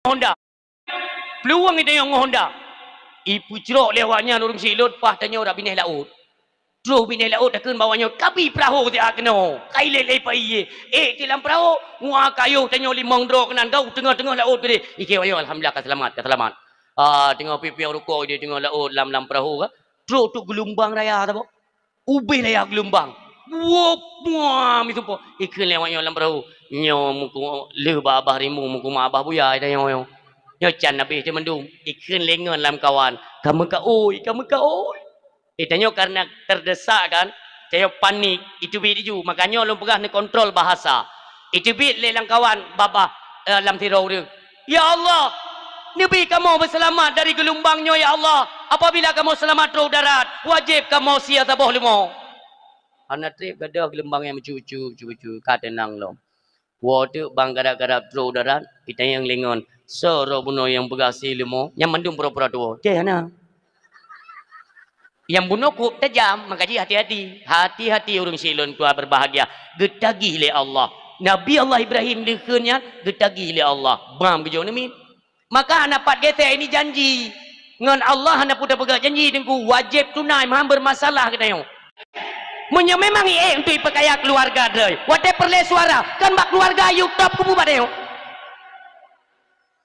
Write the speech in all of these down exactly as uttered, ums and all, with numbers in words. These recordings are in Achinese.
Honda. Peuluwang geutanyoe ngon Honda. Ipeucrok lé awaknyan ureuëng Siklon, paih tanyoe rab binéh laôt. Troh binéh laôt takheun bak awaknyoe, "Kabi peurahô siat keunoe, ka ilét lé pai ié." Ék teuk lam peurahô, nguak kayôh tanyoe limong droe keunan, gau teungoh-teungoh laôt keudeh. Ikheun awaknyoe, "Alhamdulillah, ka seulamat, ka seulamat." Ah, teungoh piôh-piôh rukok di teungoh laôt lam, lam peurahô ka. Troh teuk geulumbang raya saboh. Ubé raya geulumbang. Wop, mua, misupo. Ikheun lé awaknyoe lam peurahô. Nyoe muku lheueh bak abah rimu, muku ma abah buya tanyoe nyoe. Nyoe can abéh teuh mandum. Ikheun lé ngon lam kawan. Ka meukaôi, ka meukaôi. Eh, tanyoe karena terdesak kan, tanyoe panik, iteubiet laju. Makanya lôn peugah neukontrol bahasa. Iteubiet lé lam kawan babah, eh, lam sidroe ureuëng. "Ya Allah, neubi kamoe beuseulamat dari geulumbang nyoe, ya Allah. Apabila kamoe seulamat troh darat, wajéb kamoe sie saboh leumo." Hana treb gadôh geulumbang nyang meucu-cu, meucu-cu, ka teunang lom. Woe teuk bang gadap-gadap troh darat, itanyong lé ngon, "Soe droe bunoe nyang peugah sie leumo?" Nyang mandum pura-pura tuwoe. Teuh hana. Nyang bunoe kôb tajam, maka jih hati-hati. Hati-hati ureuëng Siklon tuha berbahagia. Geutagih lé Allah. Nabi Allah Ibrahim dikheun nyan geutagih lé Allah. Bam geujok neumiet. Maka hana pat gesek ini janji. Ngon Allah hana peue tapeugah janji, Teungku. Wajéb tunai, meuhan bermasalah geutanyoe. Meunyoe memang ié untuk ipeukayak keuluwarga droe, watée peureulée suara, kan bak keuluwarga yue top kubu bak tanyoe.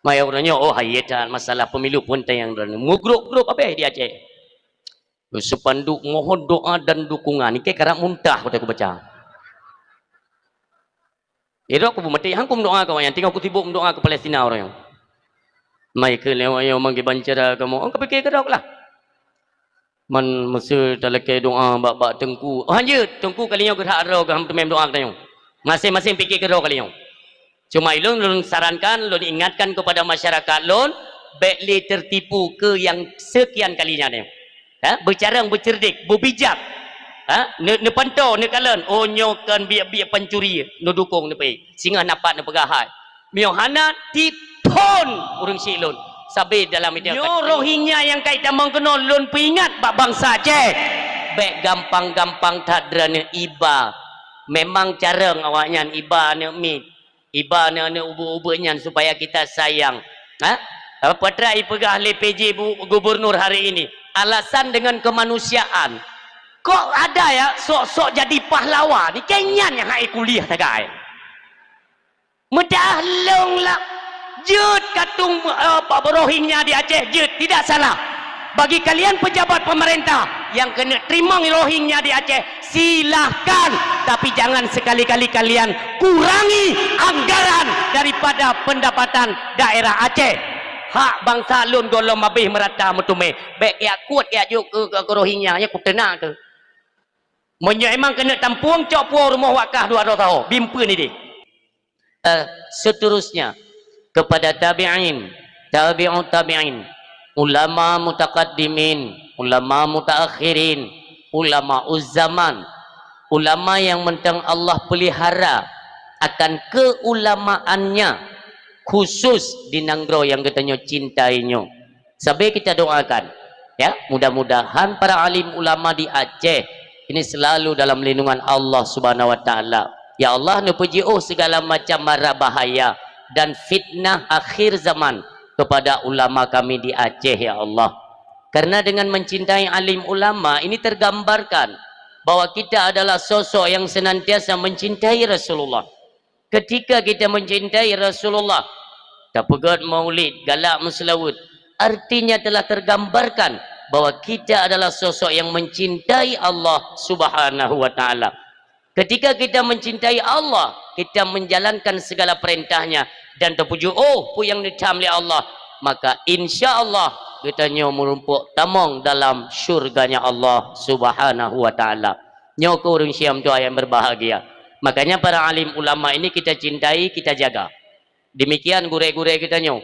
Maya uroe nyoe, oh, hai that masalah pemilu pun tayang droeneuh. Meugrôp-grôp abéh di Aceh. Spanduk mohon doa dan dukungan. Ikei karab muntah watée kubaca. Irok kubu maté, hang kumeudoa keu awaknyan, tinggai kusibuk meudoa keu Palestina uroe nyoe. Mai keu lewat nyoe manggé bancara kamoe, oh, kapike keudok lah. Man meuseu talakée doa bak, bak teungku. Oh, hanjeuet, teungku kali nyoe geuhak droe geuh teumé doa geutanyoe. Maséng-maséng pike keudroe kali nyoe. Cuma ilôn, lôn sarankan, lôn ingatkan kepada masyarakat lôn, bék lé tertipu keu nyang sekian kalinya nyoe. Ha? Beucarông, beuceurdik, beubijak. Ha? Ne-, neupantoe, neukalon, oh, nyoe kon biek-biek pancuri, neudukong, neupeu. Singoh na pat neupeugah hai. Meunyoe hana, tiphon ureuëng syiek lôn. Sabe dalam idéh nyoe Rohingya nyang kai tamong keunoe lôn peuingat bak bansa Aceh. Bék gampang-gampang that droeneuh iba. Memang carông awaknyan iba aneuëk miet. Iba aneuëk-aneuëk ubeut-ubeut nyan supaya kita sayang. Ha? Apa terai peugah lé P J bu-, gubernur hari ini? Alasan dengan kemanusiaan. Kok ada ya sok-sok jadi pahlawan? Ni kenyan yang hai kuliah tagai. Meudah lông lah. Jeuet katong, eh, Rohingya di Aceh, jeuet, tidak salah. Bagi kalian pejabat pemerintah yang keuneuk teurimong Rohingya di Aceh, silahkan, tapi jangan sekali-kali kalian kurangi anggaran daripada pendapatan daerah Aceh. Hak bansa lôn gohlom habéh meurata meuteumé. Bék jak kuet jak jok keu, keu, keu Rohingya, nyan kuteunak keu. Meunyoe emang keuneuk tampueng, cok puwoe rumoh wakah dua droe saho, bimpeuen idéh. Eh, seterusnya, kepada tabi'in, tabi'ut tabi'in, ulama mutaqaddimin, ulama mutaakhirin, ulama uzzaman, ulama yang mantong Allah pelihara akan keulamaannya khusus di nanggroe nyang geutanyoe cintai nyoe. Sabe kita doakan, ya, mudah-mudahan para alim ulama di Aceh ini selalu dalam lindungan Allah Subhanahu wa Taala. Ya Allah, neupeujiôh segala macam mara bahaya dan fitnah akhir zaman kepada ulama kami di Aceh, ya Allah. Karena dengan mencintai alim ulama ini tergambarkan bahwa kita adalah sosok yang senantiasa mencintai Rasulullah. Ketika kita mencintai Rasulullah, tapeugét maulid, galak meuseulaweuet, artinya telah tergambarkan bahwa kita adalah sosok yang mencintai Allah Subhanahu wa Taala. Ketika kita mencintai Allah, kita menjalankan segala perintahnya dan tapeujiôh peue nyang neutham lé Allah, maka insya Allah geutanyoe meurumpok tamong dalam syurganya Allah Subhanahu wa Taala. Nyoe keuh ureuëng Syiah meutuah yang berbahagia. Makanya para alim ulama ini kita cintai, kita jaga. Demikian gurée-gurée geutanyoe.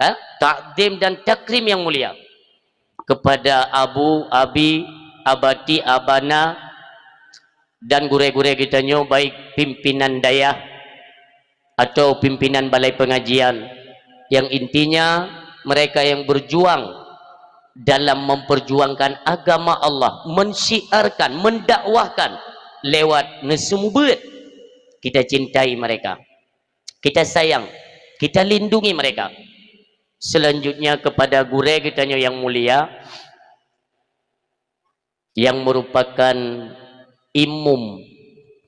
Ha? Takdim dan takrim yang mulia kepada abu, abi, abati, abana, dan gurée-gurée geutanyoe, baik pimpinan dayah atau pimpinan balai pengajian, yang intinya mereka yang berjuang dalam memperjuangkan agama Allah, mensyiarkan, mendakwahkan lewat neuseumeubeuet. Kita cintai mereka, kita sayang, kita lindungi mereka. Selanjutnya kepada gurée geutanyoe yang mulia, yang merupakan imum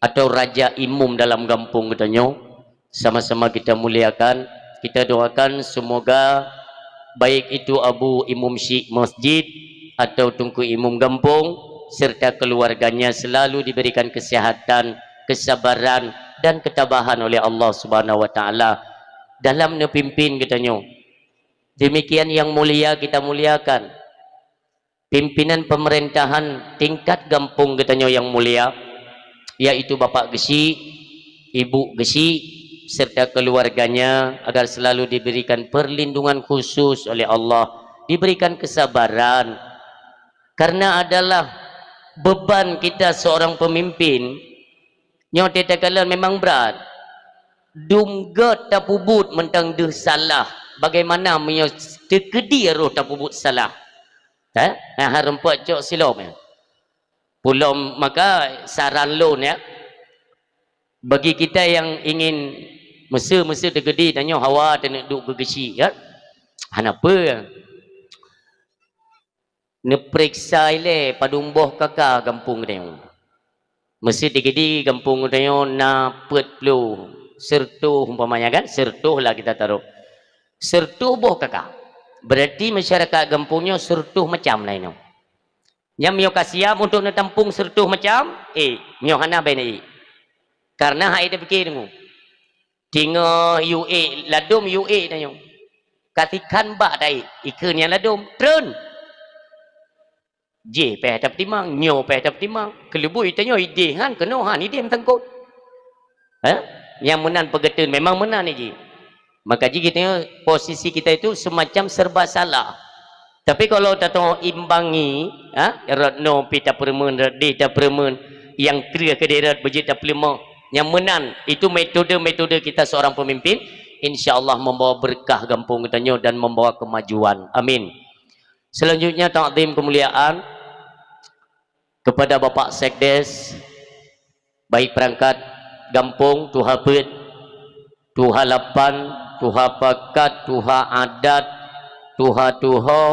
atau raja imum dalam gampông geutanyoe, sama-sama kita muliakan, kita doakan semoga baik itu Abu Imum Syik Masjid atau Teungku Imum Gampông serta keluarganya selalu diberikan kesehatan, kesabaran dan ketabahan oleh Allah Subhanahu wa Taala dalam neupimpin geutanyoe. Demikian yang mulia kita muliakan pimpinan pemerintahan tingkat gampông geutanyoe yang mulia, yaitu Bapak Geuchik, Ibu Geuchik, serta keluarganya agar selalu diberikan perlindungan khusus oleh Allah, diberikan kesabaran. Karena adalah beban kita seorang pemimpin, nyoe teuka kalon memang brat. Dum gét tapeubuet mantong deuh salah. Bagaimana meunyoe teukeudi roh tapeubuet salah? Eh? Nah, hareumpok cok silom ya. Pulom maka saran lôn ya. Bagi kita yang ingin meusu-meusu teukeudi tanyoe hawa teuneuk duek geugeusyi ya. Hana peue. Neupeuriksa ilée padum boh kaka gampông geutanyoe. Meusu teukeudi gampông geutanyoe na peuet ploh, seureutôh umpamanya kan, seureutôh lah kita taruh. Seureutôh boh kaka. Berarti masyarakat gampông nyoe seureutôh macam laén nyoe. Nyang miyueb ka siab untuk neutampong seureutôh macam, eh, miyueb hana bèk neuék. Karena hai tapike deungoe. Tingoh yue ék, ladôm yue ék tanyoe. Ka sikhan bak taék, ikheun nyang ladôm, treun. Jih payah tapeutimang, nyoe payah tapeutimang. Keuleubui tanyoe idéh han keunoe han idéh meusangkot. Ha? Nyang meunan peugeuteun memang meunan jih. Maka jih kita, posisi kita itu semacam serba salah. Tapi kalau tateuimbangi, ha, rot noe pi tapeureumeun, rot déh tapeureumeun, nyang kreueh keudéh rot beujeuet tapeuleumah. Nyang meunan, itu metode-metode kita seorang pemimpin, insya Allah membawa berkah gampông geutanyoe dan membawa kemajuan. Amin. Selanjutnya takzim kemuliaan kepada Bapak Sekdes, baik perangkat gampông, tuha peuet, tuha lapan, tuha pakat, tuha adat, tuha tuho,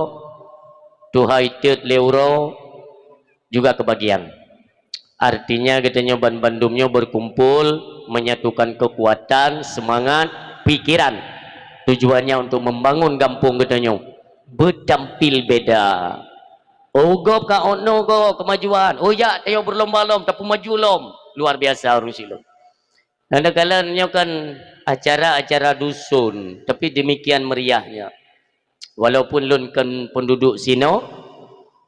tuha itot lé uroe, juga kebagian. Artinya geutanyoe ban bandum nyoe berkumpul menyatukan kekuatan, semangat, pikiran. Tujuannya untuk membangun gampông geutanyoe. Beutampil beda. Oh, gob ka ono gob kemajuan. Oh, jak tanyoe berlomba lom, tapeumaju lom. Luar biasa ureueng silom. Kadang-kadang nyoe kan acara-acara dusun, tapi demikian meriahnya. Walaupun lôn kon penduduk sinoe,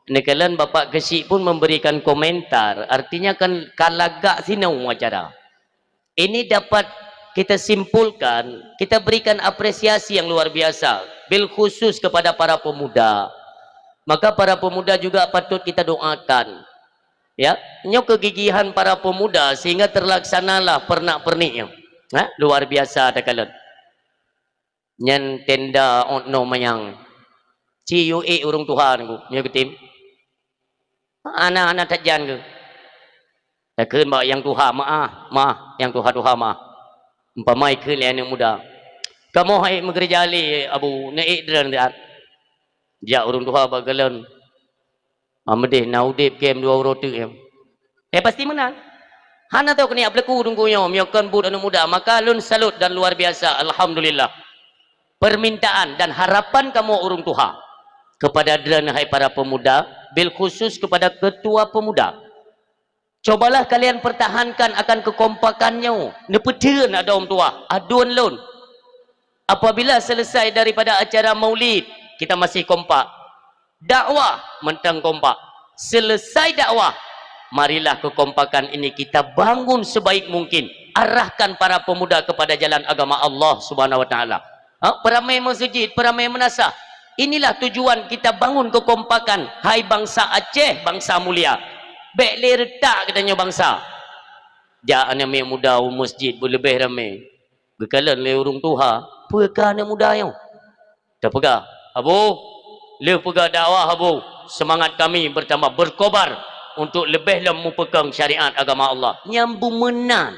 neukalon Bapak Geuchik pun memberikan komentar, artinya kan ka lagak sinoe acara. Ini dapat kita simpulkan, kita berikan apresiasi yang luar biasa, bil khusus kepada para pemuda. Maka para pemuda juga patut kita doakan. Ya, nyoe kegigihan para pemuda sehingga terlaksanalah pernak-pernik nyoe. Ha, luar biasa takalon. Nyan tenda ot noe manyang. Ci yue ék ureueng tuha nyoe geutem. Hana-hana that jan geuh. Takheun bak nyang tuha, "Meu'ah, meu'ah, nyang tuha-tuha meu'ah." Umpama ikheun lé aneuk muda, "Kamoe han ék meugeureuja lé, Abu, neuék droeneuh that." Jak ureueng tuha bak kalon, "Ah, meudeh na udeb kém dua uroe teuk nyan." Eh, pasti meunan. Hana tao keuneuk peuleuku teungku nyoe, meunyoe kon buet aneuk muda, maka lôn salut dan luar biasa, alhamdulillah. Permintaan dan harapan kamoe ureueng tuha kepada droeneuh hai para pemuda, bil khusus kepada ketua pemuda. Cobalah kalian pertahankan akan kekompakan nyoe. Neupeutheun adoe tuah, aduen lôn. Apabila selesai daripada acara maulid, kita masih kompak. Dakwah, mantong kompak. Selesai dakwah, marilah kekompakan ini kita bangun sebaik mungkin. Arahkan para pemuda kepada jalan agama Allah Subhanahu wa Taala. Ha, peuramé meuseujid, peuramé meunasah. Inilah tujuan kita bangun kekompakan, hai bansa Aceh, bansa mulia. Bèk lé reutak geutanyoe bansa. Jak aneuk muda u meuseujid beuleubeh ramé. Geukalon lé ureueng tuha, "Peue kah aneuk muda nyoe?" Tapeugah, "Abu, lheueh peugah dakwah, Abu, semangat kami bertambah berkobar untuk leubeh lom meupeukong syariat agama Allah." Nyan beumeunan.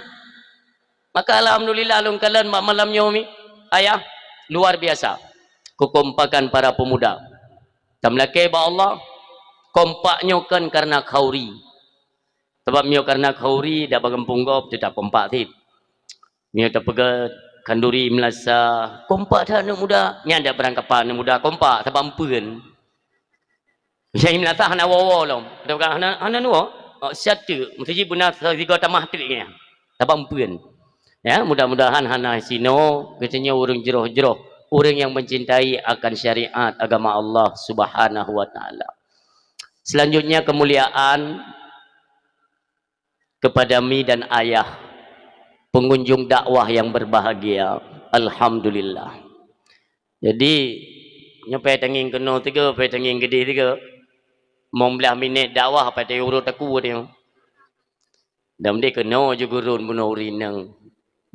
Maka alhamdulillah lôn kalon bak malam nyoe mi, ayah, luar biasa. Keukompakan para pemuda. Tameulakée bak Allah, kompak nyoe kon kareuna khauri. Sabab meunyoe kareuna khauri, dak bak gampông gob teutap kompak cit. Meunyoe tapeugah khanduri meulasa, kompak that aneuk muda, nyan dak beurangkapan aneuk muda kompak, sabab eumpeuen. Nyang meulasa hana woe-woe lom. Tapeugah hana, hana nuwoe. Oh, siat teuk, meusti jih beuna sigoe tamah teuk nyan. Sabab eumpeuen. Ya, mudah-mudahan hana sinoe geutanyoe ureuëng jroh-jroh, ureuëng nyang mencintai akan syariat agama Allah Subhanahu wa Taala. Selanjutnya, kemuliaan kepada mi dan ayah, pengunjung dakwah yang berbahagia. Alhamdulillah. Jadi, nyoe payah tangieng keunoe tiga, payah tangieng keudeh tiga. Limong blaih minét dakwah, payah tangieng uroe takue nyoe. Dan deh keunoe ju gurun bunoe ureuëng inong.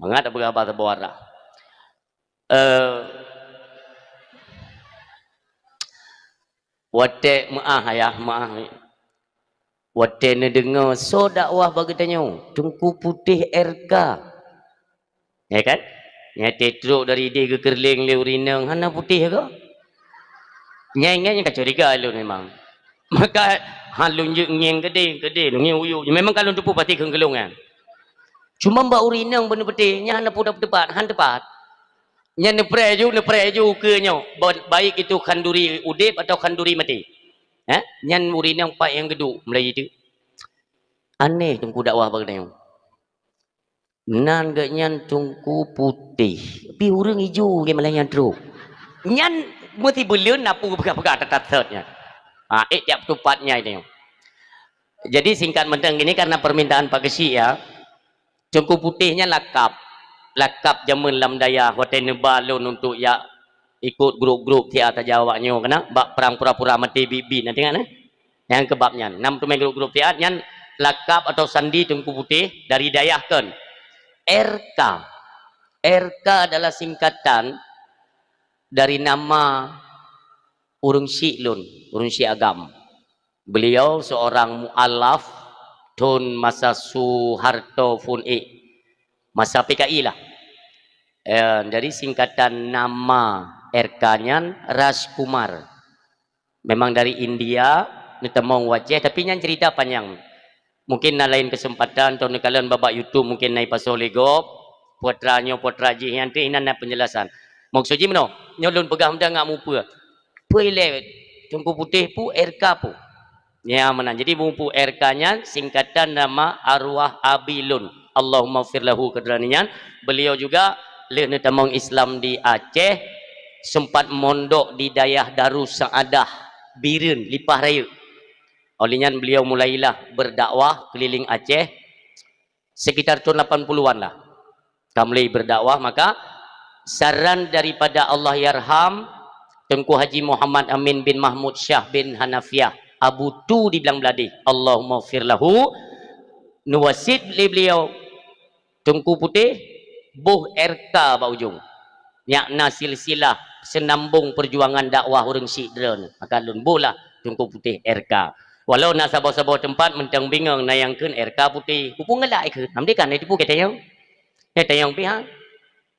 Mangat tapeugah haba saboh arah. Eh, watée meuáh, ayah, meuáh. Watée neudeungoe soe dakwah bak geutanyoe, Teungku Putéh R K. Ya kan? Nyang trok dari ideh geukeureuléng lé ureuëng inong, hana putéh kah? Nyan, nyan ka curiga lôn memang. Maka han lôn jeuet ngieng keudeh, keudeh, lôn ngieng u yup. Memang ka lôn teupeue pasti kheun keu lôn nyan. Cuma bak ureuëng inong beuneuputéh, nyan hana peue teupat, han teupat. Nyan neupreh ju, neupreh ju ukeue nyoe, ba-, baik itu khanduri udeb atau khanduri maté. Eh? Nyan ureuëng inong pat nyang geuduek meulayeue teuk. Aneh Teungku dakwah bak geutanyoe. Nan geuh nyan Teungku Putéh, pih ureuëng ijo lé malah nyan trok. Nyan meusti buleuen na peue peugah-peugah that-that sot nyan. Ha, ék tiep tupat nyan nyoe. Jadi singkat mantong gini, karena permintaan Pak Geuchik ya, Teungku Putéh nyan lakab. Lakab jameun lam dayah watée neuba lôn untuk jak ikot grup-grup siat tajak awak nyoe keunan bak perang pura-pura maté bit-bit, na teuingat, eh? Nyang keubab nyan. Nam teumé grup-grup siat nyan lakab atau sandi Teungku Putéh dari dayah kon. R K. R K adalah singkatan dari nama ureuëng syik lôn, ureuëng syik agam. Beliau seorang mualaf thon masa Soeharto phon ék, masa P K I lah. Eh, jadi singkatan nama R K nyan Rajkumar. Memang dari India, neutamong u Aceh, tapi nyan cerita panjang. Mungkin na lain kesempatan, atau neukalon bak YouTube mungkin na ipasoe lé gob, putra nyoe, putra jih, nyan teuh inan na penjelasan. Maksud jih meunoe, nyoe lôn peugah mudah ngat mupeue. Peue ilée Teungku Putéh peue, R K peue. Ya, meunan. Jadi, buku R K nyan singkatan nama arwah abi lôn. Allahumma fir lahu, keu droeneuh nyan. Beliau juga lheueh neutamong Islam di Aceh, sempat mondok di dayah Darus Saadah, Bireuen, Lipah Rayeuk. Oleh nyan, beliau mulailah berdakwah keliling Aceh. Sekitar tahun lapan puluhan lah. Ka mulai berdakwah, maka saran daripada Allahyarham Teungku Haji Muhammad Amin bin Mahmud Syah bin Hanafiah, Abu Tu di Blang Bladeh, Allahumma fir lahu, neuwasiet lé beliau, Teungku Putéh, boh R K bak ujong. Nyak na silsilah seunambong peujuangan dakwah ureuëng syik droeneuh. Maka lôn boh lah Teungku Putéh R K. Walau na saboh-saboh teumpat mantong bingong, na nyang kheun R K Putéh. Peue ngeulak kheun? Nam deh kan, na tipu gata nyoe. Nyan tanyong pih ha.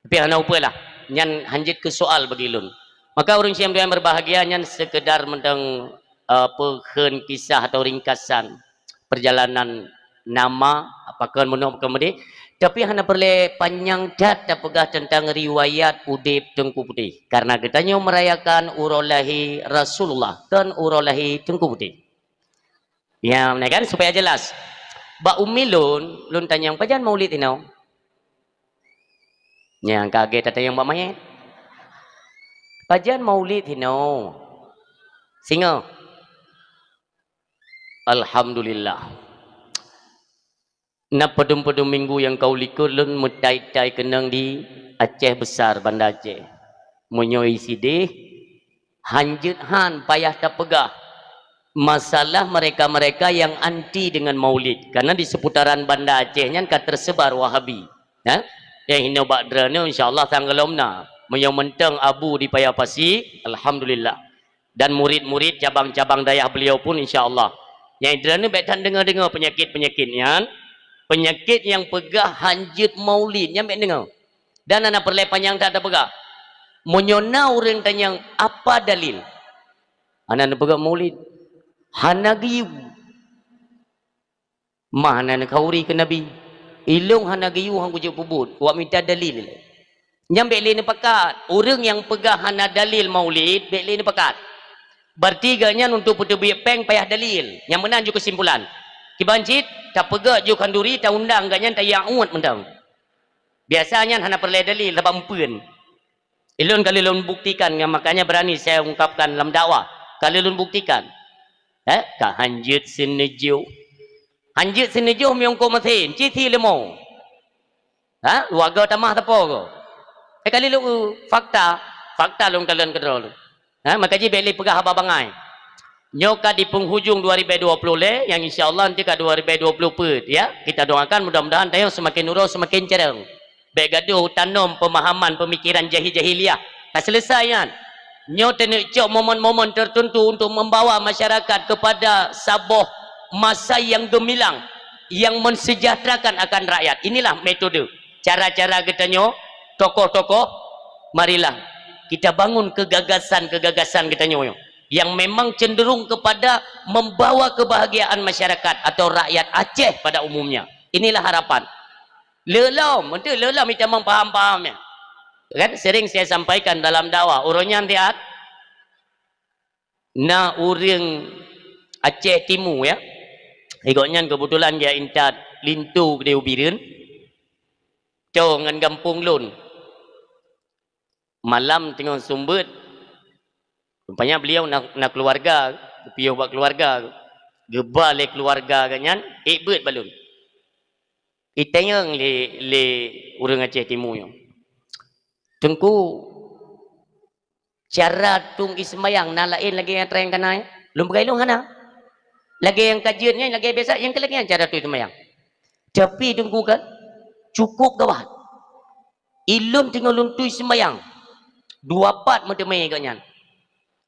Tapi hana upeue lah. Nyan hanjeuet keu soal bagi lôn. Maka ureuëng syik nyang berbahagia, nyan sekedar mantong, eh, peue kheun kisah atau ringkasan perjalanan nama, pakon meunoe pakon meudeh. Tapi hana peureulée panyang that tapeugah teuntang riwayat udeb Teungku Putéh. Karena geutanyoe merayakan uroe lahé Rasulullah, kon uroe lahé Teungku Putéh. Ya, nah kan, supaya jelas. Bak umi lôn, lôn tanyong, "Pajan Maulid inoe?" Nyang kaget tatanyong bak manyét. "Pajan Maulid inoe?" Singoh. Alhamdulillah. Na padum-padum minggu nyang ka u likot lôn meutai-tai keunong di Aceh Besar, Banda Aceh. Meunyoe sideh, hanjeuet han payah tapeugah masalah mereka-mereka yang anti dengan Maulid. Karena di seputaran Banda Aceh nyan ka tersebar Wahabi. Ya? Nyang hinoe bak droeneuh, insya Allah, sang gohlom na. Meunyoe mantong Abu di Paya Pasi, alhamdulillah. Dan murid-murid cabang-cabang dayah beliau pun, insya Allah. Nyang droeneuh bék that deungoe-deungoe peunyakét-peunyakét nyan, peunyakét nyang peugah hanjeuet Maulid, nyan bék deungoe. Dan hana peureulée panyang that tapeugah. Meunyoe na ureuëng tanyong apa dalil, hana neupeugah maulid, hana geuyue. Mah hana neukhauri keu Nabi. Ilong hana geuyue han kujeuet peubuet, wak mita dalil. Nyan bék lé neupakat. Ureuëng nyang peugah hana dalil maulid, bék lé neupakat. Berarti geuh nyan untuk peuteubiet péng payah dalil. Nyang meunan ju keusimpulan. Kiban cit, tapeugah ju khanduri, taundang geuh nyan tayang uet mantong. Biasa nyan hana peureulée dalil, sabab meupeuen. Ilôn ka lôn buktikan, nyan makanya berani saya ungkapkan lam dakwah. Ka lôn buktikan. Eh, ka hanjeuet seuneujôh. Hanjeuet seuneujôh meunyoe keu meusén, ci si leumo. Ha, luaga tamah teupô ko. Eh, ka lôn fakta, fakta lôn kalon keudroe lôn. Ha, maka jih bék lé peugah haba bangai. Nyoe ka di penghujung dua ribu dua puluh lé, nyang insya Allah nanti ka dua ribu dua puluh peuet, ya. Kita doakan mudah-mudahan tanyoe semakin uroe semakin cereng. Bék gadoh tanom pemahaman pemikiran jahil-jahiliah. Ka selesai nyan. Nyoe taneuk cok momen-momen tertentu untuk membawa masyarakat kepada saboh masa yang gemilang, yang mensejahterakan akan rakyat. Inilah metode, cara-cara geutanyoe, tokoh-tokoh, marilah kita bangun kegagasan-kegagasan geutanyoe yang memang cenderung kepada membawa kebahagiaan masyarakat atau rakyat Aceh pada umumnya. Inilah harapan. Lelom, untuk lelom itamong paham-paham ya. Kan sering saya sampaikan dalam dakwah, ureuëng nyan tiat na ureuëng Aceh Timu ya. Gobnyan kebetulan dia intat linto di Ubireuen. Cong ngan gampông lôn. Malam teungoh sumbeuet, rupanya beliau na, na keluarga, geupiôh bak keluarga, geuba lé keluarga geuh nyan, ék beuet bak lôn. Itanyong lé, lé ureuëng Aceh Timu nyoe, "Teungku, cara tueng ie seumayang na laén lagée nyang treng kana?" Lôn peugah ilong hana. Lagée nyang ka jeuet nyan, lagée biasa, nyang keu lagée nyan cara tueng ie seumayang. Tapi Teungku kan, cukup gawat. Ilôn teungoh lôn tueng ie seumayang, dua pat meuteumé gobnyan.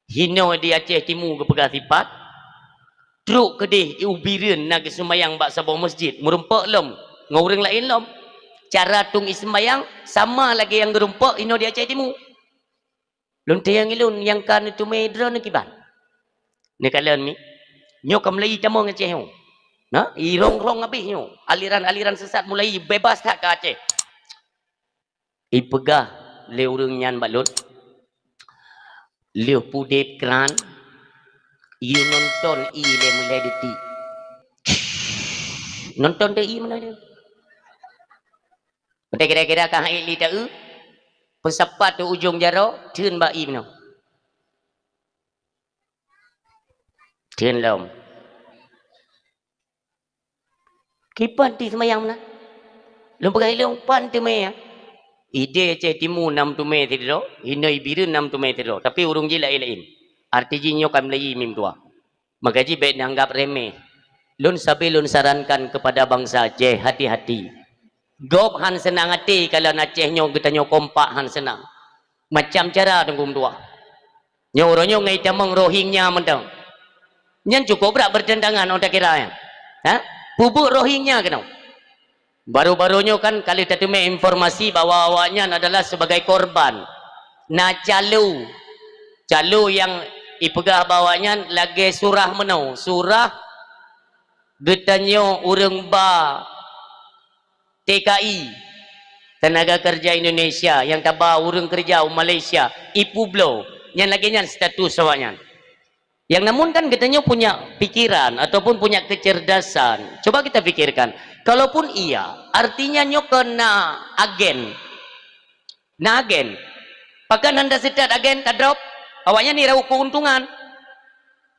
Hinoe di Aceh Timu geupeugah sipat, trok keudeh i Ubireuen na geuseumayang bak saboh masjid, meurumpok lom ngon ureuëng laén lom. Cara tueng ie seumayang sama lagée nyang geurumpok hinoe di Aceh Timu. Lôn tanyong ilôn nyang ka neuteumé droeneuh kiban. Neukalon mi, nyoe ka mulai tamong Aceh nyoe. Na, irong-rong habéh nyoe. Aliran-aliran sesat mulai bebas that ka Aceh. Ipeugah lé ureuëng nyan bak lôn, lheueh pudeb kran, ie nonton ie lé meulai detik. Nonton teu ie meulai detik. Kira-kira ka hai li ta-eu, peusapat tu ujong jaroe, theun bak ie meunoe. Theun lom. Kiban ti seumayang meunan? Lôn peugah ilong pan teumé ya. Idéh Aceh Timu nam teumé sidroe, hinoe Bireuen nam teumé sidroe, tapi ureuëng jih laén-laén. Arti jih nyoe ka meulayi mim dua. Maka jih bék neuanggap remeh. Lôn sabe lôn sarankan kepada bansa Aceh, hati-hati. Gob han seunang até kalau Aceh nyoe geutanyoe kompak han seunang. Macam cara teungku meutuah. Nyoe uroe nyoe ngai tamong Rohingya mantong. Nyan cukup brat bertentangan orang kira nyan. Ha? Peubuet Rohingya keunoe. Baru-baru nyoe kan kali tateumé informasi bahwa awaknyan adalah sebagai korban. Na calo. Calo nyang ipeugah bahwa nyan lagée surah meunoe. Surah geutanyoe ureuëng ba T K I, tenaga kerja Indonesia nyang taba ureuëng keureuja u Malaysia, ipubloe, nyan lagée nyan status awaknyan. Yang namun kan geutanyoe punya pikiran ataupun punya kecerdasan. Coba kita pikirkan, kalaupun iya, artinya nyoe keu na agen. Na agen. Pakon hana seutôt agen tadrop, awaknyan irau keuntungan.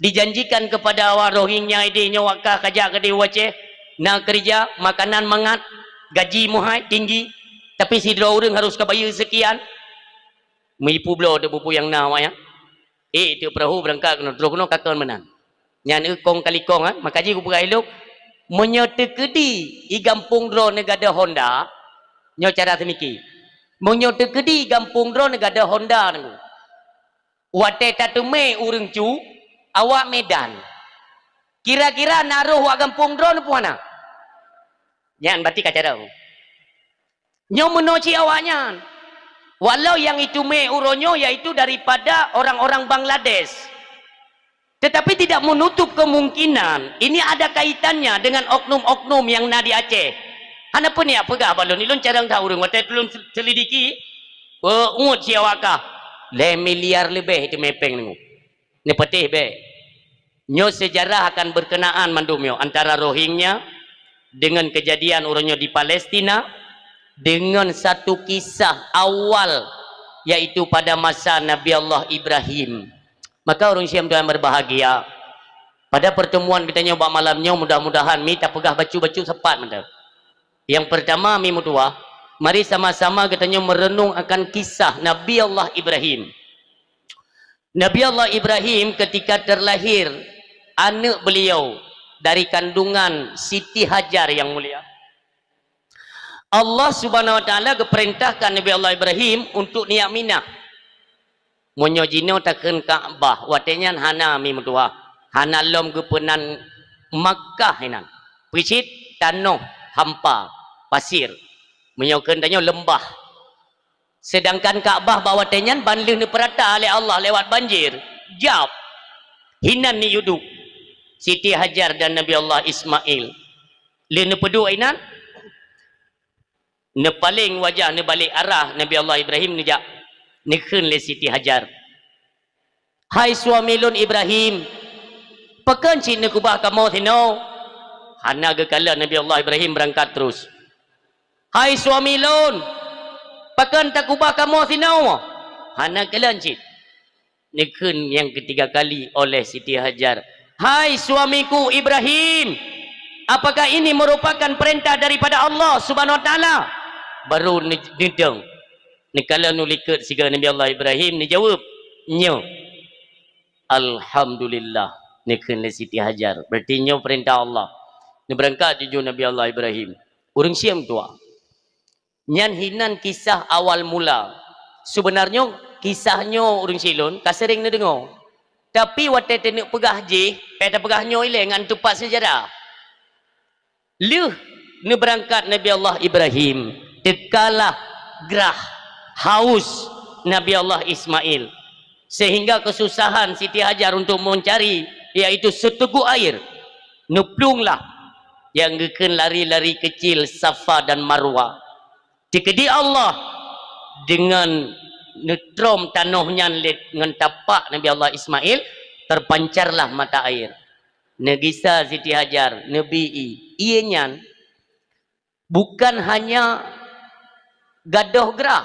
Dijanjikan kepada awak Rohingya idéh nyoe wakah kajak keudéh u Aceh, na keureuja, makanan mangat, gaji muhai, tinggi, tapi sidroe ureuëng harus ka bayeue seukian. Meuipu bloe teuh bupu nyang na awaknyan. Eh, teuk peurahô beurangkat keunoe, troh keunoe kakon meunan. Nyan eu kong kalikong, eh, maka jih kupeugah ilok, meunyoe teukeudi i gampông droeneuh gadôh honda, nyoe cara seumiki. Meunyoe teukeudi i gampông droeneuh gadôh honda nunggu. Watée tateumé ureuëng cu, awak Medan. Kira-kira na roh wak gampông droeneuh peue hana? Nyan berarti ka carông. Nyoe meunoe cit awaknyan. Walau yang itume uroe nyoe yaitu daripada orang-orang Bangladesh. Tetapi tidak menutup kemungkinan ini ada kaitannya dengan oknum-oknum yang na di Aceh. Hana peue niat peugah bak lôn, ilôn carông that ureuëng watée tulôn selidiki, peu uet siawak kah, lhée miliar leubeh itu mepeng nunggu. Neupeuteh bék. Nyoe sejarah akan berkenaan mandum nyoe antara Rohingya dengan kejadian uroe nyoe di Palestina dengan satu kisah awal yaitu pada masa Nabi Allah Ibrahim. Maka ureuëng Islam tuan berbahagia, pada pertemuan kita nyoe bak malam nyoe mudah-mudahan mi tapeugah bacut-bacut sepat mantap. Yang pertama mi meutuah, mari sama-sama kita nyoe merenung akan kisah Nabi Allah Ibrahim. Nabi Allah Ibrahim ketika terlahir aneuk beliau dari kandungan Siti Hajar yang mulia, Allah Subhanahu Wa Taala geupeurintahkan Nabi Allah Ibrahim untuk niat Minah. Meunyoe jinoe takheun Ka'bah, watée nyan hana mi meutuah, hana lom geupeunan Makkah inan. Peucit tanoh hampa, pasir. Meunyoe kheun tanyoe leumbah. Sedangkan Ka'bah bak watée nyan ban lheueh neupeurata lé Allah lewat banjir, jab. Hinan ni yuduk Siti Hajar dan Nabi Allah Ismail. Lheueh neupeuduek inan, neupaleng wajah neubalek arah Nabi Allah Ibrahim neujak, neukheun lé Siti Hajar, "Hai suami lôn Ibrahim, pakon cit neukeubah kamoe sinoe?" Hana geukalon Nabi Allah Ibrahim beurangkat terus. "Hai suami lôn, pakon takeubah kamoe sinoe?" Hana kalon cit. Neukheun nyang keutiga kali oleh Siti Hajar, "Hai suamiku Ibrahim, apakah ini merupakan perintah daripada Allah Subhanahu Wa Taala?" Baru ne-, neudong. Neukalon u likot sigoe Nabi Allah Ibrahim neujaweueb, "Nyoe." "Alhamdulillah," neukheun lé Siti Hajar. "Berarti nyoe peurintah Allah." Neubeurangkat jujur Nabi Allah Ibrahim. Ureuëng Syiah meutuah. Nyan hinan kisah awal mula. Sebenarnya kisah nyoe ureuëng Syiah lôn ka sering neudeungoe. Tapi watée teuneuk peugah jih, payah tapeugah nyoe ilée ngan teupat seujarah. Lheueh neubeurangkat Nabi Allah Ibrahim, teukalah grah, haus Nabi Allah Ismail. Sehingga kesusahan Siti Hajar untuk mencari, yaitu seteguk air. Neuplueng lah nyang geukheun lari-lari kecil Safa dan Marwa. Tikeudi Allah deungon neutrom tanoh nyan lé ngon tapak Nabi Allah Ismail, terpancarlah mata air. Neugisa Siti Hajar, neubi ié. Ié nyan bukan hanya gadôh grah,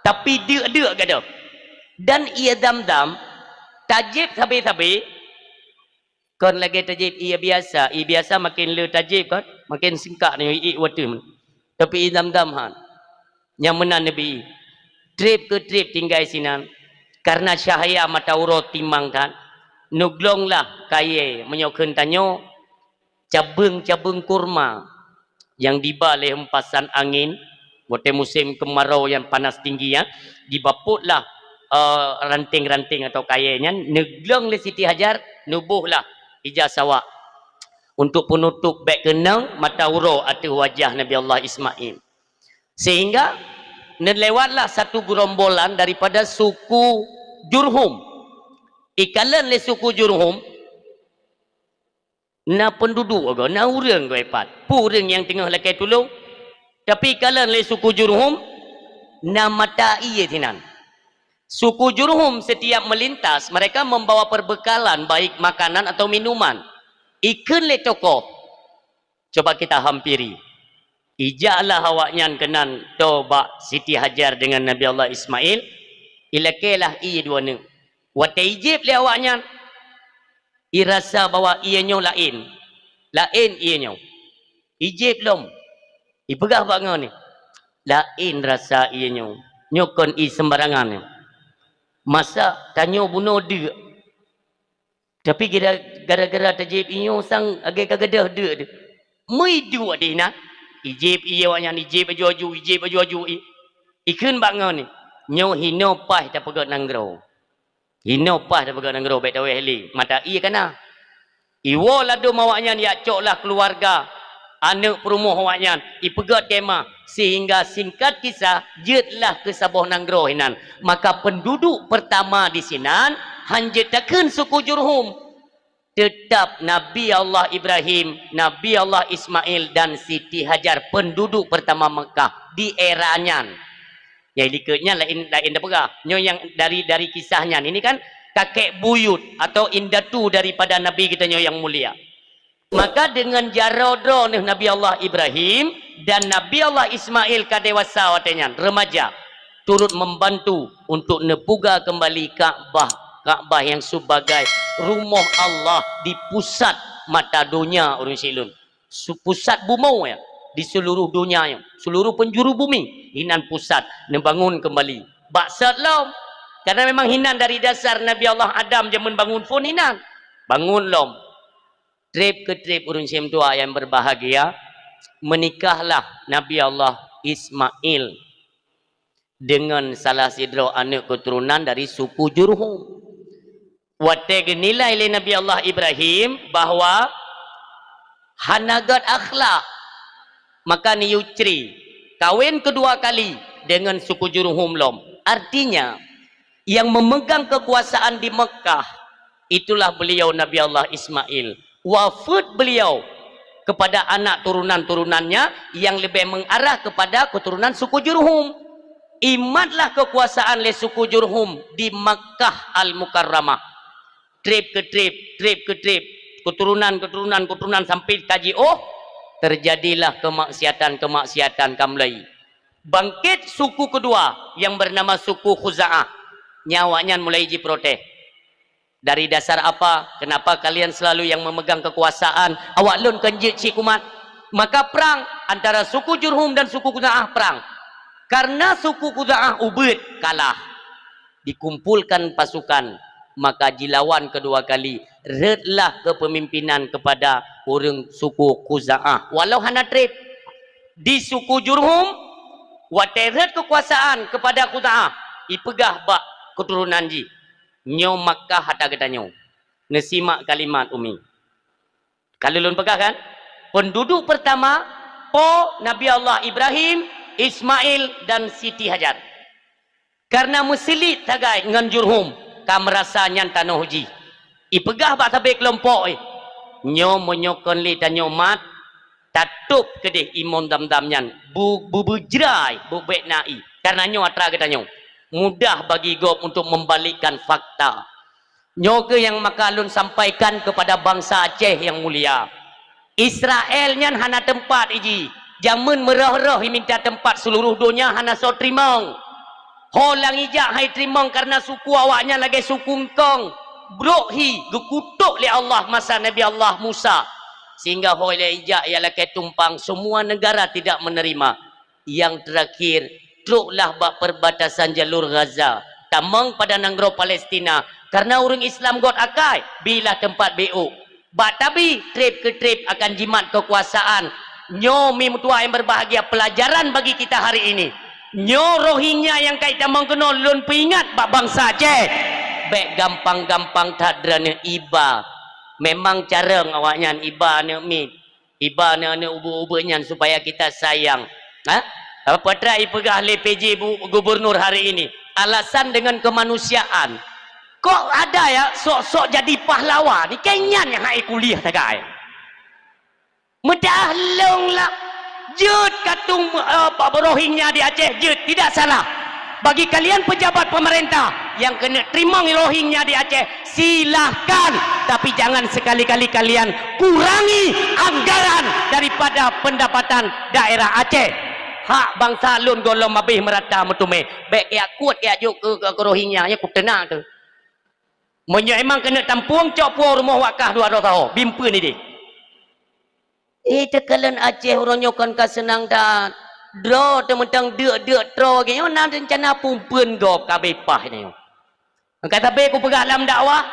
tapi deuk-deuk gadôh. Dan ié Zamzam tajieb sabe-sabe, kon lagée tajieb ié biasa. Ié biasa makin le tajieb kon, makin singkat nyoe ié wateueh. Tapi ié Zamzam han. Nyang meunan neubi. Treb keu treb tinggai sinan, karena cahya mata uroe timang that, neuglonglah kayée meunyoe kheun tanyoe cabeueng-cabeueng kurma nyang diba lé hempasan angén, watée musém keumarau nyang panas tinggi nyan, dibapotlah, eh, ranting-ranting atau kayée nyan, neuglong lé Siti Hajar, neubohlah ija sawak untuk penutup bék keunong mata uroe ateueh wajah Nabi Allah Ismail. Sehingga neulewatlah satu gerombolan daripada suku Jurhum. Ikalon lé suku Jurhum, na penduduk agoe, na ureuëng agoe pat. Peue ureuëng nyang teungoh lakée tulông? Tapi ikalon lé suku Jurhum, na mata ié sinan. Suku Jurhum setiap melintas, mereka membawa perbekalan baik makanan atau minuman. Ikheun lé tokoh, Coba kita hampiri. Ijaklah awaknyan keunan toe bak Siti Hajar dengan Nabi Allah Ismail, ilakée lah ié dua neuk. Watée ijieb lé awaknyan, irasa bahwa ié nyoe laén. Laén ié nyoe. Ijieb lom. Ipeugah bak ngon ni, "Laén rasa ié nyoe. Nyoe kon ié seumbarangan nyoe. Masa tanyoe bunoe deuk." Tapi gara-gara tajieb ié nyoe sang lagée ka gadôh deuk teuh. Meuiduek deh na. Ijieb ié awaknyan, ijieb aju-aju, ijieb aju-aju ié. Ikheun bak ngon ni, "Nyoe hinoe paih tapeugét nanggroe. Hinoe paih tapeugét nanggroe, bék tawéh lé. Mata ié ka na." Iwoe ladôm awaknyan jak coklah keuluwarga Aneuk peurumoh awaknyan ipeugét kemah, sehingga singkat kisah, jeuetlah keu saboh nanggroe hinan. Maka penduduk pertama di sinan han jeuet takheun suku Jurhum. Teutap Nabi Allah Ibrahim, Nabi Allah Ismail, dan Siti Hajar, penduduk pertama Mekah di era nyan. Nyang likot nyan laén, laén tapeugah. Nyoe nyang dari, dari kisah nyan. Ini kan kakek buyut atau indatu daripada Nabi kita nyoe yang mulia. Maka dengan jaroe droeneuh Nabi Allah Ibrahim dan Nabi Allah Ismail ka dewasa watée nyan, remaja, turut membantu untuk neupuga kembali Ka'bah, Ka'bah yang sebagai rumoh Allah di pusat mata donya ureuëng syiek lôn. Su-, pusat bumoe ya, di seluruh donya ya, seluruh penjuru bumi, inan pusat neubangun kembali. Bak sat lom, karena memang hinan dari dasar Nabi Allah Adam jameun bangun phon hinan. Bangun lom. Treb keu treb ureuëng syiek meutuah yang berbahagia, menikahlah Nabi Allah Ismail dengan salah sidroe aneuk keturunan dari suku Jurhum. Watée geunilai lé Nabi Allah Ibrahim bahwa hana gét akhlak, maka neuyue cri, kawin keudua kali dengan suku Jurhum lom. Artinya, yang memegang kekuasaan di Mekah, itulah beliau Nabi Allah Ismail. Wafeuet beliau kepada anak turunan-turunannya yang lebih mengarah kepada keturunan suku Jurhum. Imatlah kekuasaan lé suku Jurhum di Makkah Al-Mukarramah. Treb keu treb, treb keu treb, keturunan, keturunan, keturunan sampai ka jiôh, terjadilah kemaksiatan-kemaksiatan ka mulai. Bangkit suku kedua yang bernama suku Khuza'ah. Nyan awaknyan mulai jiprotes. Dari dasar apa? Kenapa kalian selalu yang memegang kekuasaan? Awak lôn kan jeuet cit kumat. Maka perang antara suku Jurhum dan suku Khuza'ah perang. Karena suku Khuza'ah ubit kalah. Dikumpulkan pasukan, maka jilawan kedua kali. Rhötlah kepemimpinan kepada ureuëng suku Khuza'ah. Walau hana treb. Di suku Jurhum, watée rhöt kekuasaan kepada Khuza'ah, ipeugah bak keturunan jih, "Nyoe Makkah ata geutanyoe." Neusimak kalimat Umi. Ka lôn peugah kan? Penduduk pertama, po Nabi Allah Ibrahim, Ismail, dan Siti Hajar. Karena meusilik sagai ngon Jurhum, ka meurasa nyan tanoh jih. Ipeugah bak sabe keulompok, eh, "Nyoe meunyoe kon lé tanyoe mat, tatôb keudeh imon Zamzam nyan, bu-, bu-, beujrai, bubek na ié, karena nyoe atra geutanyoe." Mudah bagi gob untuk membalikkan fakta. Nyoe keuh nyang maka lôn sampaikan kepada bansa Aceh yang mulia. Israel nyan hana teumpat iji. Jameun meurôh-rôh iminta teumpat seuluruh donya hana soe teurimong. Ho lam ijak hai teurimong karena suku awaknyan lagée suku eungkong. Brok hi geukutok lé Allah masa Nabi Allah Musa. Sehingga ho lam ijak ia lakée tumpang, semua negara tidak menerima. Nyang teurakhir, troklah bak perbatasan jalur Gaza, tamong pada nanggroe Palestina, karena ureuëng Islam göt akai, bilah teumpat beuôk. Bak tabi, treb keu treb akan jimat keukuasaan. Nyoe mi meutuah nyang berbahagia, pelajaran bagi kita hari ini. Nyoe Rohingya nyang kai tamong keunoe lôn peuingat bak bansa Aceh. Bék gampang-gampang that droeneuh iba. Memang carông awaknyan iba aneuk miet. Iba aneuk-aneuk ubeuek-ubeuek nyan supaya kita sayang. Ha? Apa atra ipeugah lé P J bu-, gubernur hari ini? Alasan dengan kemanusiaan. Kok ada ya sok-sok jadi pahlawan? Ni kan nyan nyang hai kuliah sagai. Meudah lông lah. Jeuet katung, eh, Rohingya di Aceh, jeuet, tidak salah. Bagi kalian pejabat pemerintah yang kena teurimong Rohingya di Aceh, silahkan. Tapi jangan sekali-kali kalian kurangi anggaran daripada pendapatan daerah Aceh. Hak bansa lôn gohlom habéh meurata meuteumé. Bék kajak kuet kajak jok keu, keu, keu Rohingya, nyan kuteuna teuh. Meunyoe emang keuneuk tampueng, cok puwoe rumoh wakah dua droe saho, bimpeuen idéh. Eh, teukalon Aceh uroe nyoe kon ka seunang that. Droe teuh mantong deuk-deuk troe geuh nyoe na reuncana pumpeuen gob ka beupaih nyoe. Ka sabe kupeugah lam dakwah,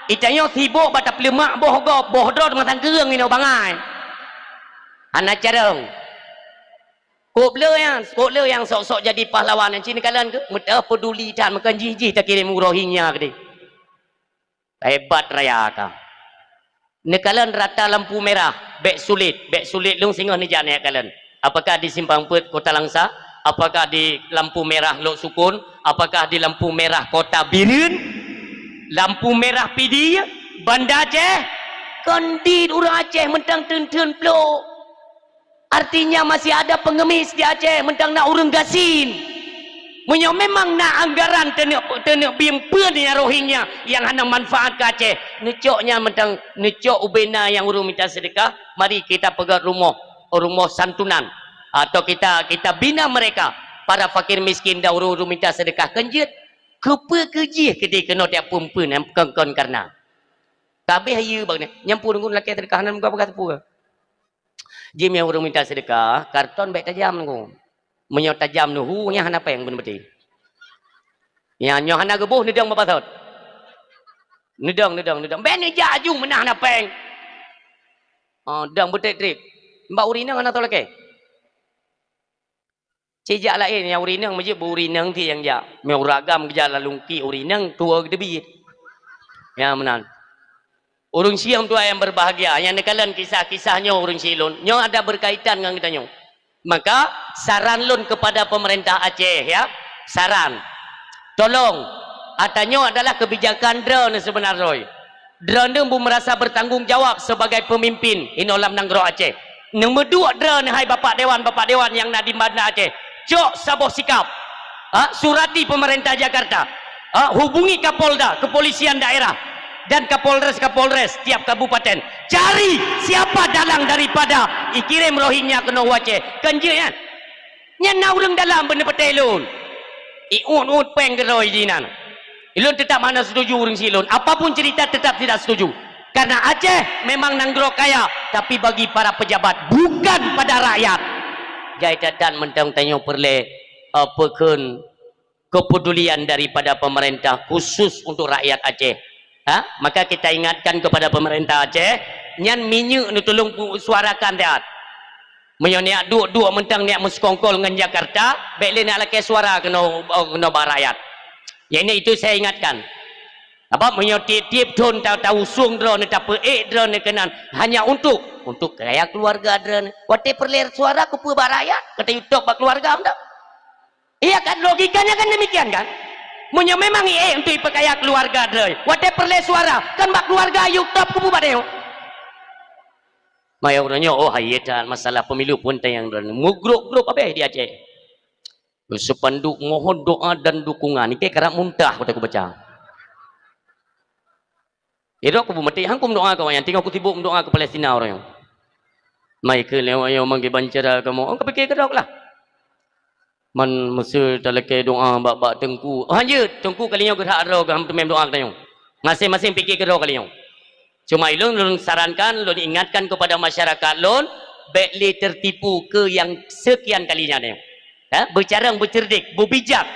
itanyoe sibok bak tapeuleumak boh gob, boh droe teuma sangkeueng inoe bangai. Hana carông. Kok le nyang, kok le nyang sok-sok jadi pahlawan nyang cit kalon keuh, meuteupeduli that meukeun jih-jih takirém u Rohingya keudeh. Hebat raya ka. Neukalon rata lampu merah, bék sulet, bék sulet lôn singoh neujak neukalon. Apakah di Simpang Peuet Kota Langsa? Apakah di lampu merah Lhoksukon? Apakah di lampu merah Kota Bireuen? Lampu merah Pidie? Banda Aceh? Kon dit ureuëng Aceh mantong theun-theun plôk. Artinya masih ada pengemis di Aceh, mantong na ureuëng gasien. Meunyoe memang na anggaran teuneuk, teuneuk biem peue nyang Rohingya nyang hana manfaat keu Aceh, neucok nyan mantong, neucok ubena nyang ureuëng mita seudeukah, mari kita peugöt rumoh, rumoh santunan. Atau kita, kita bina mereka, para fakir miskin dan ureuëng-ureuëng mita seudeukah. Kon jeuet, keupeue keu jih keudeh keunoe tiep peue-peue nyang kon-kon kareuna. Ka abéh hayeue bak nyan, nyan peue ureuëng lakée seudeukah hana meupeugah-peugah sapeue. Jih meunyoe ureuëng mita seudeukah, karton bék tajam nunggu. Meunyoe tajam neuhu, nyan hana péng beuneubeutôi. Nyan nyoe hana geuboh neudong bak patot. Neudong, neudong, neudong. Bék neujak aju meunan hana péng. Oh, dong beutrép-trép. Bak ureuëng inong hana tolakée. Cit jak laén, nyang ureuëng inong meujeuet beu ureuëng inong ti nyang jak. Meunyoe ureuëng agam geujak lalungki ureuëng inong, tuwoe geuteubiet. Nyan meunan. Ureuëng syiek tuha nyang berbahagia, nyang neukalon kisah-kisah nyoe ureuëng syiek lôn, nyoe ada berkaitan ngon geutanyoe. Maka, saran lôn kepada pemerintah Aceh, ya, saran. Tolong, ata nyoe adalah kebijakan droeneuh seubeuna droe. Droeneuh beu merasa bertanggung jawab sebagai pemimpin inoe lam nanggroe Aceh. Neumeuduek droeneuh hai Bapak Dewan, Bapak Dewan nyang na di Banda Aceh. Cok saboh sikap. Ha, surati pemerintah Jakarta. Ha, hubungi Kapolda, kepolisian daerah, dan Kapolres-Kapolres tiap kabupaten. Cari siapa dalang daripada ikirém Rohingya keunoe u Aceh. Kan jeuet nyan. Nyan na ureuëng dalam beuneupeutée lôn. Iut-ut péng keudroe jinan. Ilôn tetap hana setuju ureuëng syiek lôn. Apapun cerita tetap tidak setuju. Karena Aceh memang nanggroe kaya, tapi bagi para pejabat, bukan pada rakyat. Jai that-that mantong tanyoe peureulée, eh, peukheun kepedulian daripada pemerintah khusus untuk rakyat Aceh. Ha? Maka kita ingatkan kepada pemerintah Aceh, nyan minyeuk neutulông pu-, suarakan that. Meunyoe neujak duek-duek mantong neujak meuseukongkol ngon Jakarta, bék lé neujak lakée suara keunoe, keunoe bak rakyat. Jadi itu saya ingatkan. Sabab meunyoe tiep-tiep thon ta-, tausong droeneuh, tapeuék droeneuh keunan hanya untuk, untuk kaya keluarga droeneuh. Watée peureulée suara keupeue bak rakyat, ka tayue top bak keluarga mantong. Iya kan, logikanya kan demikian kan? Meunyoe memang iék untuk ipeukaya keuluwarga droe, watée peureulée suara, kan bak keuluwarga ayue top kubu bak tanyoe. Maya uroe nyoe, oh, hayeu that masalah pemilu pun tayang droe. Meugrôp-grôp abéh di Aceh. Spanduk mohon doa dan dukungan. Ikei karab muntah watée kubaca. Irok kubu meuti, han kumeudoa keu awaknyan, tinggai kusibok meudoa keu Palestina uroe nyoe. Mai keu lewat nyoe manggé bancara kamoe, oh, kapike keudok lah. Man meuseu talakée doa bak, bak teungku. Oh, hanjeuet, teungku kali nyoe geuhak droe geuh teumé meudoa keu tanyoe. Maséng-maséng pike keudroe kali nyoe. Cuma ilôn, lôn sarankan, lôn ingatkan kepada masyarakat lôn, bék lé tertipu keu nyang sekian kali nyan nyoe. Ha? Beucarông, beuceurdik, beubijak.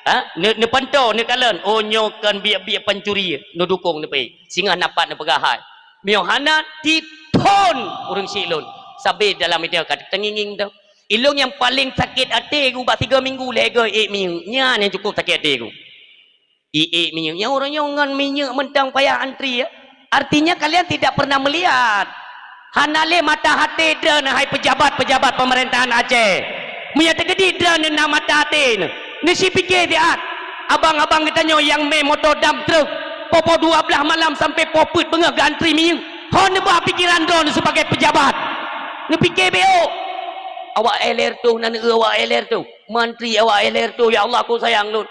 Ha? Ne-, neupantoe, neukalon, oh, nyoe kon biek-biek pancuri, neudukong, neupeuék. Singoh na pat neupeugah hai. Meunyoe hana, tiep thon ureuëng syiek lôn. Sabé dalam ide ka teungieng-ngieng tu. Ilôn nyang paleng sakét até ku bak tiga minggu lhée goe ék minyeuk. Nyan nyang cukup sakét até ku. Iék minyeuk. Nyang ureuëng nyoe ngon minyeuk mantong payah antri, ya. Artinya kalian tidak pernah melihat. Hana lé mata até droeneuh hai pejabat-pejabat pemerintahan Aceh. Meunyoe teukeudi droeneuh na mata até neuh, neusipike siat. Abang-abang geutanyoe nyang mé moto dam truk, poh-poh dua blaih malam sampai poh peuet beungoh geuantri minyeuk. Ho neuba pikeran droeneuh sebagai pejabat. Neupike bék. Awak L R tu, na neueu awak L R tu. Mantri awak L R tu, ya Allah, ku sayang lôn.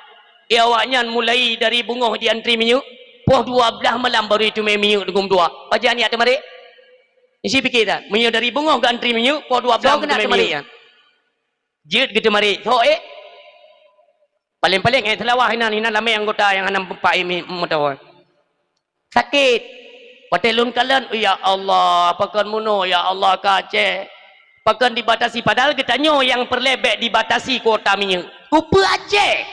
Di awaknyan mulai dari beungoh jiantri minyeuk, poh dua blaih malam baru jiteumé minyeuk teungku meutuah. Pajan nyan teumarék? Isi pike that. Meunyoe dari beungoh geuantri minyeuk, poh dua blaih teumé minyeuk. Jeuet geuteumarék. Sok ék. Paléng-paléng ék seulawah inan, inan ramé anggota nyang hana meupat ék mi-, meutuah. Sakét. Watée lôn kalon, "Ya Allah, pakon meunoe, ya Allah, keu Aceh? Pakon dibatasi?" Padahal geutanyoe nyang peureulée bék dibatasi kuota minyeuk. Kupeue Aceh?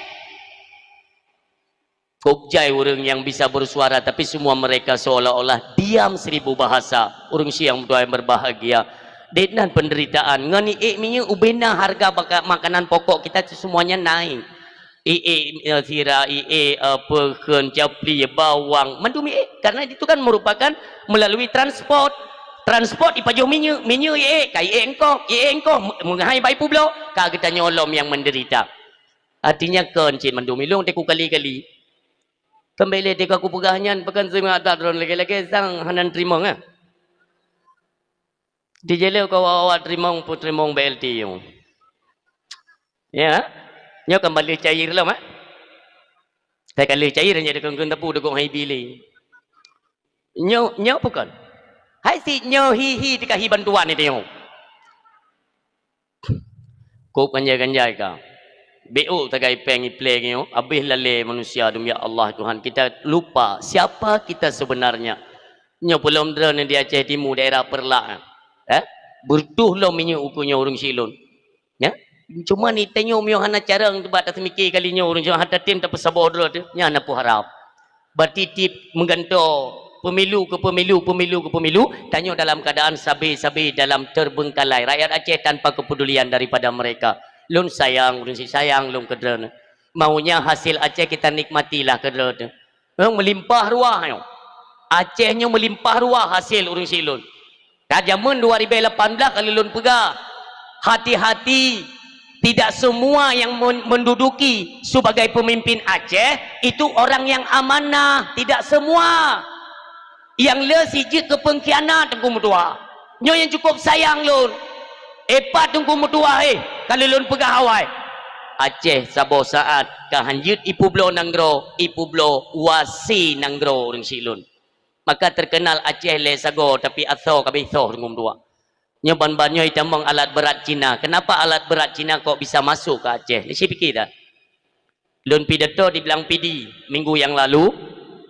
Kok jai ureuëng nyang bisa bersuara, tapi semua mereka seolah-olah diam seribu bahasa. Ureuëng syiek nyang meutuah nyang berbahagia. Dek nan penderitaan, ngon iék minyeuk ubena harga baka-, makanan pokok kita semuanya naik. Iék, eh, sira, iék, eh, peukheun, capli, bawang, mandum iék. Karena itu kan merupakan melalui transport. Transport ipajoh minyeuk, minyeuk iék, ka iék eungkôt, iék eungkôt, me-, meuhai bak ipublok, ka geutanyoe lom nyang menderita. Artinya kon cit mandum ilong teuk kali-kali. Keumbali teuk aku peugah nyan, pakon seungat that droe lagée-lagée sang hana teurimong, eh. Di jih lé keu awak-awak teurimong, peuteurimong B L T nyoe. Ya? Nyoe kan baleueh cair lom, eh? Sai ka lheueh cair nyang dikeue-keue teupeu dugong hai bi lé. Nyoe, nyoe bukon. Hai si nyoe hi-hi teuka hi bantuan itu nyoe. Kop ganjai-ganjai ka. Beu tagai péng iplé nyoe, habéh lalé manusia dum, ya Allah Tuhan, kita lupa siapa kita sebenarnya. Nyoe peulom droeneuh di Aceh Timu, daerah Peureulak, eh? Beureutoh lom minyeuk ukeue nyoe ureuëng silon. Ya? Cuma ni tanyoe miyueb hana carông teubat taseumiké kali nyoe ureuëng silon hana tatem tapeusaboh droe teuh, nyan na peuharab. Berarti tieb meugantoe pemilu ke pemilu, pemilu ke pemilu, tanyoe dalam keadaan sabe-sabe dalam terbengkalai. Rakyat Aceh tanpa kepedulian daripada mereka. Lôn sayang, ureuëng si sayang lôn keu droeneuh. Maunya hasil Aceh kita nikmatilah keu droeneuh. Nyoe meulimpah ruah nyoe. Aceh nyoe meulimpah ruah hasil ureuëng silon. Ka jameun dua ribu lapan belas ka lôn peugah, hati-hati, tidak semua yang men-, menduduki sebagai pemimpin Aceh itu orang yang amanah, tidak semua. Nyang le sijeuet keu peungkhianat Teungku Meutuah. Nyoe nyang cukup sayang lôn. Eh pat Teungku Meutuah, eh, ka lôn peugah awai. Aceh saboh saát ka hanjeuet ipeubloe nanggroe, ipeubloe wasi nanggroe ureuëng silon. Maka terkenal Aceh lé sagoe, tapi asoe ka bisoh Teungku Meutuah. Nyoe ban-ban nyoe itamong alat berat Cina. Kenapa alat berat Cina kok bisa masuk ke Aceh? Ni si pikir dah. Lôn pidato di Blang Pidi minggu yang lalu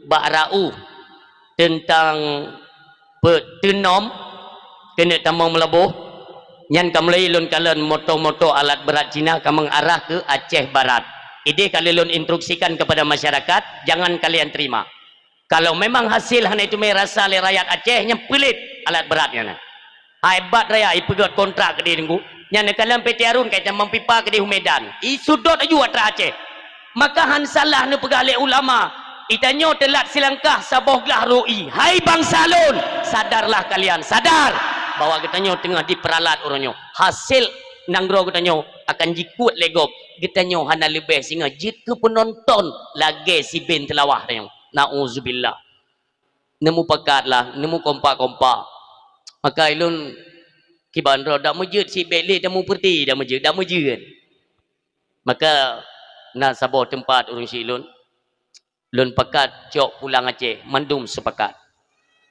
bak Rauf tentang pe-, teunom keuneuk tamong meulaboh. Nyan ka mulai lôn kalon moto-moto alat berat Cina ka mengarah ke Aceh Barat. Idéh ka lôn instruksikan kepada masyarakat, jangan kalian terima. Kalau memang hasil hana iteumé rasa lé rakyat Aceh, nyan peulét alat berat nyan. Hai bat raya ipeugét kontrak keudéh Teungku. Nyan neukalon P T Harun ka itamong pipa keudéh u Medan. Isudot aju atra Aceh. Maka han salah neupeugah lé ulama, itanyoe teulat silangkah saboh glah rôh ié. Hai bansa lôn, sadarlah kalian, sadar bahwa geutanyoe teungoh diperalat uroe nyoe. Hasil nanggroe geutanyoe akan jikuet lé gob. Geutanyoe hana leubeh singoh jeuet keu peunonton lagée siben teulawah tanyoe. Nauzubillah. Neumupakat lah, neumukompak-kompak. Maka ilôn kiban droe dak meujeuet sibék lé dak meupeurti dak meujeuet, dak meujeuet. Maka na saboh teumpat ureuëng si lôn, lôn pakat cok pulang Aceh, mandum seupakat.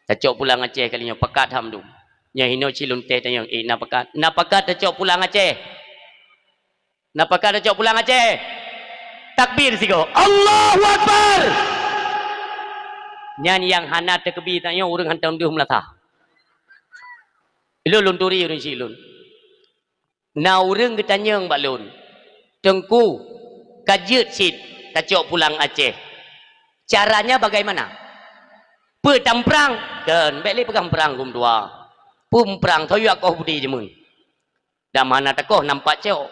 Tacok pulang Aceh kali nyoe pakat ham dum. Nyoe hinoe cit lôn teh tanyong, "Eh, na pakat? Na pakat tacok pulang Aceh?" Na pakat tacok pulang Aceh? Takbir sigoe. Allahu Akbar! Nyan nyang hana teukeubit tanyoe ureuëng hantom deuh meulasah. Ilôn lôn turi ureuëng si lôn. Na ureuëng geutanyong bak lôn, "Teungku, ka jeuet cit tacok pulang Aceh. Caranya bagaimana? Peue tamprang?" "Kon, bék lé peugah meuprang gum dua. Peue meuprang, tho yue akoh budi jameun." Dak mana takoh nampak cok.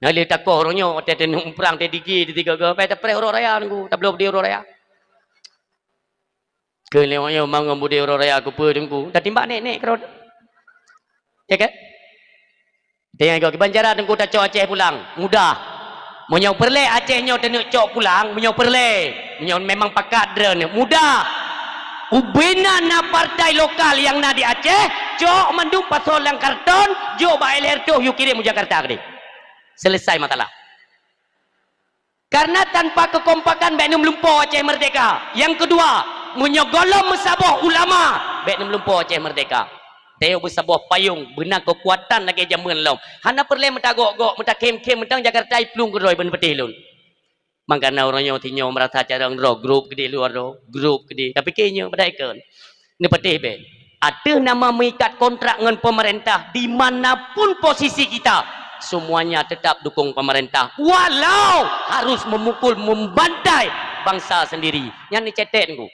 Nah, lé takoh uroe nyoe, watée teuneuk muprang, teuh digi, teuh tiga-tiga, pai tapreh uroe raya nunggu, tabloe budi uroe raya. Keu lewat nyoe mangon budi uroe raya keupeue teungku, tatimbak nek-nek keudroe. Ya kan? Teuingat kiban cara teungku tacok Aceh pulang, mudah. Meunyoe peureulée Aceh nyoe teuneuk cok pulang, meunyoe peureulée, meunyoe memang pakat droeneuh, mudah. Ubena na partai lokal nyang na di Aceh, cok mandum pasoe lam karton, jok bak L R toh, yue kirém u Jakarta keudeh. Selesai masalah. Karena tanpa kekompakan bék neumeulumpoe Aceh merdeka. Nyang keudua, meunyoe gohlom meusaboh ulama, bék neumeulumpoe Aceh merdeka. Tayue beusaboh payong, beuna keukuatan lagée jameun lom. Hana peureulée meutagok-gok, meutakhém-khém, meutang Jakarta iplueng keudroe ban peutéh lôn. Mangkana uroe nyoe sinyoe meurasa carông droe, grup keudeh luwa droe, grup keudeh. Tapi keu nyoe padahai kon. Neupatéh bék. Ateueh nama meuikat kontrak ngon pemerintah, di mana pun posisi kita, semuanya tetap dukung pemerintah, walau harus memukul, membantai bangsa sendiri. Nyan neucatet teungku.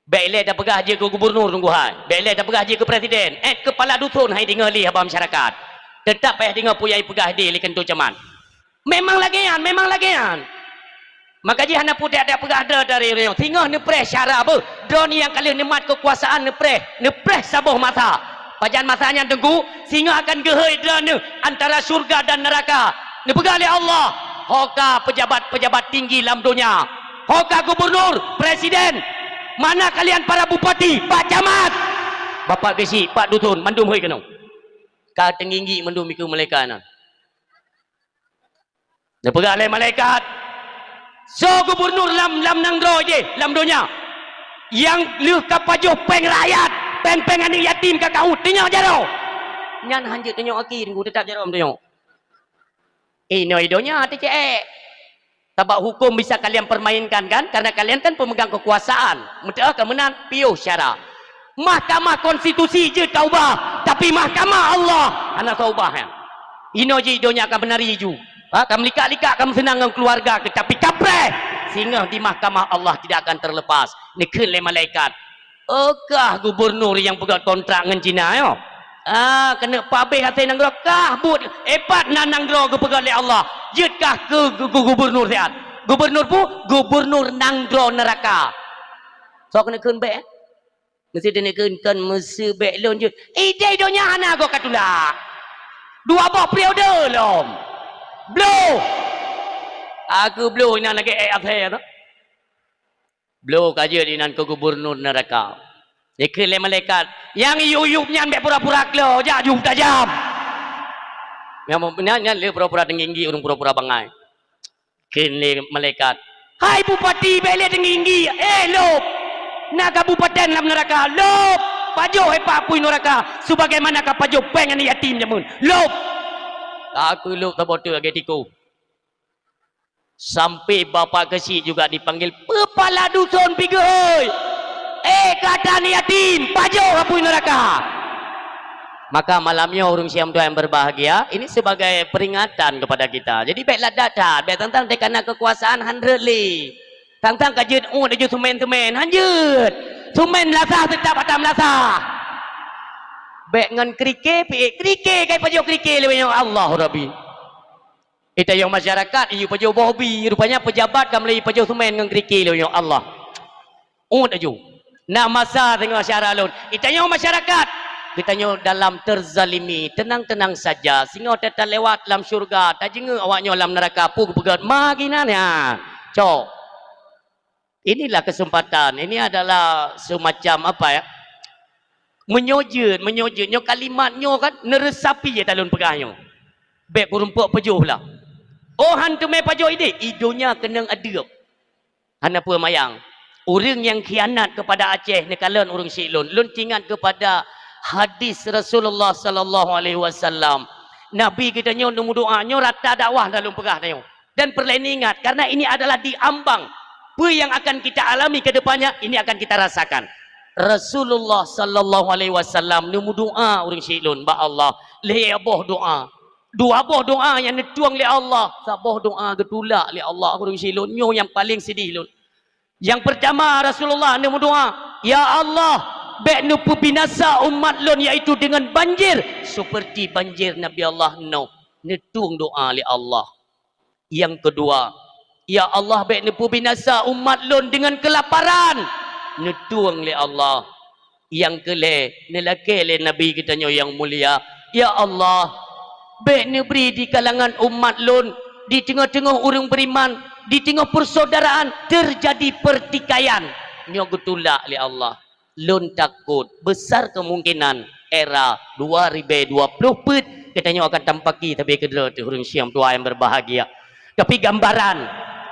Bék lé tapeugah jeuet keu gubunur teungku hai. Bék lé tapeugah jeuet keu presiden. Eh, keupala dusun hai deungoe lé haba masyarakat. Teutap payah deungoe peue nyang ipeugah idéh lé keutua camat. Memang lagée nyan, memang lagée nyan. Maka jih hana putéh-téh peugah droe dari nyoe. Singoh neupreh syara beuh. Droe nyang ka lheueh neumat keukuasaan neupreh, neupreh saboh masa. Pajan masa nyan teungku, singoh akan geuhôi droeneuh antara syurga dan neuraka. Neupeugah lé Allah, "Ho ka peujabat-peujabat tinggi lam donya. Ho ka gubernur, presiden. Mana kalian para bupati, pak camat?" Bapak geusyik, pak dusun, mandum hôi keunoe. Ka teungginggi mandum ikeu malaikat nyan. Neupeugah lé malaikat, "Soe gubernur lam, lam nanggroe jih, lam donya, nyang lheueh ka pajoh péng rakyat, péng-péng aneuëk yatim ka kahut, tunyok jaroe." Nyan hanjeuet tunyok aki, teungku, teutap jaroe tunyok. Inoe donya teucék. Sabab huköm bisa kalian permainkan, kan? Karena kalian kan pemegang kekuasaan. Meuteuk ka meunan, piôh syara. Mahkamah Konstitusi jeuet ka ubah, tapi Mahkamah Allah hana ka ubah nyan. Inoe jih donya ka meunari ju. Ha, ka meulikak-likak, ka meuseunang ngon keuluwarga, tapi kapreh, singoh di Mahkamah Allah tidak akan terlepas. Neukheun lé malaikat, "Oh, kah gubernur nyang peugét kontrak ngon Cina nyoe? Ah, keuneuk pabéh asai nanggroe, kah buet, eh, pat na nanggroe geupeugét lé Allah. Jeuet kah keu gu-, gu-, gubernur siat? Gubernur pu, gubernur nanggroe neuraka." Soe keuneuk kheun bék, eh? Meusti teuneuk kheun kon meuseubek lôn jeuet. Idéh donya hana goe ka tulak. Dua boh periode lom. Bloh. Aku bloh inan lagée ék asai tu. Bloh ka jeuet inan keu gubernur neuraka. Dikheun lé malaikat, "Nyang yub-yub nyan bék pura-pura klo, jak yub tajam." Nyang nyan, nyan lé pura-pura teungginggi, ureuëng pura-pura bangai. Kheun lé malaikat, "Hai bupati, bék lé teungginggi, eh, lôb! Na kabupaten lam neuraka, lôb! Pajoh, eh, pak apui neuraka, sebagaimana ka pajoh péng aneuëk yatim jameun, lôb!" Ka keu lôb saboh teuk lagée tikus. Sampai bapak keusyik juga dipanggil, "Peupala duson pi geuhôi! Eh, kata aneuëk yatim, pajoh apui neuraka!" Maka malam nyoe ureuëng siam tuan yang berbahagia, ini sebagai peringatan kepada kita. Jadi bék ladat that, bék tang-tang teuka na keukuasaan hán rhot lé. Tang-tang ka jeuet uet laju seumén-seumén, hán jeuet. Seumén meulasah teutap ata meulasah. Bék ngon krike, piék krike, kai pajoh krike lé nyoe Allah Rabbi. Geutanyoe masyarakat, iyue pajoh boh bi, rupanya pejabat ka mulai pajoh seumén ngon krike lé nyoe Allah. Uet laju. Na masa teungoh syara lôn. Geutanyoe masyarakat, geutanyoe dalam terzalimi, tenang-tenang saja. Singoh ta-, talewat lam syurga, tajeungeuk awaknyoe lam neuraka, peue geupeugét ma ginan nyan. Cok. Inilah kesempatan. Ini adalah semacam apa ya? Meunyoe jeuet, meunyoe jeuet. Nyoe kalimat nyoe kan neuresapi ya talon peugah nyoe. Bék kureumpok pajoh lah. Oh, hán teumé pajoh idéh, i donya keunong adeueb. Hana peue mayang. Ureuëng nyang khianat kepada Aceh neukalon ureuëng syik lôn. Lôn teuingat kepada hadis Rasulullah sallallahu alaihi wasallam. Nabi geutanyoe neumeudoa, nyoe rata dakwah dah lôn peugah tanyoe. Dan peureulée ingat, karena ini adalah di ambang. Peue nyang akan kita alami ke depannya, ini akan kita rasakan. Rasulullah sallallahu alaihi wasallam neumeudoa ureuëng syik lôn bak Allah. Lhée boh doa. Dua boh doa nyang neutueng lé Allah, saboh doa geutulak lé Allah ureuëng syik lôn. Nyoe nyang paleng sidih lôn. Nyang peurtama, Rasulullah neumeudoa, "Ya Allah, bék neupeubinasa umat lôn, yaitu dengan banjir seperti banjir Nabi Allah Nuh." Neutueng doa lé Allah. Nyang keudua, "Ya Allah, bék neupeubinasa umat lôn deungon keulaparan." Neutueng lé Allah. Nyang keulhée, neulakée lé Nabi geutanyoe nyang mulia, "Ya Allah, bék neubri di kalangan umat lôn, di teungoh-teungoh ureuëng beriman, di teungoh persaudaraan teujadi peurtikaian." Nyoe geutulak lé Allah. Lôn takot, besar kemungkinan era dua ribée dua ploh peuet geutanyoe akan tampaki sabe keudroe teuh ureuëng syik tuan yang berbahagia. Tapi gambaran,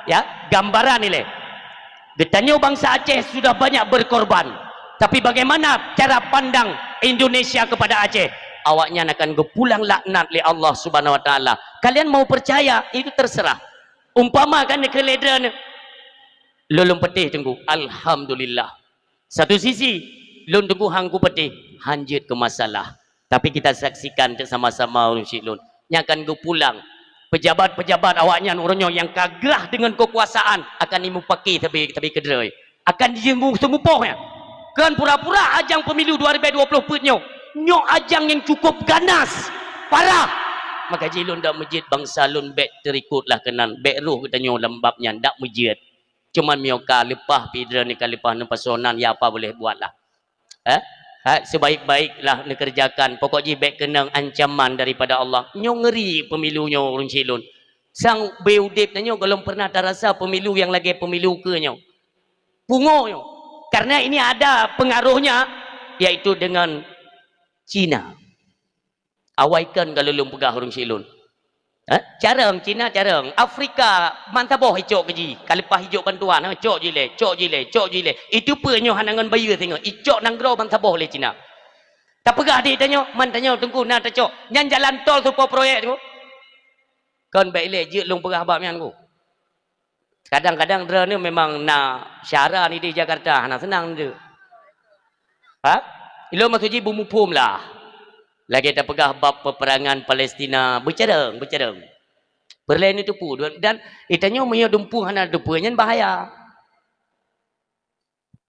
ya, gambaran ilée. Geutanyoe bangsa Aceh sudah banyak berkorban. Tapi bagaimana cara pandang Indonesia kepada Aceh? Awaknyan akan geupulang laknat lé Allah Subhanahu wa Taala. Kalian mau percaya, itu terserah. Umpama kan keu lé droeneuh, lôn lôn peuteh teungku, alhamdulillah. Satu sisi, lôn teungku han kupeuteh, han jeuet keu masalah. Tapi kita saksikan teuk sama-sama ureuëng syik lôn. Nyang akan geupulang. Pejabat-pejabat awaknyan uroe nyoe nyang ka grah deungon keukuasaan akan jimupaki sabe, sabe keudroe. Akan jimeuseumupoh nyan. Kon pura-pura ajang pemilu dua ribée dua ploh peuet nyoe. Nyoe ajang nyang cukup ganas, parah. Maka jih lôn dak meujeuet bansa lôn, bék teurikot lah keunan, bék roh geutanyoe lam bab nyan, dak meujeuet. Cuman meunyoe ka leupah pih, droeneuh ka leupah neupasoe nan, ya apa boleh buat lah. Eh? Ha, sebaik-baik lah neukeureujakan. Pokok jih bék keunong ancaman daripada Allah. Nyoe ngeuri pemilu nyoe ureuëng syik lôn. Sang beu udeb tanyoe gohlom pernah tarasa pemilu nyang lagée pemilu keu nyoe. Pungo nyoe. Karena ini ada pengaruhnya, yaitu dengan Cina. Awai kon ka lôn peugah ureuëng syik lôn. Eh? Carông Cina, carông Afrika, bansaboh icok keu jih. Ka leupah ijok bantuan, eh, cok jih lé, cok jih lé, cok jih lé. Itu peue nyoe hana ngon bayeue singoh, icok nanggroe bansaboh lé Cina. Tapeugah di tanyoe, man tanyoe Teungku na tacok. Nyan jalan tol seupôt proyek tu. Kon bék ilée jeuet lôn peugah bak nyan ku. Kadang-kadang droeneuh memang na syara ni di Jakarta, hana seunang tu. Ha? Ilôn maksud jih beumuphom lah. Lagée tapeugah bab peperangan Palestina, beucarông, beucarông. Peureulée neuteupeue, dan itanyoe meunyoe dumpeue hana teupeue, nyan bahaya.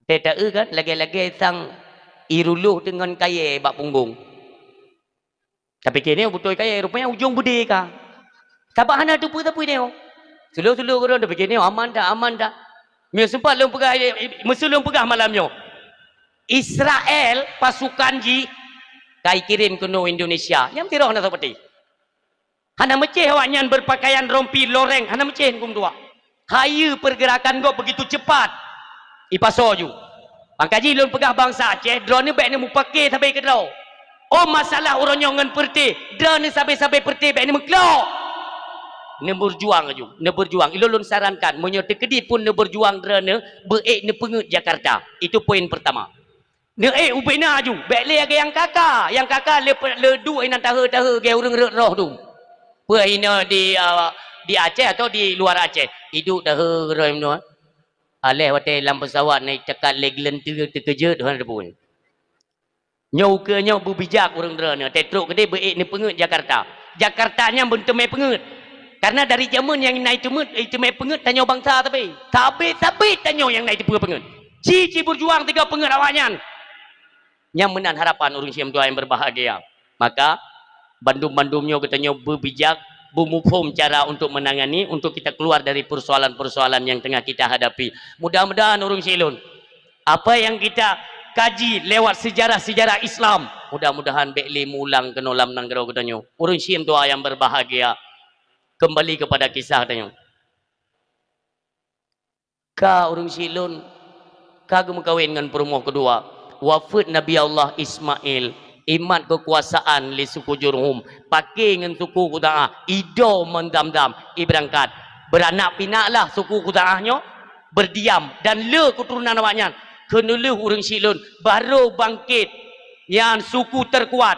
Teu taeu kan, lagée-lagée sang iruluh deungon kayée bak punggong. Tapike nyoe beutôi kayée, rupanya ujong beudé ka. Sabab hana teupeue-teupeue nyoe. Sulu-sulu gurong tapike nyoe aman dak, aman dak. Meunyoe sempat lôn peugah, meuseu lôn peugah malam nyoe. Israel pasukan jih ka ikirém keunoe Indonesia. Nyang tiroh na seperti. Hana meucéh awaknyan berpakaian rompi loreng, hana meucéh hukum tuha. Hayeue pergerakan gob begitu cepat. Ipasoe ju. Maka jih lôn peugah bansa Aceh, droeneuh bék neumupake sabe keudroe. Oh, masalah uroe nyoe ngon peureuté, droeneuh sabe-sabe peureuté bék neumeuklok. Neubeujuang ju, neubeujuang. Ilôn lôn sarankan, meunyoe teukeudi pun neubeujuang droeneuh, beuék neupeungeuet Jakarta. Itu poin pertama. Neuék ubena ju, bék lé lagée nyang kaka. Nyang kaka le, le duek inan tahe-tahe gée ureuëng rot roh tu. Peue inoe di, ah, di Aceh atau di luar Aceh? Iduek tahe roh inoe. Aléh watée lam pesawat naik cakap lé geuleunteu teukeujot hana teupeue. Nyoe ukeue nyoe beubijak ureuëng droeneuh, teutrok keudeh beuék neupeungeuet Jakarta. Jakarta nyan beunteumé peungeuet. Karena dari jameun nyang na iteumeuet, iteumé peungeuet tanyoe bansa sabe. Sabe-sabe tanyoe nyang na iteupeue peungeuet. Ci-ci beujuang tiga peungeuet awaknyan. Nyang meunan harapan ureuëng syik meutuah nyang berbahagia. Maka, bandum-bandum nyoe geutanyoe beubijak, beumuphom cara untuk menangani, untuk kita keluar dari persoalan-persoalan yang tengah kita hadapi. Mudah-mudahan ureuëng syik lôn, apa yang kita kaji lewat sejarah-sejarah Islam, mudah-mudahan bék lé meuulang keunoe lam nanggroe geutanyoe. Ureuëng syik meutuah nyang berbahagia, kembali kepada kisah tanyoe. Ka ureuëng syik lôn ka geumeukawen ngon peurumoh keudua. Wafeuet Nabi Allah Ismail, imat keukuasaan lé suku Jurhum, paké ngon suku Khuzaah, ido Mon Zamzam, ibeurangkat. Beuranak pinaklah suku Khuzaah nyoe, beurdiam, dan le keuturonan awaknyan. Keuneulheueh ureuëng syik lôn, barô bangkét nyan suku terkuat,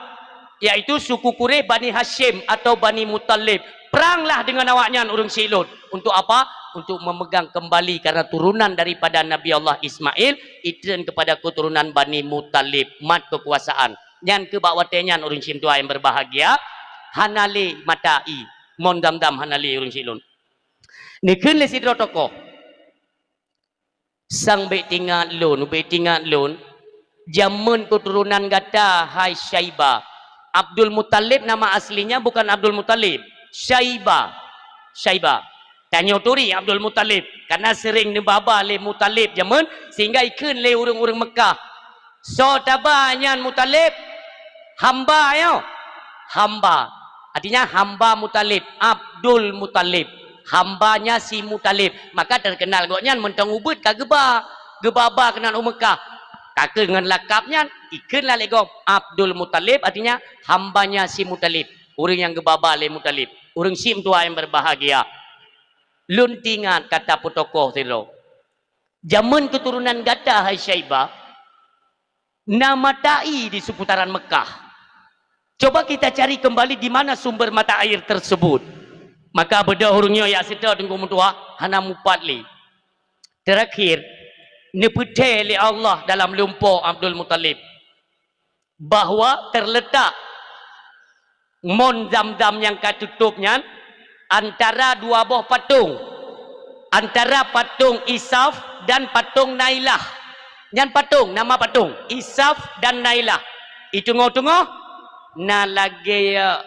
yaitu suku Quraisy, Bani Hasyim atau Bani Muthalib. Peranglah dengan awaknyan ureuëng syik lôn. Untuk apa? Untuk memegang kembali, karena turunan daripada Nabi Allah Ismail, itreun kepada keturunan Bani Muthalib, mat keukuasaan. Nyan keuh bak watée nyan ureuëng syik meutuah nyang berbahagia, hana lé mata ie, Mon Zamzam hana lé ureuëng syik lôn. Neukheun lé sidroe tokoh. Sang bék tingat lôn, bék tingat lôn, jameun keuturonan gata, hai Syaibah. Abdul Muthalib nama aslinya bukan Abdul Muthalib, Syaibah. Syaibah. Tanyoe turi Abdul Muthalib, karena sering neubaba lé Muthalib jameun, sehingga ikheun lé ureuëng-ureuëng Meukah. Soe taba nyan Muthalib? Hamba nyoe. Hamba. Artinya hamba Muthalib, Abdul Muthalib. Hambanya si Muthalib. Maka terkenal gobnyan mantong ubit ka geuba, geubaba keunan u Meukah. Ka keuh ngon lakab nyan, ikheun lah lé gob Abdul Muthalib, artinya hambanya si Muthalib. Ureuëng nyang geubaba lé Muthalib. Ureuëng syik meutuah nyang berbahagia. Lôn tingat kata peutokoh sidroe. Jameun keuturonan gata, hai Syaibah, na mata ie di seputaran Meukah. Coba kita cari kembali di mana sumber mata air tersebut. Maka beudôh ureuëng nyoe jak seutôt Teungku meutuah, hana mupat lé. Terakhir, neupeutée lé Allah dalam lumpo Abdul Muthalib bahwa terletak Mon Zamzam nyang ka tutôp nyan antara dua boh patong, antara patong Isaf dan patong Nailah. Nyan patong, nama patong, Isaf dan Nailah. Di teungoh-teungoh na lagée, eh,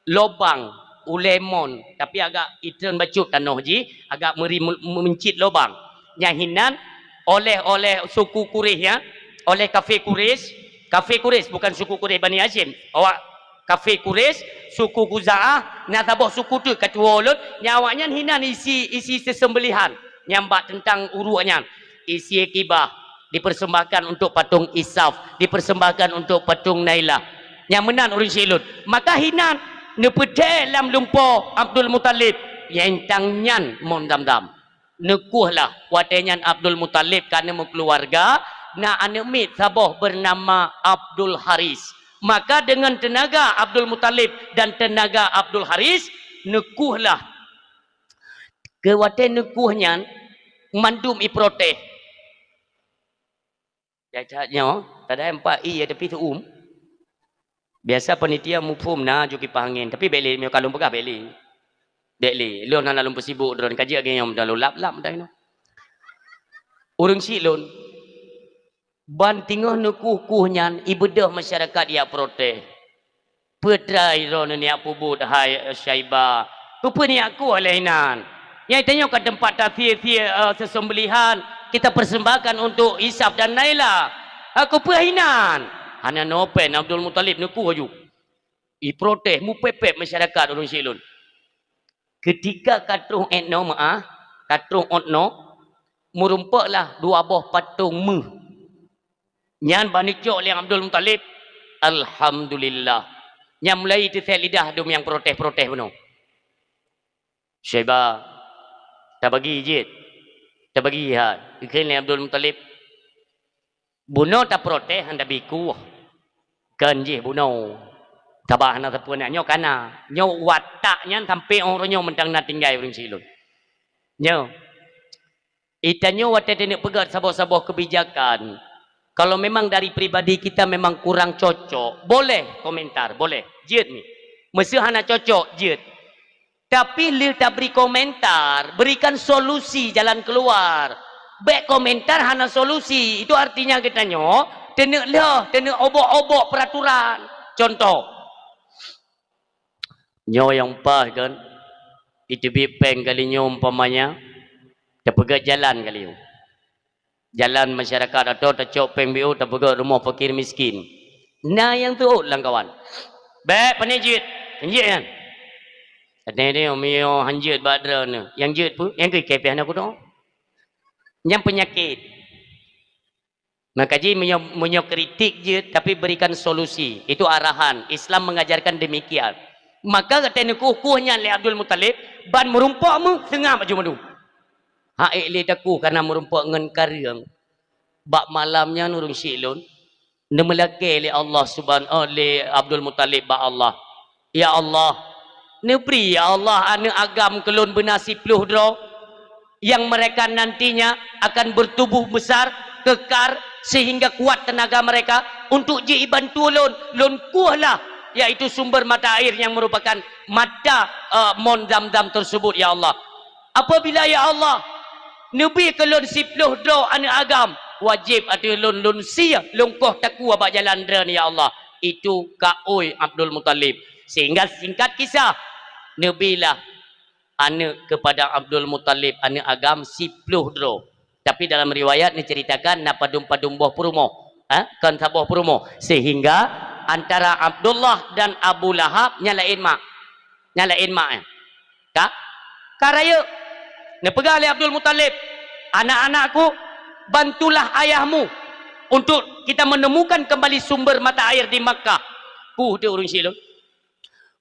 lobang ulèe mon, tapi agak itreun bacut tanoh jih, agak meuri-, meuncit lobang. Nyang hinan oleh, oleh suku Quraisy nyan, oleh kafé Quraisy, kafé Quraisy, bukan suku Quraisy Bani Hasyim. Awak kafé Quraisy, suku Khuza'ah, na saboh suku teuk ka tuwo lôn, nyang awaknyan hinan isi, isi seuseumbeulihan nyang bak teuntang uruek nyan, isi kibah, dipersembahkan untuk patung Isaf, dipersembahkan untuk patung Nailah. Nyang meunan ureueng syiek lôn. Maka hinan neupeuthèe lam lumpoe Abdul Muthalib, nyang tang nyan mon Zamzam. Neukueh lah, watèe nyan Abdul Muthalib ka neumeukeuluwarga, na aneuk miet saboh beunama Abdul Haris. Maka deungon teunaga Abdul Muthalib dan teunaga Abdul Haris, neukueh lah. Keu watèe neukueh nyan, mandum iprotes. That-that nyoe, tadai empat ie tapi seuuem. Biasa panitia muphom na ju kipah angén, tapi bèk lé, meunyoe ka lôn peugah bèk lé. Bèk lé, lôn hana lôn peusibuk droeneuh, ka jeuet lagèe nyoe, lôn lap-lap meunan. Ureueng syiek lôn, ban teungoh neukueh-kueh nyan, ibeudôh masyarakat jak protes. Peue treuk droeneuh neujak peubuet, hai Syaibah? Keupeue neujak kueh lé inan? Nyang tanyoe ka teumpat tasie-sie, eh, seuseumbeulihan, kita persembahkan untuk Isaf dan Naila. Ha, keupeue inan? Hana noe pen, Abdul Muthalib neukueh laju. Iprotes, meupèp-pèp masyarakat ureueng syiek lôn. Keutika ka troh 'et noe meu'ah, ka troh 'et noe, meurumpok lah dua boh patong méuh. Nyan ban neucok lé Abdul Muthalib, alhamdulillah. Nyan mulai teusét lidah dum nyang protes-protes bunoe. Syaibah, tabagi jeuet. Tabagi ha, geukheun lé Abdul Muthalib. Bunoe taprotes han tabi kueh. Kon jih bunoe. Sabab hana sapeue na nyoe kana. Nyoe watak nyan sampai 'oh uroe nyoe mantong na tinggai ureueng syiek lôn. Nyoe. Itanyoe watèe taneuk peugöt saboh-saboh keubijakan, kalau memang dari pribadi kita memang kurang cocok, boleh komentar, boleh. Jeuet mi. Meuseu hana cocok, jeuet. Tapi lheueh tabri komentar, berikan solusi jalan keluar. Bèk komentar hana solusi, itu artinya geutanyoe taneuk lheueh, taneuk obok-obok peraturan. Contoh, nyoe nyang paih kan, iteubiet péng kali nyoe umpamanya, tapeugöt jalan kali nyoe. Jalan masyarakat atau tacok péng B O tapeugöt rumoh fakir miskin. Na nyang teuôt lam kawan. Bèk, pane jeuet. Jeuet nyan. Até nyoe meunyoe han jeuet bak droeneuh. Nyang jeuet peue? Nyang keu kèe pih hana kudoe. Nyang peunyakét. Maka jih meunyoe, meunyoe kritik jeuet, tapi berikan solusi. Itu arahan. Islam mengajarkan demikian. Maka gata neukueh-kueh nyan lé Abdul Muthalib, ban meurumpok méuh, seungab aju mandum. Hak ék lé takueh kana meurumpok ngon kareueng. Bak malam nyan ureueng syiek lôn, neumeulakèe lé Allah Subhan-, oh, lé Abdul Muthalib bak Allah. Ya Allah, neubri ya Allah aneuk agam keu lôn beuna siploh droe, yang mereka nantinya akan bertubuh besar, kekar, sehingga kuat tenaga mereka untuk jibantu lôn, lôn kueh lah, yaitu sumber mata air yang merupakan mata, eh, mon Zamzam tersebut, ya Allah. Apabila, ya Allah, neubri keu lôn siploh droe aneuk agam, wajéb ateueh lôn, lôn sie, lôn koh takue bak jalan droeneuh, ya Allah. Itu kaôi Abdul Muthalib. Sehingga singkat kisah, neubrilah aneuk kepada Abdul Muthalib, aneuk agam siploh droe. Tapi dalam riwayat neuceuritakan na padum-padum boh peurumoh. Ha? Kon saboh peurumoh. Sehingga antara Abdullah dan Abu Lahab nyan laén mak. Nyan laén mak nyan. Ka? Ka rayeuk. Neupeugah lé Abdul Muthalib, "Anak-anakku, bantulah ayahmu untuk kita menemukan kembali sumber mata air di Makkah." Kuh teuh ureueng syiek lôn.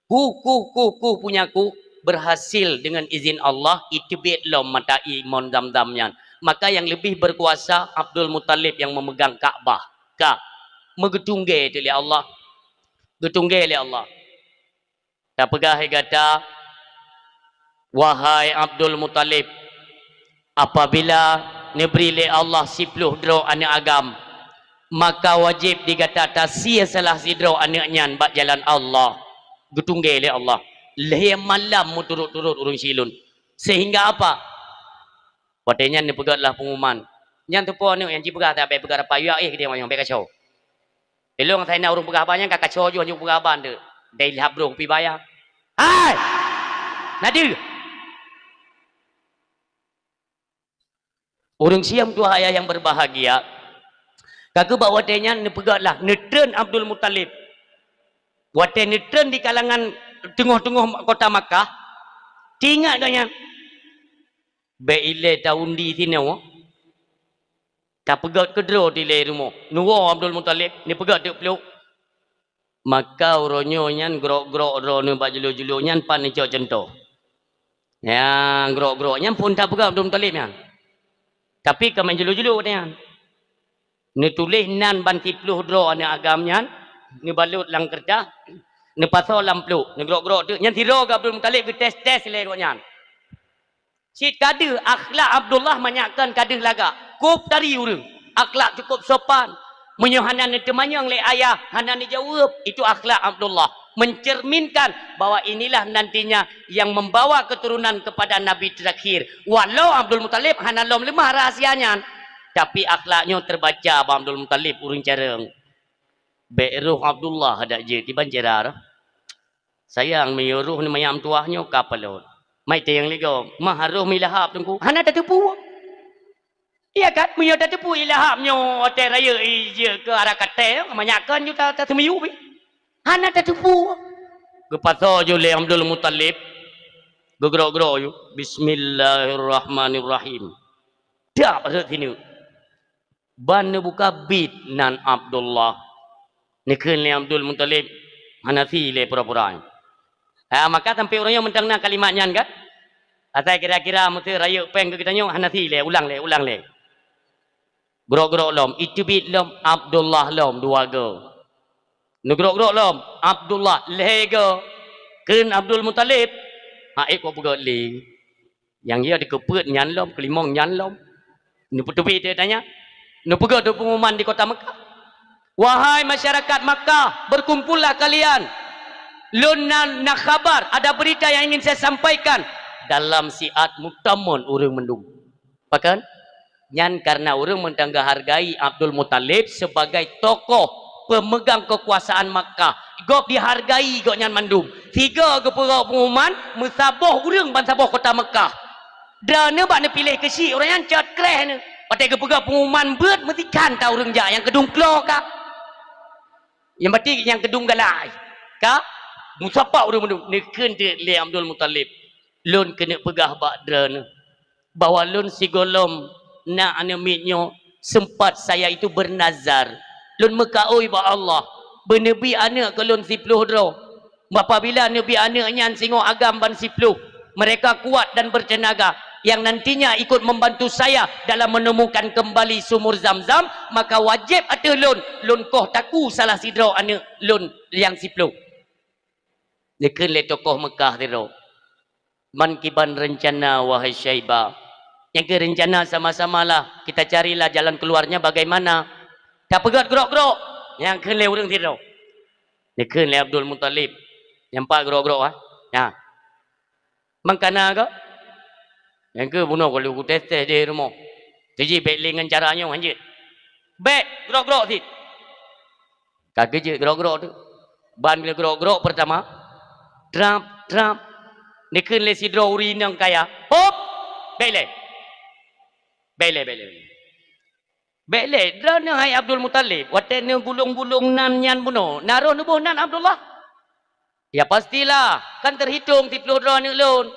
Kuh, kuh, kuh, kuh punya kuh, berhasil dengan izin Allah, iteubiet lom mata ie mon Zamzam nyan. Maka yang lebih berkuasa Abdul Muthalib yang memegang Ka'bah. Ka. Meugeutunggé teuh lé Allah. Geutunggé lé Allah. Tapeugah lé gata, wahai Abdul Muthalib, apabila neubri lé Allah siploh droe aneuk agam, maka wajéb di gata tasie salah sidroe aneuk nyan bak jalan Allah. Geutunggé lé Allah. Lhèe malam meuturot-turot ureueng syiek lôn. Sehingga apa? Watèe nyan neupeugöt lah pengumuman. Nyan teupeue aneuk nyang jipeugah, "Tabèe peugah rapat, yue éh keudéh wayong, bèk kaco." Ilôn ngon Saina ureueng peugah haba nyan ka kaco ju, hana peugah haba nteuk. Dai lhab droe kupi baya. Hai! Na deuh! Ureuëng siom tuha ayah nyang berbahagia, ka keuh bak watée nyan neupeugét lah, neutreun Abdul Muthalib. Watée neutreun di kalangan teungoh-teungoh kota Makkah, teuingat geuh nyan, bék ilée ta undi sinoe, tapeugét keudroe dilée rumoh. Neuwoe Abdul Muthalib, neupeugét teuk pluek. Maka uroe nyoe nyan grok-grok droeneuh bak julu-julu nyan pat neucok cuntoh. Nyang grok-grok nyan phon tapeugah Abdul Muthalib nyan. Tapi ka meunan julu-julu nyan. Neutuléh nan ban siploh droe aneuëk agam nyan, neubalot lam keureutah, neupasoe lam pluek, neugrok-grok teuk. Nyan sidroe geuh Abdul Muthalib geutés-tés lé gobnyan. Cit ka deuh akhlak Abdullah manyak kon ka deuh lagak. Kôb tari ureuëng. Akhlak cukup sopan. Meunyoe hana neuteumanyong lé ayah, hana neujaweueb, itu akhlak Abdullah. Mencerminkan bahwa inilah nantinya yang membawa keturunan kepada Nabi terakhir. Walau Abdul Muthalib hana lom leumah rahsia nyan, tapi akhlak nyoe terbaca bak Abdul Muthalib ureuëng carông. Bék roh Abdullah dak jeuet iban cira roh. Sayang, meunyoe roh ni manyak meutuwah nyoe ka palot. Mai teueng lé gob, mah roh mi lahab teungku. Hana tateupeue. Iya kan? Meunyoe tateupeue i lahab nyoe watée rayeuk i jeuet keu arah katée, manyak kon ju ta-, tateumiyueb. Hana tateupeue. Geupasoe ju lé Abdul Muthalib, geugrok-grok ju. Bismillahirrahmanirrahim. Dap rhot sineuk. Ban neubuka bit nan Abdullah. Neukheun lé Abdul Muthalib, "Hana si lé pura-pura." Ha, maka sampai uroe nyoe mantong na kalimat nyan kan? Asai kira-kira meuseu rayeuk péng keu geutanyoe, "Hana si lé, ulang lé, ulang lé." Grok-grok lom, iteubiet lom, Abdullah lom dua go. Neugrok-grok lom, Abdullah lhée go. Kheun Abdul Muthalib, "Ha ék kok peugét lé." Nyang ya dikeupeuet nyan lom, keulimong nyan lom. Neupeuteubiet tanya. Neupeugah pengumuman di kota Mekah. "Wahai masyarakat Makkah, berkumpullah kalian. Lôn na, na khabar, ada berita yang ingin saya sampaikan." Dalam siat meutamon ureuëng mandum. Pakon? Nyan karena ureuëng mantong geuhargai Abdul Muthalib sebagai tokoh pemegang kekuasaan Makkah. Gob dihargai gobnyan mandum. Tiga geupeugah pengumuman, meusaboh ureuëng ban saboh kota Mekah. Droeneuh bak neupiléh keuchik, ureuëng nyan cot kreh neuh. Watée geupeugah pengumuman beuet, meusikan ta ureuëng jak nyang keudung klo ka. Nyang batin nyang keudung galai. Ka? Meusapat ureuëng mandum. Neukheun teuk lé Abdul Muthalib, "Lôn keuneuk peugah bak droeneuh bahwa lôn sigohlom na aneuëk miet nyoe, sempat saya itu bernazar. Lôn meukaôi bak Allah, beuneubi aneuëk keu lôn siploh droe. Apabila neubi aneuëk nyan singoh agam ban siploh, mereka kuat dan bertenaga, yang nantinya ikut membantu saya dalam menemukan kembali sumur Zam-Zam, maka wajéb ateueh lôn, lôn koh takue salah sidroe aneuëk lôn nyang siploh." Neukheun lé tokoh Mekah sidroe, "Man kiban rencana, wahai Syaibah?" "Nyang keuh rencana sama-samalah, kita carilah jalan keluarnya bagaimana." Tapeugét grok-grok, nyang kheun lé ureuëng sidroe. Neukheun lé Abdul Muthalib, nyang pat grok-grok, ha? Nyan. "Mangkana kah?" "Nyang keuh bunoe ka lheueh kutés-tés di rumoh. Teujih bék lé ngon cara nyoe hanjeuet. Bék grok-grok cit." Ka geujeuet grok-grok teuk. Ban lé grok-grok peurtama, trap, trap. Neukheun lé sidroe ureuëng inong kaya, "Hop! Bék lé! Bék lé, bék lé, bék lé! Bék lé, droeneuh hai Abdul Muthalib, watée neugulong-gulong nan nyan bunoe, na roh neuboh nan Abdullah?" "Ya pastilah, kan teuhitong siploh droe aneuëk lôn."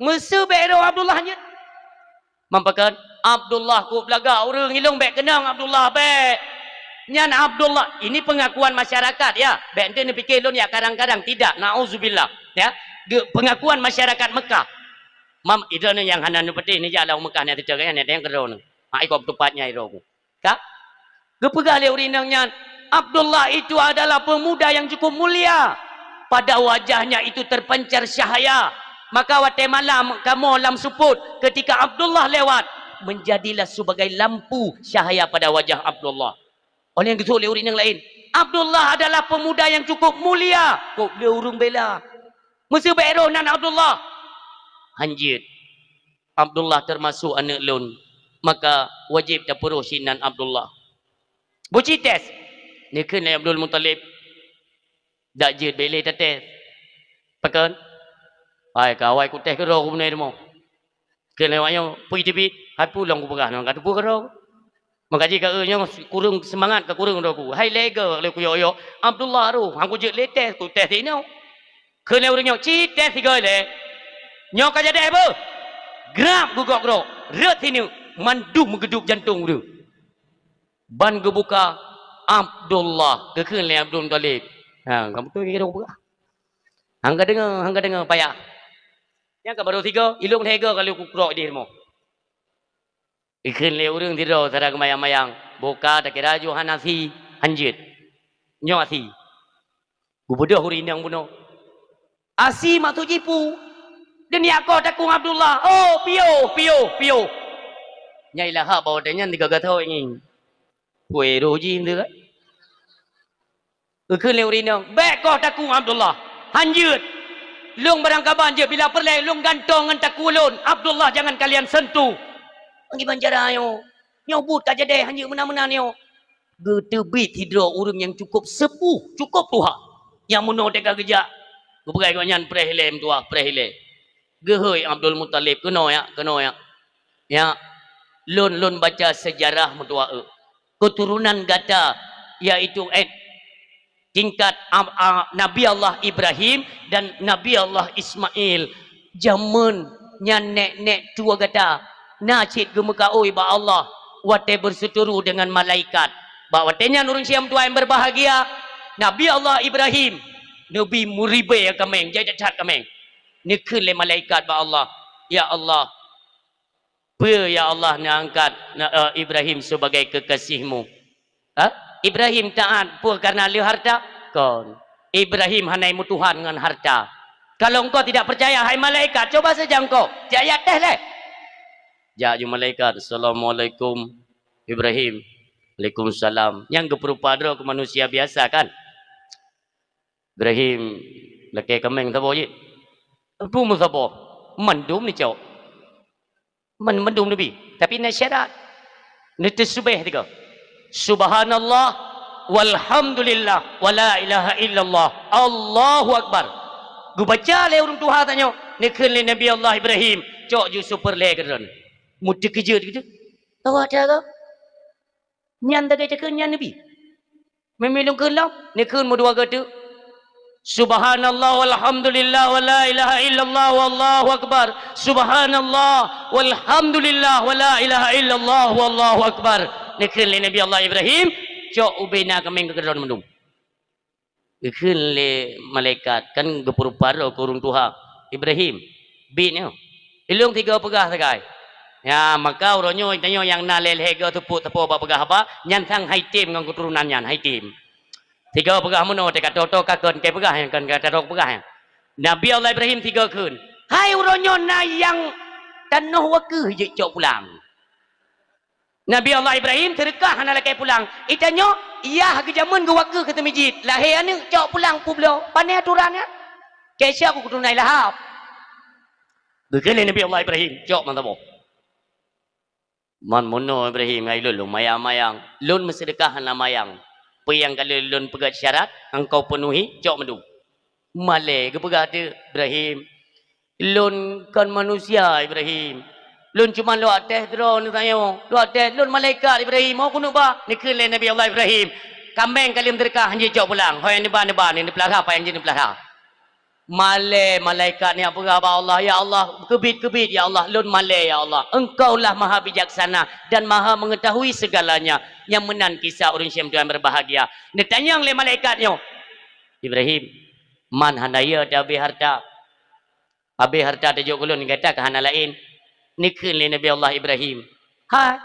"Meuseu bék roh Abdullah nyan?" "Man pakon? Abdullah kôb lagak ureuëng, ilong bék keunong Abdullah, bék." Nyan Abdullah, ini pengakuan masyarakat, ya. Bék ente neupike lôn ya kadang-kadang, tidak, nauzubillah, ya. Ge-, pengakuan masyarakat Mekah. Mam, idroeneuh nyang hana neupatéh neujak lam Mekah nyan teucok nyan, nyan keudroe nyoe. Ha, iko tupat nyai roh. Ka? Geupeugah lé ureuëng inong nyan, "Abdullah itu adalah pemuda yang cukup mulia. Pada wajahnya itu terpancar cahaya. Maka watée malam kamoe lam seupôt, ketika Abdullah lewat, menjadilah sebagai lampu cahaya pada wajah Abdullah." Óh lheueh nyan geuseuôt lé ureuëng inong laén, "Abdullah adalah pemuda yang cukup mulia." Kôb lé ureuëng bela. "Meuseu bék roh nan Abdullah?" "Hanjeuet. Abdullah teumasok aneuëk lôn, maka wajéb tapeuroh sinan Abdullah." Buci tes. Neukheun lé Abdul Muthalib, "Dak jeuet bék lé tates." Pakon? Hai ka awai kutéh keudroe ku bunoe rumoh. Keu lewat nyoe, pui teubiet, hai peue lôn kupeugah nyoe, ka teupeue keudroe. Maka jih ka eu nyoe kureueng seumangat ka kureueng droe ku. Hai lé goe lé kuyok-yok, Abdullah roh, han kujeuet lé téh, kutéh sinoe. Kheun lé ureueng nyoe, "Ci, téh sigoe lé." Nyoe ka jadeh beuh. Grab geugok-grok, rhot sineuk, mandum meugeudub jantong ureueng. Ban geubuka, Abdullah, geukheun lé Abdul Muthalib. Ha, kamoe tu kira buka. Han ka deungoe, han ka deungoe payah. Nyang ka barô sigoe, ilong lhèe goe ka lheueh kukrok idéh rumoh. Ikheun lé ureueng sidroe sira geumayang-mayang, boh ka takira ju hana sie, han jeuet. Nyoe asie. Geubeudôh ureueng inong bunoe. Asie maksud jih peue? Deungon koh takong Abdullah. Oh, piôh, piôh, piôh. Nyai lahap bak watèe nyan tiga gasoe ngieng. Kue roh jih tu kan. Geukheun lé ureueng inong, "Bèk koh takong Abdullah. Han jeuet. Lôn barang kaban jeuet, bila peureulèe lôn gantong ngon takue lôn. Abdullah jangan kalian sentuh." Ngiban cara nyoe. Nyoe buet ka jadeh, han jeuet meunan-meunan nyoe. Geuteubiet sidroe ureueng nyang cukôp seupuh, cukôp tuha. Nyang meunoe teuka geujak. Geupeugah gobnyan, "Preh ilèe meutuah, preh ilèe." Geuhôi Abdul Muthalib, "Keunoe ya, keunoe ya. Ya, lôn, lôn baca seujarah meutuah eu. Keuturonan gata, yaitu, eh, tingkat, a, a, Nabi Allah Ibrahim dan Nabi Allah Ismail. Jameun nyan nèk-nèk tuha gata na cit geumeukaôi bak Allah watèe beuseuturu deungon malaikat. Bak watèe nyan ureueng syiah meutuah nyang beubahgia, Nabi Allah Ibrahim neubi meuribèe kaméng, jai that-that kaméng. Neukheun lé malaikat bak Allah, 'Ya Allah, peue ya Allah neuangkat na, eh, Ibrahim sebagai kekasih-Mu?' Ha? Ibrahim taat peue kareuna lé harta? Kon. Ibrahim hana meutuhan ngon harta. Kalau engkau tidak percaya, hai malaikat, coba saja engkau. Jak jak tes lé. Jak ju malaikat, "Assalamualaikum, Ibrahim." "Waalaikumsalam." Nyang geupeurupa droe keu manusia biasa kan? "Ibrahim, lakèe kaméng saboh jih." "Peue meusaboh?" "Mandum neucok." Man-, mandum neubi. Tapi na syarat. Neuteuseubeh tiga. "Subhanallah, walhamdulillah, wala ilaha illallah, Allahu Akbar." Geubaca lé ureueng tuha tanyoe, neukheun lé Nabi Allah Ibrahim, "Cok ju super lé keudroe." Meuteukeujot geuh. Awak dah ka. Nyan teuka takheun nyan neubi. Meunyoe lôn kheun lom, neukheun meudua goe teuk. "Subhanallah walhamdulillah wa la ilaha illallah wallahu akbar. Subhanallah walhamdulillah wa la ilaha illallah wallahu akbar." Neukheun lé Nabi Allah Ibrahim, cok ubé na kaméng keu keudroe mandum. Geukheun lé malaikat, kan geupeurupa droe keu ureueng tuha, "Ibrahim, biet nyoe. Ilong tiga peugah sagai." Ya, maka uroe nyoe tanyoe nyang na lhèe-lhèe goe teupok-teupok bak peugah haba, nyan sang hai tem ngon keuturonan nyan, hai tem. Tiga peugah meunoe, teuka toe-toe ka kon, keu peugah nyang kon, ka toe peugah nyan. Nabi Allah Ibrahim tiga kheun, "Hai uroe nyoe na nyang tanoh wakeuh jeuet cok pulang." Nabi Allah Ibrahim teureukah hana lakèe pulang. Itanyoe, yah geujameun geuwakeuh keu teumijit. Lahé aneuk cok pulang peubloe. Pané aturan nyan? Keu siat ku keuturonan Lahab. Geukheun lé Nabi Allah Ibrahim, cok meusaboh. Man meunoe Ibrahim, hai lôn, lôn mayang-mayang. Lôn meuseudeukah hana mayang. Peue nyang ka lheueh lôn peugöt syarat, engkau peunuhi, cok mandum. Malèe geupeugah teuk Ibrahim, "Lôn kon manusia, Ibrahim. Lôn cuma lôn tes droeneuh tanyoe. Lôn tes, lôn malaikat, Ibrahim. Ho keuneuk ba?" Neukheun lé Nabi Allah Ibrahim, "Kaméng ka lheueh meuteuka, han jeuet cok pulang. Ho nyang neuba, neuba, neupeulara, apa nyang jeuet neupeulara." Malèe malaikat nyan peugah bak Allah, "Ya Allah, keubiet-keubiet, ya Allah, lôn malèe, ya Allah. Engkaulah Maha Bijaksana dan Maha Mengetahui segalanya." Nyang meunan kisah ureueng syiah meutuah nyang berbahagia. Neutanyong lé malaikat nyoe, "Ibrahim, man hana yö teuhabéh harta? Habéh harta tajok keu lôn, gata ka hana laén." Neukheun lé Nabi Allah Ibrahim, "Hai,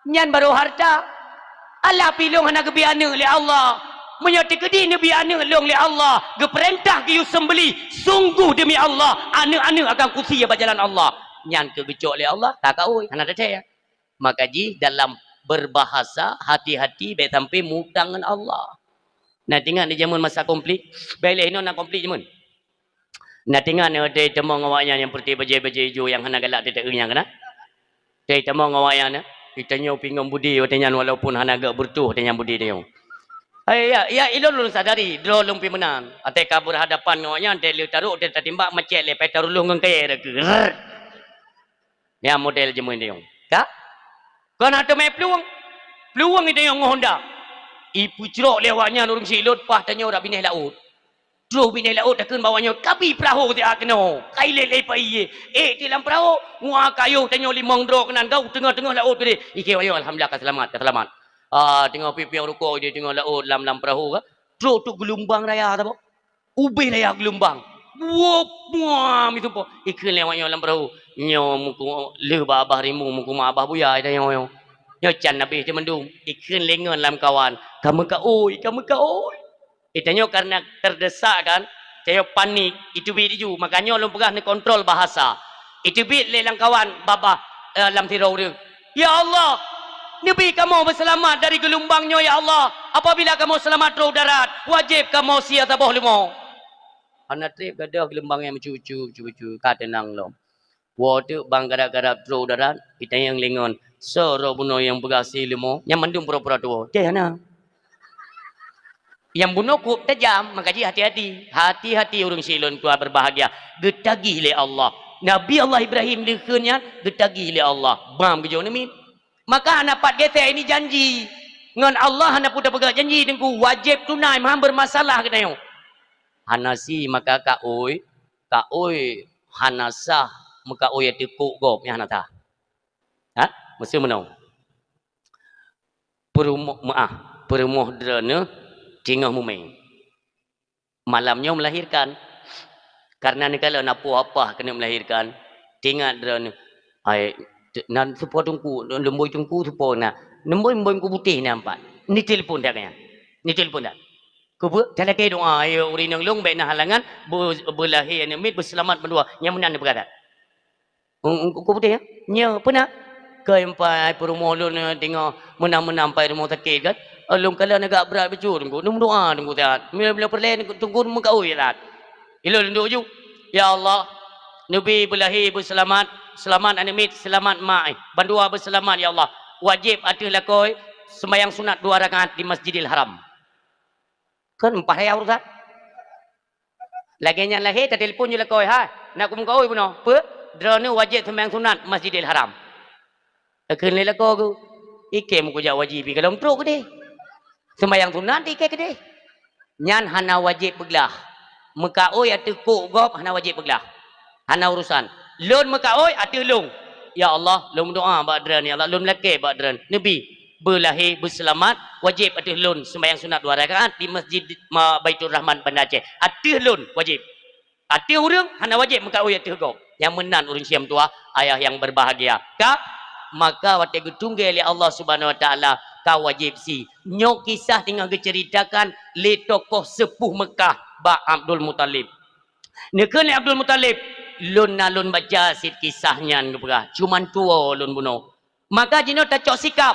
nyan barô harta. Alah pih lôn hana geubi aneuk lé Allah. Meunyoe teukeudi neubi aneuk lôn lé Allah, geupeurintah geuyue seumbeli, sunggoh demi Allah, aneuk-aneuk akan kusie bak jalan Allah." Nyan keuh geucok lé Allah, ka kaôi, hana teuthèe. Maka jih dalam berbahasa, hati-hati bèk sampai mutang ngon Allah. Na teuingat di jameun masa konflik, bèk lé inoe na konflik jameun. Na teuingat watèe tamong awaknyan nyang peureute bajèe-bajèe ijo nyang hana galak teuta-eu nyan kana? Watèe tamong awaknyan, geutanyoe pih ngon budi watèe nyan walaupun hana gèt beureutoh watèe nyan budi tanyoe. Hai, ya, ya, ilôn lôn sadari, droe lôn pih meunan. Watèe ka berhadapan ngon awaknyan, watèe lheueh tarok, watèe tatimbak, macet lé, pai tarulueng ngon kayèe dikeue. Rrrr. Nyan model jeumeun tanyoe. Ka? Kon hana teumè plueng. Plueng tanyoe ngon Honda. Ipeucrok lé awaknyan ureueng Silon, paih tanyoe rab binéh laôt. Troh binéh laôt takheun bak awaknyan, "Kabi peurahô siat keunoe, ka ilèe lé pai ié." Ék ti lam peurahô, nguak kayôh tanyoe limong droe keunan, gau teungoh-teungoh laôt keudéh. Ikheun awaknyan, "Alhamdulillah, ka seulamat, ka seulamat." Ah, teungoh piep-piep rukok di teungoh laôt lam, lam peurahô ka. Troh tu geulumbang raya saboh. Ubé raya geulumbang. Buop, muam, itu po. Ikheun lé awaknyan lam peurahô. Nyoe muku lheueh bak abah rimu, muku mak abah buya, tanyoe nyoe. Nyoe can abéh teuh mandum. Ikheun lé ngon lam kawan. Ka meukaôi, ka meukaôi. Eh, tanyoe karena terdesak kan, tanyoe panik, iteubiet laju. Makajih lôn peugah neukontrol bahasa. Iteubiet lé lam kawan babah, eh, lam sidroe ureueng. "Ya Allah, neubi kamoe beuseulamat dari geulumbang nyoe, ya Allah. Apabila kamoe seulamat troh darat, wajéb kamoe sie saboh leumo." Hana trép gadôh geulumbang nyang meucucu-cucu, ka teunang lom. Woe teuk bang gadap-gadap troh darat, itanyong lé ngon, "Soe droe bunoe nyang peugah sie leumo?" Nyan mandum pura-pura tuwoe. Cit hana. Nyang bunoe kôb tajam, makajih hati-hati. Hati-hati ureueng Silon tuha berbahagia. Geutagih lé Allah. Nabi Allah Ibrahim dikheun nyan geutagih lé Allah. Bam geujok neumiet. Maka hana pat geusé ini janji. Ngon Allah hana peue tapeugah janji, Teungku. Wajéb tunai, meuhan bermasalah geutanyoe. Hana sie maka kaôi, kaôi hana sah meukaôi ateueh kôk gob, nyan hana sah. Ha? Meuseu meunoe. Peurumoh, meu'ah, peurumoh droeneuh teungoh mumè. Malam nyoe melahirkan. Karena neukalon na po apah keuneuk melahirkan, teuingat droeneuh, ai, te-, na seupôt teungku, lumbôi teungku seupôt na. Lumbôi, lumbôi teungku putéh na empat. Neutelepon dak nyan. Neutelepon dak. Keupeue? Talakèe doa, ya ureueng inong lôn, bèk na halangan, be-, beulahé aneuk miet, beuseulamat bandua. Nyang meunan neupeugah that. Ung-, ung-, teungku putéh, ya? Nyoe, peue na? Keu empai peurumoh lôn, eh, teungoh meunang-meunang empai rumoh sakét kan. Eh, lôn kalon agak brat bacut teungku. Lôn meudoa teungku that. Bila, bila peureulèe teungku meukaôi that. Ilôn lôn duek ju. Ya Allah, neubi beulahé beuseulamat, seulamat aneuk miet, seulamat mak, eh. Bandua beuseulamat, ya Allah. Wajéb ateueh lakoe seumbahyang sunat dua rakaat di Masjidil Haram. Kan empat raya urusan. Lagèe nyan lahé, tatelepon ju lakoe, "Hai, na kumeukaôi bunoe." "Peue?" "Droeneuh wajéb seumbahyang sunat Masjidil Haram." Takheun lé lakoe geuh, "Ikèe meukujak wajéb pih ka lom trok keudéh. Seumbahyang sunat ikèe keudéh." Nyan hana wajéb peuglah. Meukaôi ateueh kôk gob hana wajéb peuglah. Hana urusan. Lôn meukaôi ateueh lôn. Ya Allah, lôn meudoa bak droeneuh, ya Allah, lôn lakèe bak droeneuh. Neubi, beulahé, beuseulamat, wajéb ateueh lôn seumbahyang sunat dua rakaat di Masjid ma-, Baiturrahman Banda Aceh. Ateueh lôn wajéb. Ateueh ureueng hana wajéb meukaôi ateueh gob. Nyang meunan ureueng siam tuha, ayah yang berbahagia. Ka, maka watèe geutunggè lé Allah Subhanahu Wa Taala, ka wajéb sie. Nyoe kisah teungoh geuceuritakan lé tokoh seupuh Meukah bak Abdul Muthalib. Neukheun lé Abdul Muthalib, "Lôn na lôn baca cit kisah nyan," geupeugah, "cuman tuwoe lôn bunoe." Maka jinoe tacok sikap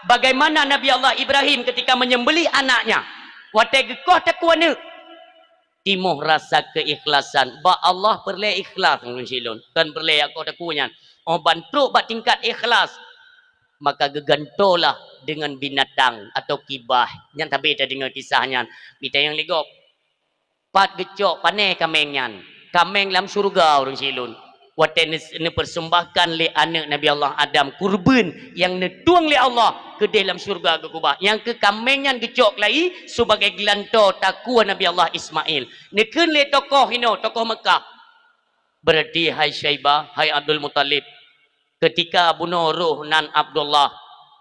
bagaimana Nabi Allah Ibrahim ketika menyembelih anaknya. Watèe geukoh takue aneuk, timoh rasa keikhlasan. Bak Allah peureulèe ikhlas ngon silôn, kon peureulèe jak koh takue nyan. Óh ban trok bak tingkat ikhlas, maka geugantolah deungon binatang atau kibah. Nyan sabe tadeungoe kisah nyan. Mita nyang lé gob. Pat geucok pané kaméng nyan? Kaméng lam syeuruga ureueng silôn. Watèe neus-, neupeurseumbahkan lé aneuk Nabi Allah Adam kurbeuen nyang neutueng lé Allah keudéh lam syeuruga geukeubah. Nyang keu kaméng nyan geucok keulayi sibagai geulantoe takue Nabi Allah Ismail. Neukheun lé tokoh inoe, tokoh Meukah, "Berarti hai Syaibah, hai Abdul Muthalib, keutika bunoe roh nan Abdullah,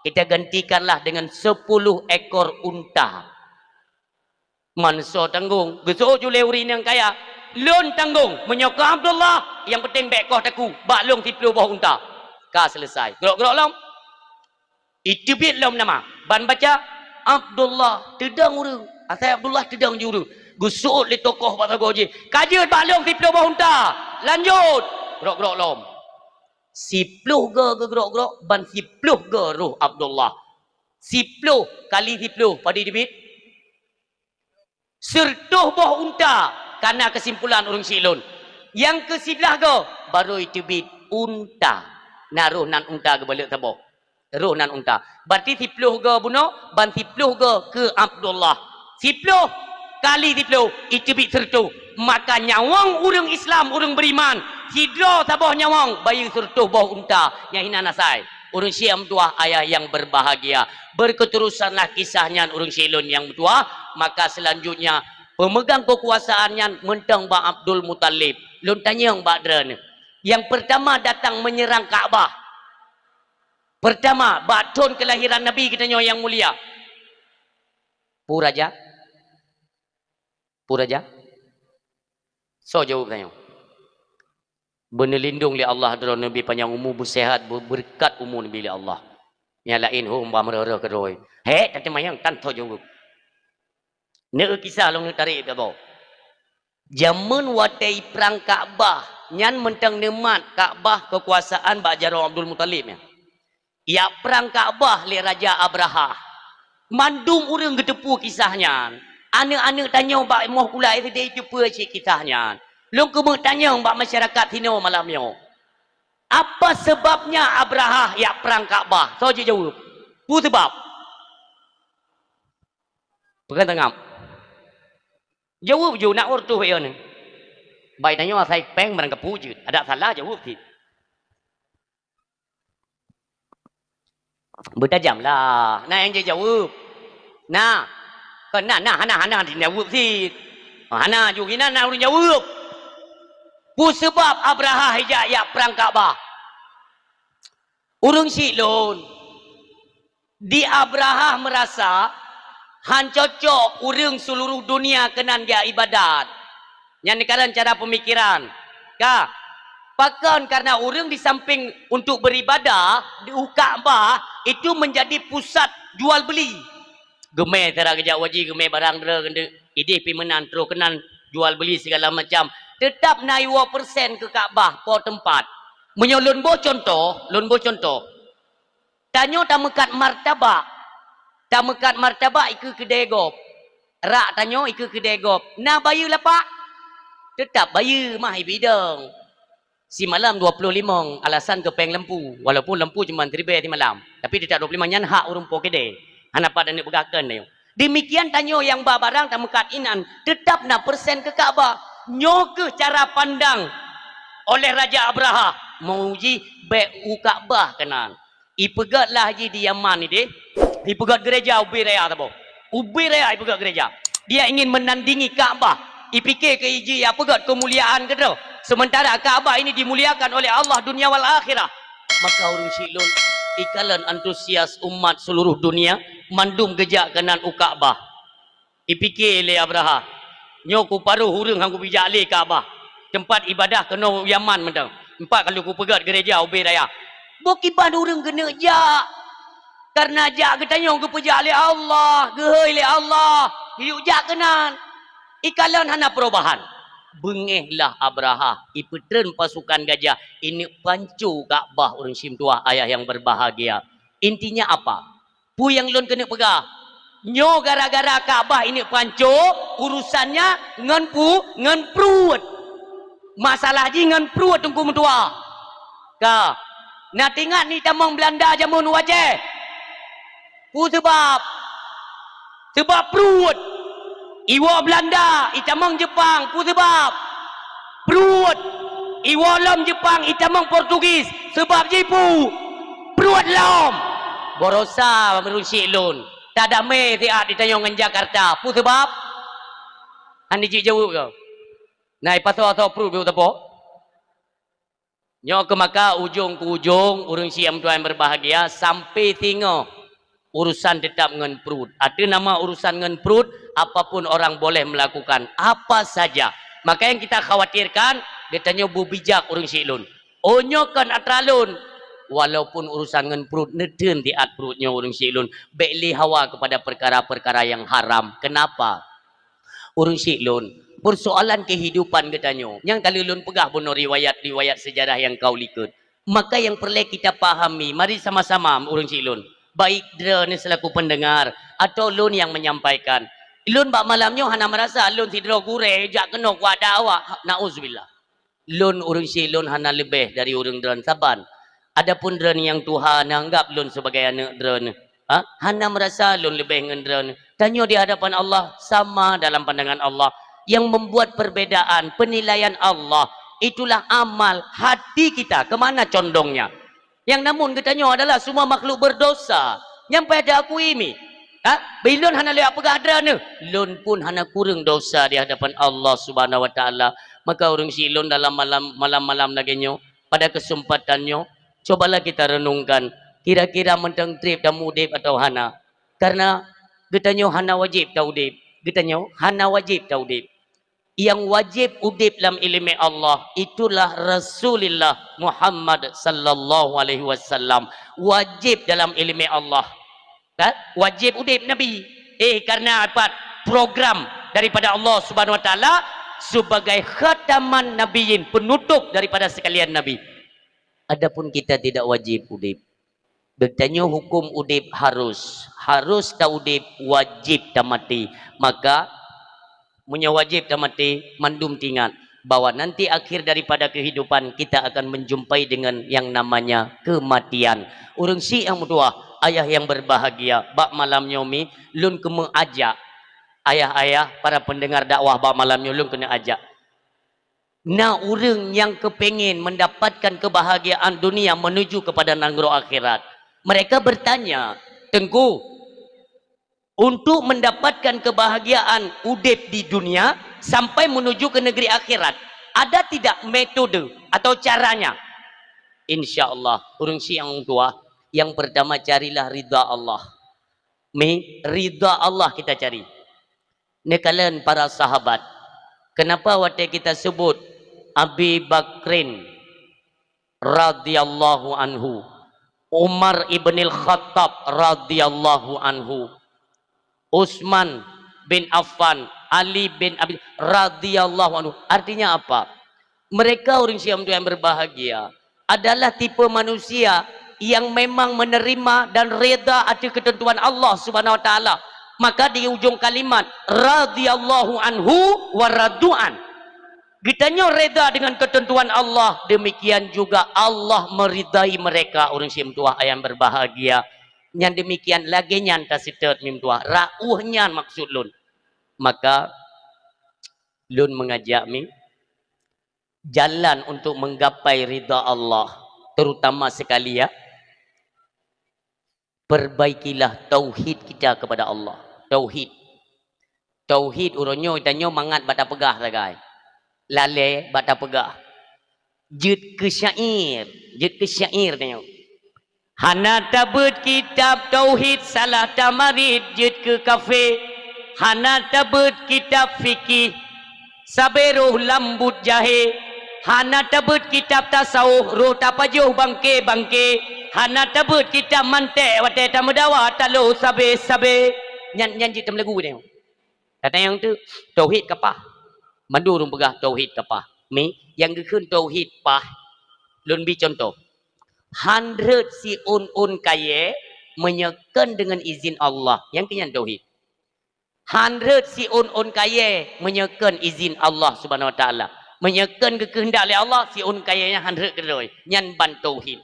kita gantikanlah dengan sepuluh ekor unta." Manso tanggong, geuseuôt ju lé ureueng nyang kaya. "Lôn tanggong, meunyoe keu Abdullah, nyang peunteng bèk koh takue, bak lôn siploh boh unta." Ka seuleusai. Grok-grok lom. Iteubiet lom nama, ban baca, Abdullah, teudong ureueng. Asai Abdullah teudong ju ureueng. Geuseuôt lé tokoh bak sagoe jih. "Ka jeuet bak lôn siploh boh unta. Lanjut." Grok-grok lom. Siploh goe geugrok-grok, ban siploh goe roh Abdullah. Siploh kali siploh, padum teubiet? Siratoh boh unta, ka na keusimpulan ureueng silôn. Nyang keu siblaih goe, barô iteubiet unta. Na roh nan unta geubalek saboh. Roh nan unta. Berarti siploh goe bunoe, ban siploh goe keu Abdullah. Siploh kali siploh, iteubiet sireutôh. Maka nyawöng ureuëng Islam, ureuëng beriman, sidroe saboh nyawöng bayeue sireutôh boh unta nyang hinan asai. Ureuëng syiek meutuwah, ayah yang berbahagia, berketerusanlah kisah nyan ureuëng syiek lôn nyang meutuwah. Maka selanjutnya, pemegang kekuasaan nyan mantong bak Abdul Muthalib. Lôn tanyong bak droeneuh, yang pertama datang menyerang Ka'bah. Pertama, bak thon kelahiran Nabi geutanyoe yang mulia. Peue raja? Peue raja? Soe jaweueb tanyoe? Beuneulindong lé Allah droeneuh, neubi panyang umu, beuseuhat, beubeureukat umu neubi lé Allah. Nyang laén hom bah meureuh-reuh keudroe. Hék, tateumayang tan soe jaweueb. Neu kisah lôn neutarek bak boh. Jameun watée iprang Ka'bah, nyan mantong neumat Ka'bah kekuasaan bak jaroe Abdul Muthalib nyan. Jak prang Ka'bah lé Raja Abrahah. Mandum ureuëng geuteupeue kisah nyan. Aneuëk-aneuëk tanyoe bak moh kulah S D teupeue cit kisah nyan. Lôn keumeung tanyong bak masyarakat sinoe malam nyoe. Apa sebabnya Abrahah jak prang Ka'bah? Soe jijaweueb? Peue sabab? Peue ka tangab? Jaweueb ju, nak ureuëng tuh yo ni. Bai tanyoe asai péng barang kapu jeuet. Adak salah jaweueb cit. Beutajam lah. Na nyang jijaweueb. Na. Kon na, na, hana, hana dijaweueb cit. Hana ju inan na ureuëng jaweueb. Peue sabab Abrahah ijak jak prang Ka'bah? Ureuëng syiek lôn, di Abrahah meurasa han cocok ureuëng seuluruh dunia keunan jak ibadat. Nyan neukalon cara peumikiran. Ka, pakon? Karena ureuëng di samping untuk beribadah di u Ka'bah itu menjadi pusat jual beli. Geumé cara geujak u haji, geumé barang droe keuneuk idéh pi meunan troh keunan jual beli segala macam. Teutap na iwoe persen keu Ka'bah po teumpat. Meunyoe lôn boh cuntoh, lôn boh cuntoh. Tanyoe tameukat martabak. Tameukat martabak ikeue keudée gob. Rak tanyoe ikeue keudée gob. Na bayeue lapak? Teutap bayeue mah ibidong. Simalam dua puluh limong alasan keu péng lampu. Walaupun lampu cuma siribée simalam. Tapi teutap dua puluh limong nyan hak ureuëng po keudée. Hana pat aneuëk peugah keu nyoe. Demikian tanyoe nyang ba barang tameukat inan, teutap na persen keu Ka'bah. Nyoe kheueh cara pandang oleh Raja Abrahah, meuuji bék u Ka'bah keunan. Ipeugét lah jih di Yaman idéh, ipeugét gereja ubé raya saboh. Ubé raya ipeugét gereja. Dia ingin menandingi Ka'bah. Ipike keu iji ya peugét keumuliaan keudroe. Sementara Ka'bah ini dimuliakan oleh Allah dunia wal akhirah. Maka ureuëng syiek lôn, ikalon antusias umat seuluruh dunia mandum geujak keunan u Ka'bah. Ipike lé Abrahah, "Nyoe kuparoh ureuëng han kupijak lé Ka'bah, teumpat ibadah keunoe Yaman mantong. Empat kali kupeugét gereja ubé raya." Boh kiban ureuëng keuneuk jak, karena jak geutanyong geupeujak lé Allah, geuhôi lé Allah, yuk jak keunan. Ikalon hana perubahan. Beungéh lah Abrahah, ipeutreun pasukan gajah, ineuk panco Ka'bah ureuëng syiek meutuwah, ayah yang berbahagia. Intinya apa? Peue nyang lôn keuneuk peugah? Nyoe gara-gara Ka'bah ineuk panco, urusannya ngon pu-, ngon pruet. Masalah jih ngon pruet teungku meutuwah. Ka. Na teuingat ni tamong Beulanda jameun u Aceh? Peue sabab? Sabab pruet. Iwoe Beulanda, itamong Jeupang, peue sabab? Pruet. Iwoe lom Jeupang, itamong Portugis, sabab jih peue? Pruet lom. Barosa ureuëng syiek lôn, tadamé siat itanyong ngon Jakarta. Peue sabab? Han jijaweueb keu. Na ipasoe-soe pruet beu teupok? Nyoe keuh maka ujong keu ujong, ureuëng syiek meutuwah nyang berbahagia, sampai singoh urusan teutap ngon pruet. Ateueh nama urusan ngon pruet, apapun orang boleh melakukan apa saja. Maka nyang kita khawatirkan, geutanyoe beubijak ureuëng syiek lôn. Oh, nyoe kon atra lôn. Walaupun urusan ngon pruet, neuteun siat pruet nyoe ureuëng syiek lôn. Bék lé hawa kepada perkara-perkara yang haram. Kenapa? Ureuëng syiek lôn, persoalan kehidupan geutanyoe nyang ka lheueh lôn peugah bunoe riwayat-riwayat sejarah nyang ka u likot. Maka nyang peureulée kita pahami, mari sama-sama ureuëng syiek lôn, baik droeneuh selaku pendengar atau lôn nyang menyampaikan. Lôn bak malam nyoe hana meurasa lôn sidroe gurée jak keunoe kuat dakwah. Nauzubillah. Lôn ureuëng syiek lôn hana leubeh dari ureuëng droeneuh saban. Adapun droeneuh nyang tuha neuanggab lôn sebagai aneuëk droeneuh, ha? Hana meurasa lôn leubeh ngon droeneuh. Tanyoe di hadapan Allah sama dalam pandangan Allah. Yang membuat perbedaan penilaian Allah itulah amal hati kita, ke mana condongnya. Nyang namun geutanyoe adalah semua makhluk berdosa. Nyang payah ta akui mi. Ha? Bilon hana lé peugah droeneuh. Lôn pun hana kureueng dosa di hadapan Allah Subhanahu wa Taala. Maka ureuëng si lôn dalam malam, malam-malam lagée nyoe, pada kesempatan nyoe, cobalah kita renungkan, kira-kira mantong treb dan udeb atau hana. Karena geutanyoe hana wajéb ta udeb. Geutanyoe hana wajéb ta udeb. Yang wajéb udeb lam iéleumé Allah itulah Rasulullah Muhammad sallallahu alaihi wasallam. Wajéb dalam iéleumé Allah. Kan? Wajéb udeb Nabi. Eh, karena apa? Program daripada Allah Subhanahu wa Taala sebagai khataman nabiyyin, penutup daripada sekalian nabi. Adapun kita tidak wajib udeb. Geutanyoe huköm udeb harus, harus ta udeb, wajéb ta maté. Maka, meunyoe wajéb ta maté, mandum tingat bahwa nanti akhir daripada kehidupan kita akan menjumpai dengan yang namanya kematian. Ureuëng si nyang meutuwah, ayah yang berbahagia, bak malam nyoe mi lôn keumeung ajak ayah-ayah, para pendengar dakwah bak malam nyoe lôn keuneuk ajak. Na ureuëng nyang keupengen mendapatkan kebahagiaan dunia menuju kepada nanggroe akhirat. Mereka bertanya, "Teungku, untuk mendapatkan kebahagiaan udeb di dunia sampai menuju ke negeri akhirat, ada tidak metode atau caranya?" Insya Allah, ureuëng si nyang tuwah, yang pertama carilah ridha Allah. Mi, ridha Allah kita cari. Neukalon para sahabat. Kenapa watée kita sebut Abi Bakrin radhiyallahu anhu, Umar ibnil Khattab radhiyallahu anhu, Utsman bin Affan, Ali bin Abi radhiyallahu anhu. Artinya apa? Mereka ureuëng si nyang berbahagia adalah tipe manusia yang memang menerima dan reda atas ketentuan Allah Subhanahu wa Taala. Maka di ujung kalimat, "Radhiyallahu anhu wa radu'an." Geutanyoe reda dengan ketentuan Allah, demikian juga Allah meridai mereka, ureuëng si nyang tuwah ayah berbahagia. Nyang demikian lagée nyan ta seutôt mi meutuwah, rauh nyan maksud lôn. Maka lôn mengajak mi, jalan untuk menggapai ridha Allah, terutama sekali ya, perbaikilah tauhid kita kepada Allah. Tauhid. Tauhid uroe nyoe tanyoe mangat bak tapeugah sagai. Lalée bak tapeugah. Jeuet keu syair, jeuet keu syair tanyoe. Hana tabeuet kitab tauhid salah tamarit jeuet keu kafé. Hana tabeuet kitab fikih sabe roh lam buet jahé. Hana tabeuet kitab tasawuf roh tapajoh bangke-bangke. Hana tabeuet kitab mantek watée tameudawa talo sabe-sabe. Nyan, nyan jeuet tameulagu tanyoe. Kata nyang tu, tauhid ka paih. Mandum ureuëng peugah tauhid ka paih. Mi, nyang geukheun tauhid paih. Lôn bi contoh. Han rhot siôn-ôn kayée meunyoe kon deungon izin Allah. Nyang keu nyan tauhid. Han rhot siôn-ôn kayée meunyoe kon izin Allah Subhanahu wa Taala. Meunyoe kon geukeuheundak lé Allah, siôn kayée nyan han rhot keudroe. Nyan ban tauhid.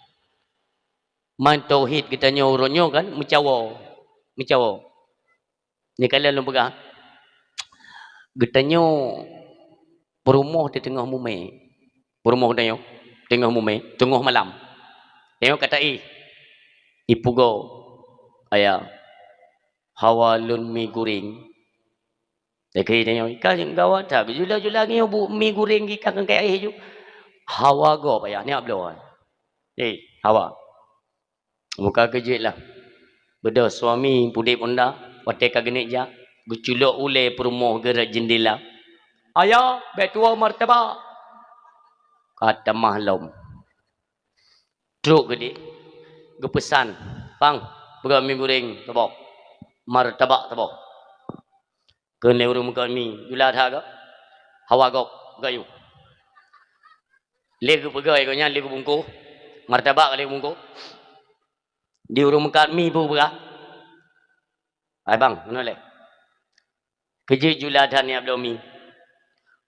Man tauhid geutanyoe uroe nyoe kan meucawo. Meucawo. Nyoe ka lheueh lôn peugah, geutanyoe peurumoh di teungoh mumé. Peurumoh geutanyoe teungoh mumé, teungoh malam. Tanyoe ka taéh, ipugoe, "Ayah, hawa lôn mi guréng." Lakée tanyoe, "Ka gawat that, jula-jula nyoe bu mi guréng gika keu kayée ju." "Hawa gob, Ayah, nyak bloe." Eh, hawa. Buka keu jeuet lah. Beudôh suami pudeb honda, watée ka geuneuk jak, geuculok ulée peurumoh geuret jeundela. "Ayah, bék tuwoe martabak." Ka tamah lom. Trok geudik, geupeusan, "Bang, peugah mi guréng saboh, martabak saboh." Kheun lé ureuëng meukat mi, "Jula that geuh, hawa gob, gayuh." Lé geupeugah gobnyan, lé geubungkôh, martabak lé geubungkôh. Di ureuëng meukat mi peue peugah, "Hai bang, keunoe lé. Keu jeuet jula that nyak bloe mi.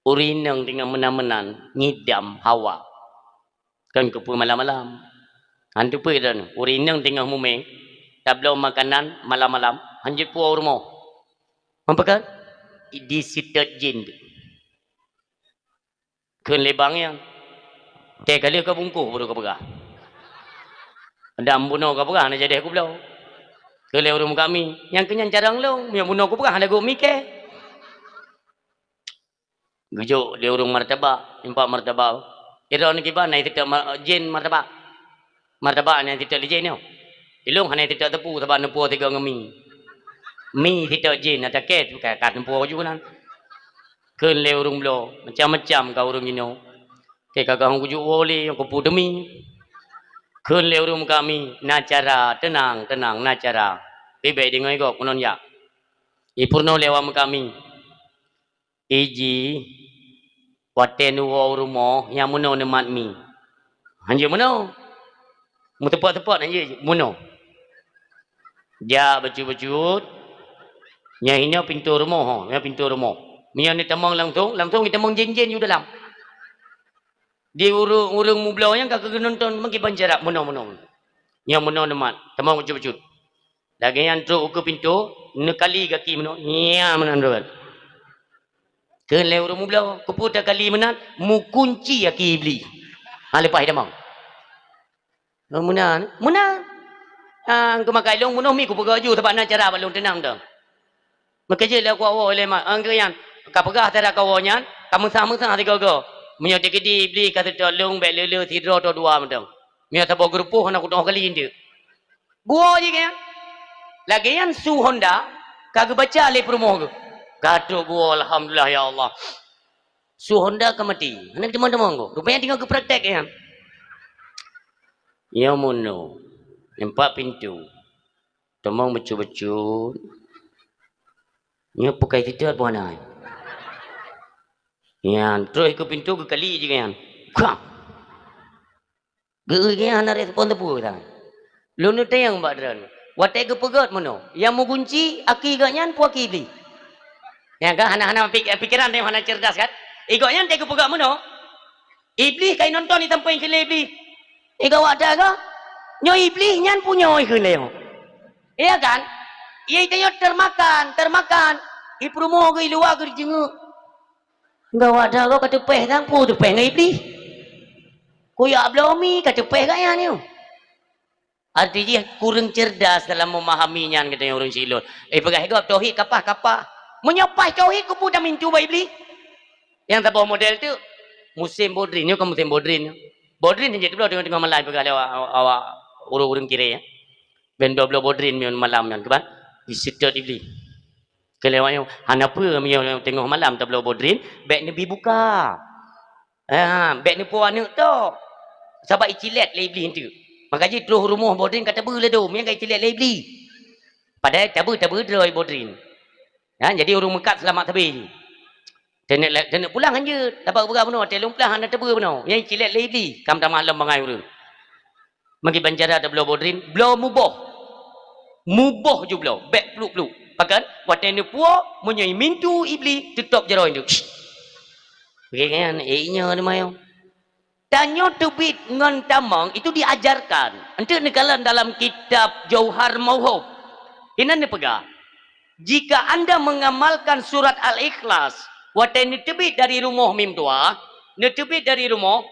Ureuëng inong teungoh meunan-meunan ngidam hawa. Kon keupeue malam-malam. Han teupeue droeneuh, ureuëng inong teungoh mumé, tabloe makanan malam-malam, han jeuet puwoe u rumoh." Meupeugah, "Diseutôt jin." Kheun lé bang nyan, "Teuka lheueh ka bungkôh baru ka peugah. Dan bunoe ka peugah hana jadeh kubloe." Kheun lé ureuëng muka mi, "Nyang keu nyan carông lôn, meunyoe bunoe kupeugah hana geumiké." Geujok lé ureuëng martabak, impak martabak. Droeneuh kiban na iseutôt ma-, jén martabak. Martabak na iseutôt lé jén nyoe. Ilôn hana iseutôt teupeu sabab neupuoe sigoe ngon mi. Mi iseutôt jén, ata kèe ka, ka neupuoe ju nan. Kheun lé ureuëng bloe, macam-macam ka ureuëng inoe. Kèe ka gahong kujuk woe lé nyang kupu teumi. Kheun lé ureuëng muka mi, "Na cara, teunang, teunang, na cara." Pih bèk deungoe gob, meunan jak. Ipeurunoe lé awak muka mi. Iji, watèe neuwoe u rumoh, nyang meunoe neumat mi. Hanjeuet meunoe. Meuteupot-teupot hanjeuet meunoe. Jak bacut-bacut. Nyang inoe pintoe rumoh, ho, nyoe pintoe rumoh. Meunyoe neutamong langsong, langsong jitamong jén-jén u dalam. Di ureuëng-ureuëng mubloe nyan ka keuneuk nonton meukiban jarak meunoe-meunoe. Nyang meunoe neumat, tamong bacut-bacut. Lagèe nyan trok u keue pintoe, neukali gaki meunoe, nya meunan rot. Kheun lé ureuëng mubloe, "Keupeue takali meunan?" "Meukunci aki Iblih." Ha, leupah itamong. "Oh, meunan?" "Meunan." "Ah, keumakai lôn meunoe mi kupeugah ju, sabab na cara bak lôn teunang tu." Meukeujeuet lé kuwoe lé ma-, angkeu nyan, ka peugah tara kawoe nyan, ka meusah-meusah sigoe-goe. Meunyoe teukeudi Iblih ka seutôt lôn, bèk le-le sidroe atau dua mantong. Meunyoe saboh geurupoh hana kuteungoh kali eunteuk. Geuwoe jih nyan. Lagèe nyan su Honda ka geubaca lé peurumoh geuh. Ka trok geuwoe, "Alhamdulillah, ya Allah." Su Honda ka maté. Hana teumong-teumong geuh. Rupanya teungoh geupraktek nyan. Nyoe meunoe. Nampak pintoe. Tamong bacut-bacut. Nyoe peukai titeuet pun hana. Nyan, terus ikut pintoe geukali jih nyan. Kak! Geu-, geu-, hana respon teupeu sang. Lôn neutanyong bak droeneuh. Watèe geupeugöt meunoe, nyang meugunci aki geuh nyan peue aki Iblih? Nyan kan hana, hana pik-, pikeran, hana cerdas kan? Igoe nyan teuka geupeugöt meunoe, Iblih ka inonton, itampeue keu lé Iblih. Igoe watèe geuh, nyoe Iblih nyan punyoe keu lé nyoe. Iya kan? Iya tanyoe termakan, termakan. Ipeurumoh geuh, iluwa geuh, ijeungeuk. Gawat that goe ka teupéh sang, peue teupéh ngon Iblih. Kuyak bloe mi ka teupéh gaya nyoe. Arti jih kureueng cerdas dalam memahami nyan geutanyoe ureueng silot. Eh, peugah gob tauhid kapah-kapah. Meunyoe paih tauhid, keupeue tamintu bak Iblih? Nyang saboh model teuk, musém bodrin, nyoe kon musém bodrin. Bodrin jeuet bloe teungoh-teungoh malam peugah lé awak, awak ureueng-ureueng kiré, ya. Ban dua bloe bodrin nyoe malam nyan, keuban? Diseutôt Iblih. Keu lewat nyoe, hana peue meunyoe teungoh malam tabloe bodrin, bèk neubi buka. Ha, bèk neupo aneuk tok. Sabab icilét lé Iblih enteuk. Maka jih troh rumoh bodrin ka tabeue lé dum, nyang ka icilét lé Iblih. Padahai tabeue, tabeue droe bodrin. Ha, jadi ureueng meukat seulamat sabe jih. Taneuk la-, taneuk pulang hanjeuet. Dapat peugah bunoe, watèe lôn pulang hana tabeue bunoe. Nyang icilét lé Iblih, ka meutamah lom bangai ureueng. Meukiban cara tabloe bodrin, bloe muboh. Muboh ju bloe, bèk pluek-pluek. Pakon? Watèe neupuwoe, meunyoe imintu Iblih, teutôb jaroe nyoe. Bagaimana? Eh, nyoe ni mayong. Tanyoe teubiet ngon tamong itu diajarkan. Enteuk neukalon dalam kitab Jauhar Mauhub. Inan neupeugah, jika anda mengamalkan surat Al-Ikhlas, watèe neuteubiet dari rumoh mim tuah, neuteubiet dari rumoh,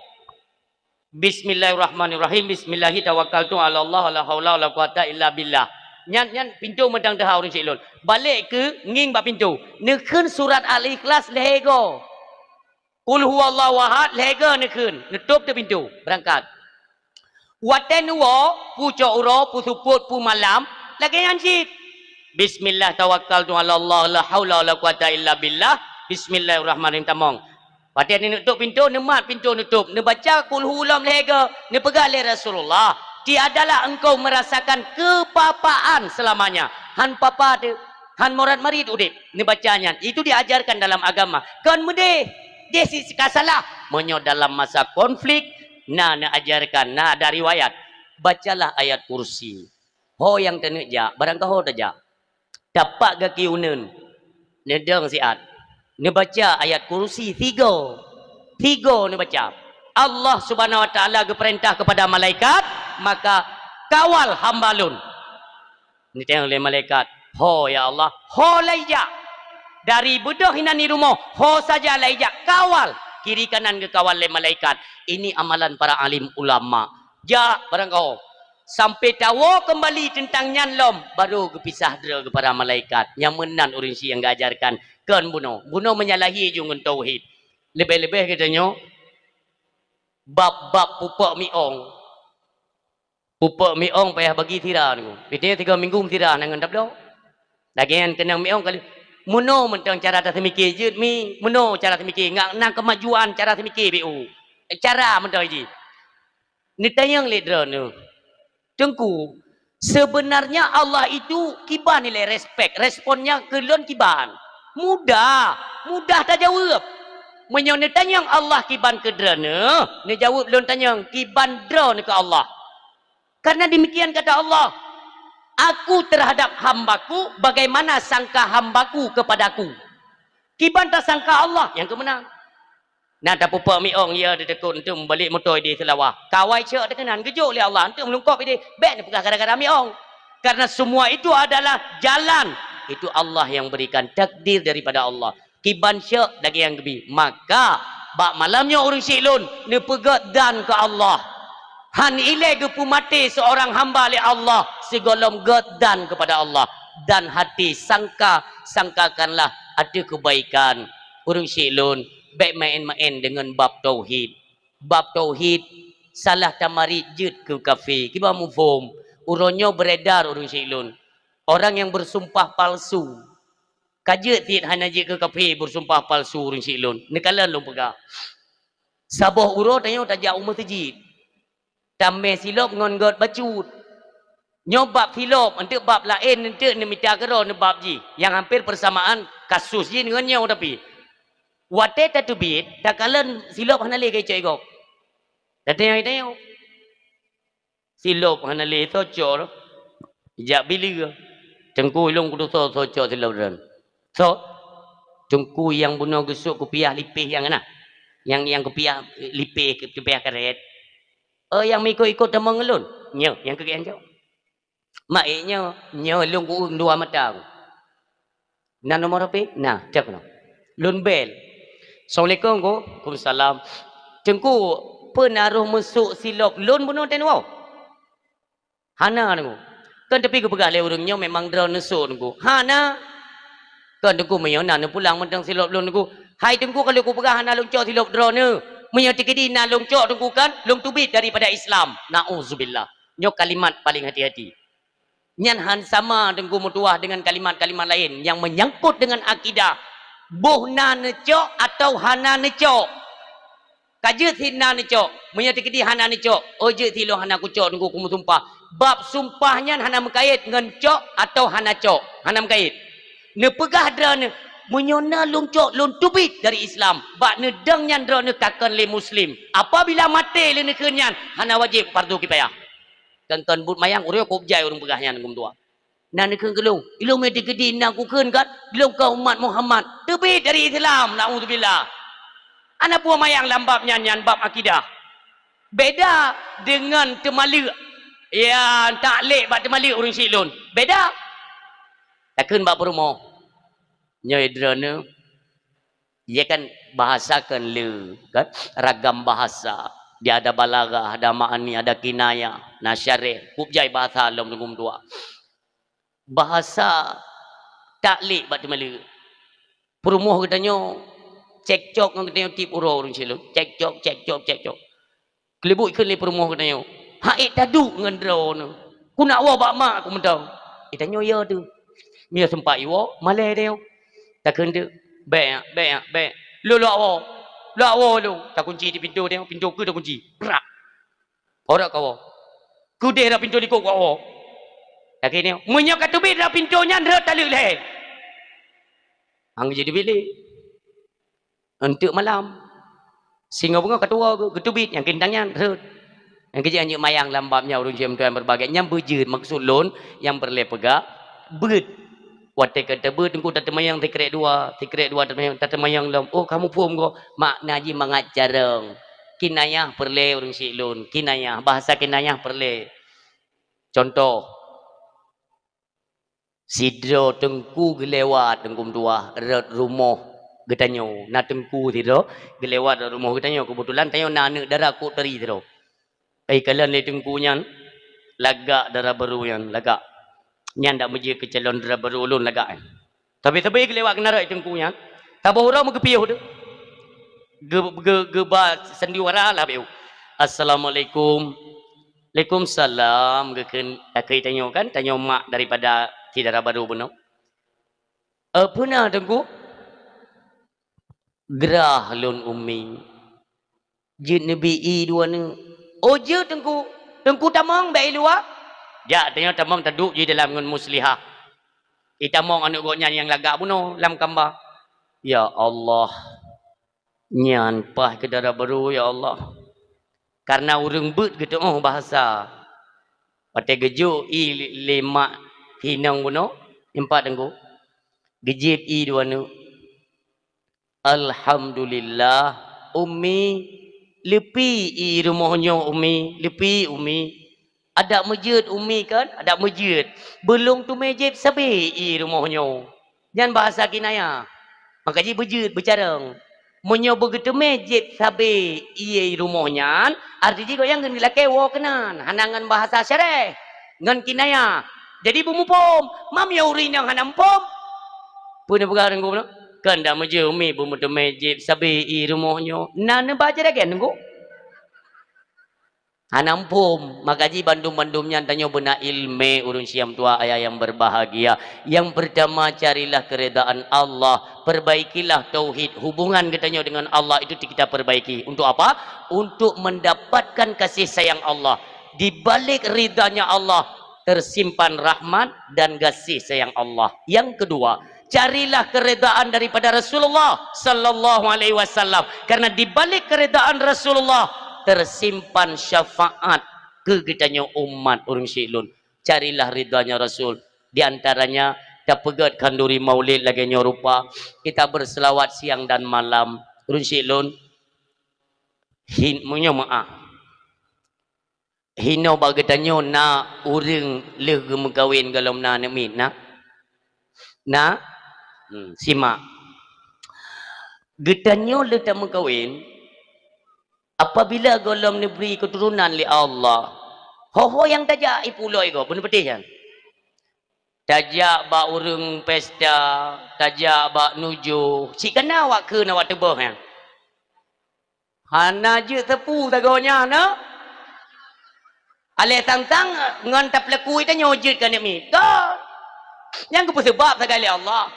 Bismillahirrahmanirrahim. Bismillahi tawakkaltu 'alallah, la haula wala quwata illa billah. Nyan, nyan pintoe meudang teuha ureueng silot. Balek keu ngieng bak pintoe. Neukheun surat Al-Ikhlas lhèe goe. Qul huwallahu ahad lhèe goe neukheun. Neutôb teuk pintoe. Beurangkat. Watèe neuwoe, pucok uroe, puseupôt, pumalam, lagèe nyan cit. Bismillah tawakkaltu 'alallah, la haula wala quwata illa billah. Bismillahirrahmanirrahim, tamong. Watèe neutôb pintoe, neumat pintoe neutôb, neubaca qul hu lom lhèe goe, neupeugah lé Rasulullah, "Tiadalah engkau merasakan kepapaan selamanya." Han papa teuk, han morat-marit udép, neubaca nyan. Itu diajarkan dalam agama. Kon meudeh, deh si ka salah. Meunyoe dalam masa konflik, na neuajarkan, na ada riwayat. Bacalah ayat kursi. Ho nyang taneuk jak, barangkaho tajak. Tapak gaki uneuen. Neudong siat. Neubaca ayat kursi sigoe. Sigoe neubaca. Allah Subhanahu wa Taala geupeurintah kepada malaikat, maka kawal hamba lôn. Neutanyong lé malaikat, "Ho, ya Allah?" "Ho lom jak." Dari beudôh inan di rumoh, ho saja lai jak kawal, kiri kanan geukawal lé malaikat. Ini amalan para alim ulama. Jak barangkaho, sampai tawoe keumbali teuntang nyan lom, baru geupisah droe keu para malaikat. Nyang meunan ureuëng syiek nyang geuajarkan, kon bunoe. Bunoe menyalahi ju ngon tauhid. Leubeh-leubeh geutanyoe bab-bab pupok miong. Pupok miong payah bagi sira nyoe. Biasanya tiga minggu sira na ngon tabloe. Lagée nyan keunong miong kali. Meunoe mantong cara taseumiké jeuet mi, meunoe cara seumiké, ngat na keumajuan cara seumiké B U. Cara mantong jih. Neutanyong lé droeneuh, "Teungku, sebenarnya Allah itu kiban ilée respek, responnya keu lôn kiban?" Mudah, mudah tajaweueb. Meunyoe neutanyong Allah kiban keu droeneuh, neujaweueb lôn tanyong, "Kiban droeneuh keu Allah?" Karena demikian kata Allah, "Aku terhadap hambaku bagaimana sangka hambaku kepadaku." Kiban tasangka Allah nyang keumeunang. Na tapupok miong, ya, teuteukot, enteuk meubalek moto idéh Seulawah. Kawai cok teuh keunan, geujok lé Allah, enteuk meulungkop idéh, bék neupeugah gara-gara miong. Karena semua itu adalah jalan. Itu Allah yang berikan, takdir daripada Allah. Kiban cok lagée nyang geubi. Maka, bak malam nyoe ureuëng syiek lôn, neupeugét dan keu Allah. Han ilée geupeumaté seorang hamba lé Allah, sigohlom gét dan kepada Allah. Dan hati sangka, sangkakanlah ateueh keubaikan. Ureuëng syiek lôn, bék maén-maén deungon bab tauhid. Bab tauhid, salah tamarit jeuet keu kafé. Kiban muphom, uroe nyoe beredar ureuëng syiek lôn, orang nyang beusumpah palsu. Ka jeuet cit hana jeuet keu kafé beusumpah palsu ureuëng syiek lôn. Neukalon lôn peugah. Saboh uroe tanyoe tajak u meuseujid. Tamé silop ngon gét bacut. Nyoe bab silop, enteuk bab laén, enteuk neumita keudroe neubab jih. Nyang hampir persamaan kasus jih ngon nyoe tapi. Watée tateubiet, takalon silop hana lé keu icok i gob. Tatanyong-tanyong. Silop hana lé, soe cok lom. Jak bileue. Teungku, ilôn kutusoe soe cok silop droen. Soe? Teungku, nyang bunoe geusok kupiah lipéh nyang na. Nyang, nyang kupiah lipéh, kupiah karet. Oh, nyang meuikot-ikot tamong ngon lôn? Nyoe, nyang keu geuh nyan cok. Mak, eh, nyoe, nyoe lôn kuureueng dua mata. Na nomor H P? Na, cok keunoe. Lôn bel. Assalamualaikum, Teungku. Waalaikumsalam. Teungku, peue na roh meusok silop lôn bunoe teuh nyoe? Hana, Teungku. Kan tapi geupeugah lé ureuëng nyoe memang droeneuh sôk, Teungku. Hana. Kan, Teungku, meunyoe na neupulang mantong silop lôn, Teungku. Hai, Teungku, ka lheueh kupeugah hana lôn cok silop droeneuh. Meunyoe teukeudi na lôn cok, Teungku, kan lôn teubiet daripada Islam. Nauzubillah. Nyoe kalimat paléng hati-hati. Nyan han sama Teungku meutuwah deungon kalimat-kalimat laén nyang meunyangkot deungon akidah. Boh na neucok atawa hana neucok. Ka jeuet sit na neucok. Meunyoe teukeudi hana neucok, oh, jeuet sit lôn hana kucok Teungku, kumeusumpah. Bab sumpah nyan hana meukait ngon cok atawa hana cok. Hana meukait. Neupeugah droeneuh, "Meunyoe na lôn cok, lôn teubiet dari Islam." Bak neudong nyan droeneuh ka kon lé Muslim. Apabila maté lé neukheun nyan, hana wajéb fardu kifayah. Kon-kon buet mayang, ureuëng kôb jai ureuëng peugah nyan geumeudua. Na neukheun keu lôn, ilôn meuteukeudi na kukheun kan, lôn ka umat Muhammad, teubiet dari Islam, naudzubillah. Ana peue mayang lam bab nyan, nyan bab akidah. Beda deungon teumaleuek. Ya, taklek bak teumaleuek ureuëng syiek lôn. Beda. Takheun bak peurumoh. Nyoe droeneuh, ya kan, bahasa kan le, kan? Ragam bahasa. Dia ada balaghah, ada ma'ani, ada kinayah, na syareh. Kôb jai bahasa lom teungku meutuwah. Bahasa taklek bak teumaleuek. Peurumoh geutanyoe cekcok ngon geutanyoe tieb uroe ureuëng syiek lôn. Cekcok, cekcok, cekcok. Keuleubuk kheun lé peurumoh geutanyoe, "Hai, taduek ngon droeneuh. Ku nak woe bak mak ku mantong." Geutanyoe yo teuh. Meunyoe seumpat iwoe, malèe tanyoe. Takheun teuk, "Bèk, bèk, bèk. Lôn lôn woe. Lôn woe lôn." Takunci di pintoe tanyoe, pintoe keue takunci. Brak. Ho rot kawoe. Keudeh rot pintoe likot kawoe. Takheun nyoe, meunyoe ka teubiet rot pintoe nyan rhot taleuek lhèe. Hana jiteubiet lé. Eunteuk malam. Singoh beungoh ka tuwoe geu-, geuteubiet nyang keuntang nyan rhot. Nyang keujeuet anjeuk mayang lam bab nyan ureuëng jeuem tuan berbagai nyang beujeuet maksud lôn nyang peureulèe peugah beuet. Watèe ka teubeuet teungku tateumayang sikrek dua, sikrek dua tateumayang, tateumayang lom. Oh, kamu phom goh makna jih mangat carông. Kinayah peureulèe ureuëng syiek lôn, kinayah, bahasa kinayah peureulèe. Contoh, Sidroe teungku geulewat, teungku meutuah, rot rumoh geutanyoe. Na teungku sidroe geulewat rot rumoh geutanyoe. Keubeutulan tanyoe na aneuk dara kok tari sidroe. Ai kalon lé teungku nyan, lagak dara barô nyan, lagak. Nyan dak meujeuet keu calon dara barô ulôn lagak nyan. Tapi sabe geulewat keunan rot teungku nyan, saboh uroe meugeupiyôh teuh. Geu-, geu-, geuba sandiwara lah beu. "Assalamualaikum." "Waalaikumsalam," geukheun lakèe tanyoe kan, tanyoe mak daripada si dara barô bunoe. "Eh, peue na, Teungku?" "Grah lôn, Umi. Jeuet neubi ie dua neuk." "Oh, jeuet, Teungku. Teungku tamong bak ie luwa?" Jak tanyoe tamong taduek jih dalam ngon Muslihah. Itamong aneuk gobnyan nyang lagak bunoe lam kamba. Ya Allah. Nyan paih keu dara barô, ya Allah. Kareuna ureuëng beuet geuteuôh bahasa. Watée geujok ie lé mak hinong bunoe, impat teungku. Geujieb ie dua neuk. "Alhamdulillah, Umi, leupie ie rumoh nyoe, Umi, leupie, Umi." Adak meujeuet Umi kan? Adak meujeuet. Beulông teumé jieb sabe ie rumoh nyoe. Nyan bahasa kinayah. Maka jih beujeuet, beucarông. Meunyoe beugeuteumé jieb sabe ie rumoh nyan, arti jih gobnyan geulakée woe keunan, hana ngon bahasa syareh, ngon kinayah. Jadi beumuphom, mam ya ureuëng nyang hana muphom. Peue neupeugah Teungku bunoe? Kan dak meujeuet Umi beumeuteumé jieb sabe ie rumoh nyoe. Na neuba jiragen Teungku? Hana muphom, maka jih bandum-bandum nyan tanyoe beuna iéleumé ureuëng siam tuha ayah yang berbahagia. Yang pertama, carilah keridaan Allah, perbaikilah tauhid, hubungan geutanyoe dengan Allah itu kita perbaiki. Untuk apa? Untuk mendapatkan kasih sayang Allah. Di balik ridanya Allah, tersimpan rahmat dan kasih sayang Allah. Yang kedua, carilah keridaan daripada Rasulullah sallallahu alaihi wasallam. Karena di balik keridaan Rasulullah tersimpan syafaat keu geutanyoe umat ureuëng syik lôn. Carilah ridanya Rasul. Di antaranya tapeugét khanduri maulid lagée nyoe rupa, kita berselawat siang dan malam. Ureuëng syik lôn, hin-, meunyoe meuáh. Hinoe bak geutanyoe na ureuëng lheueh geumeukawen gohlom na aneuk miet, na? Na? Hmm, simak. Geutanyoe lheueh tameukawen, apabila gohlom neubri keuturonan lé Allah, ho-ho nyang tajak ipulo igoe, beuneupeuteh nyan. Tajak bak ureuëng pesta, tajak bak nujoh, cit kana awak kheun awak teuböh nyan. Hana jeuet sapeue sagoe nyan, na? Aléh sang-sang ngon tapeulaku tanyoe jeuet keu aneuk miet. Ka. Nyang geupeuseubab sagai lé Allah.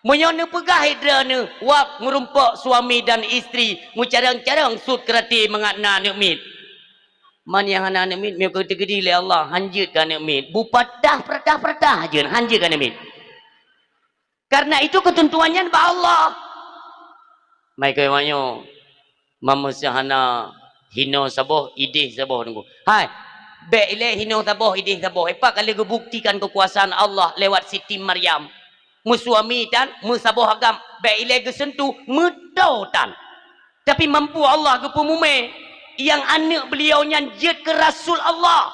Meunyoe neupeugah droeneuh wab meurumpok suami dan istri, meucarông-carông sut keurati mangat na aneuk miet. Man nyang hana aneuk miet, meunyoe ka teukeudi lé Allah, han jeuet keu aneuk miet. Bupatah, peurtah-peurtah jeuet, han jeuet keu aneuk miet. Karena itu keuteuntuan nyan bak Allah. Mai keu manyoe, manusia hana hinoe saboh, ideh saboh Teungku. Hai, bék ilée hinoe saboh, ideh saboh. Epa kali geubuktikan keukuasaan Allah lewat Siti Maryam. Meusuami tan, meusaboh agam, bék ilée geuseuntuh, meuto tan. Tapi mampu Allah geupeumumé nyang aneuk beuliau nyan jeuet keu rasul Allah.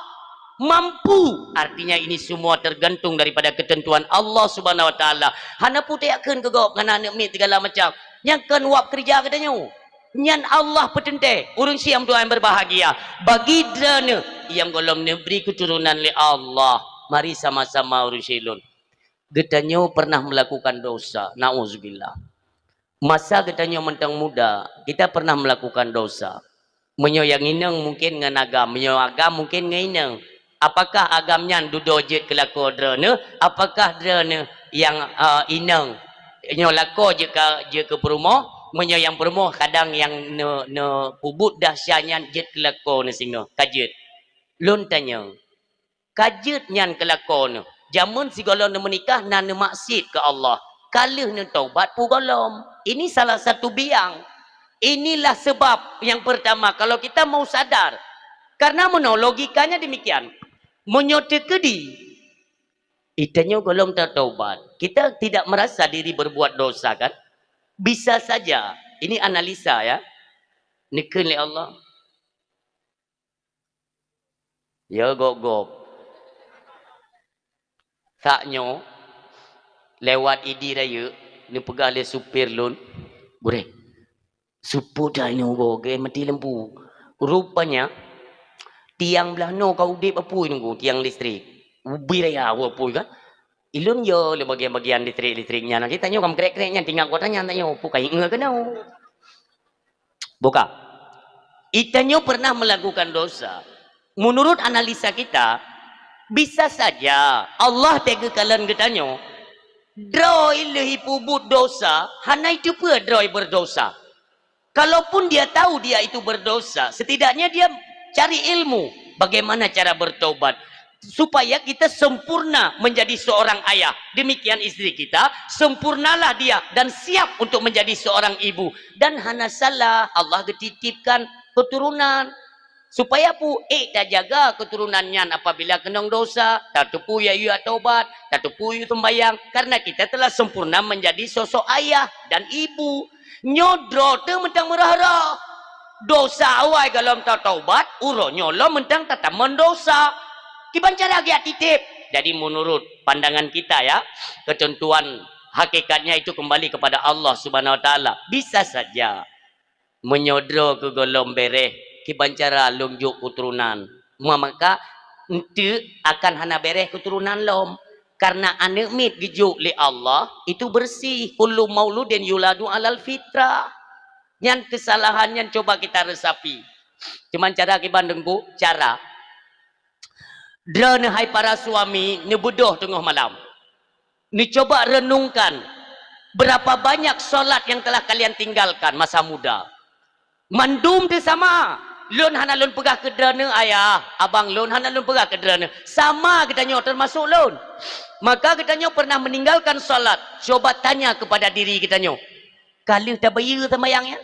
Mampu, artinya ini semua tergantung daripada ketentuan Allah Subhanahu Wa Taala. Hana peue tajak kheun keu gob ngon aneuk miet segala macam. Nyang kon wab keureuja geutanyoe. Nyan Allah peuteuntée, ureuëng siam Tuhan berbahagia. Bagi droeneuh nyang gohlom neubri keuturonan lé Allah, mari sama-sama ureuëng syik lôn. Geutanyoe pernah melakukan dosa, nauzubillah. Masa geutanyoe mantong muda, kita pernah melakukan dosa. Meunyoe nyang inong mungkin ngon agam, meunyoe agam mungkin ngon inong. Apakah agam nyan dudoe jeuet keu lakoe droeneuh? Apakah droeneuh nyang, eh, inong nyoe lakoe jeuet ka, jeuet keu peurumoh? Meunyoe nyang peurumoh kadang nyang ne-, neupeubuet dahsya nyan jeuet keu lakoe neuh singoh, ka jeuet. Lôn tanyong, ka jeuet nyan keu lakoe neuh. Jameun sigohlom neumeunikah na neumaksiet keu Allah. Ka lheueh neutaubat peue gohlom. Ini salah satu biang. Inilah sebab yang pertama, kalau kita mau sadar. Karena meunoe logikanya demikian. Meunyoe teukeudi, itanyoe gohlom tataubat. Kita tidak merasa diri berbuat dosa, kan? Bisa saja. Ini analisa, ya. Neukheun lé Allah. Ya, gob-gob. Sak nyoe, Lewat Idi Rayeuk, neupeugah lé supir lôn, "Gurèe, seupôt that inoe goe, mati lampu." Rupanya, tiang blah noe ka udép apui nunggu, tiang listrik. Ubé raya apui kan. Ilôn yo lé bagian-bagian listrik-listrik nyan. Geutanyoe ka meukrek-krek nyan, tinggai kota nyan tanyoe, peue ka ingat keunoe. Buka. Geutanyoe pernah melakukan dosa. Menurut analisa kita, bisa saja Allah teuka kalon geutanyoe. Droe lheueh ipeubuet dosa, hana iteupeue droe berdosa. Kalaupun dia tahu dia itu berdosa, setidaknya dia cari ilmu bagaimana cara bertobat supaya kita sempurna menjadi seorang ayah. Demikian istri kita, sempurnalah dia dan siap untuk menjadi seorang ibu. Dan hana salah, Allah geutitipkan keturunan. Supaya peue? Ék tajaga keturunan nyan apabila keunong dosa, tateupeue yue tobat, tateupeue yue sembayang, karena kita telah sempurna menjadi sosok ayah dan ibu. Nyoe droe teuh mantong meurah-rah. Dosa awai gohlom tataubat, uroe nyoe lom mantong tatamong dosa. Kiban cara geujak titip. Jadi, menurut pandangan kita, ya, ketentuan hakikatnya itu kembali kepada Allah Subhanahu wa Taala. Bisa saja meunyoe droe keu gohlom bereh, kiban cara lôn jok keuturonan. Maka, eunteuk akan hana bereh keuturonan lom. Karena aneuëk miet geujok lé Allah itu bersih. Kullu mauludin yuladu alal fitrah. Nyan kesalahan nyan coba kita resapi. Cuman cara kiban Teungku, cara. Droeneuh hai para suami, neubeudôh teungoh malam. Neucoba renungkan, berapa banyak salat yang telah kalian tinggalkan masa muda? Mandum teuh sama. Lôn hana lôn peugah keu droeneuh, ayah, abang, lôn hana lôn peugah keu droeneuh. Sama geutanyoe, termasuk lôn. Maka geutanyoe pernah meninggalkan salat. Coba tanya kepada diri geutanyoe. Ka lheueh tabayeue sembahyang nyan?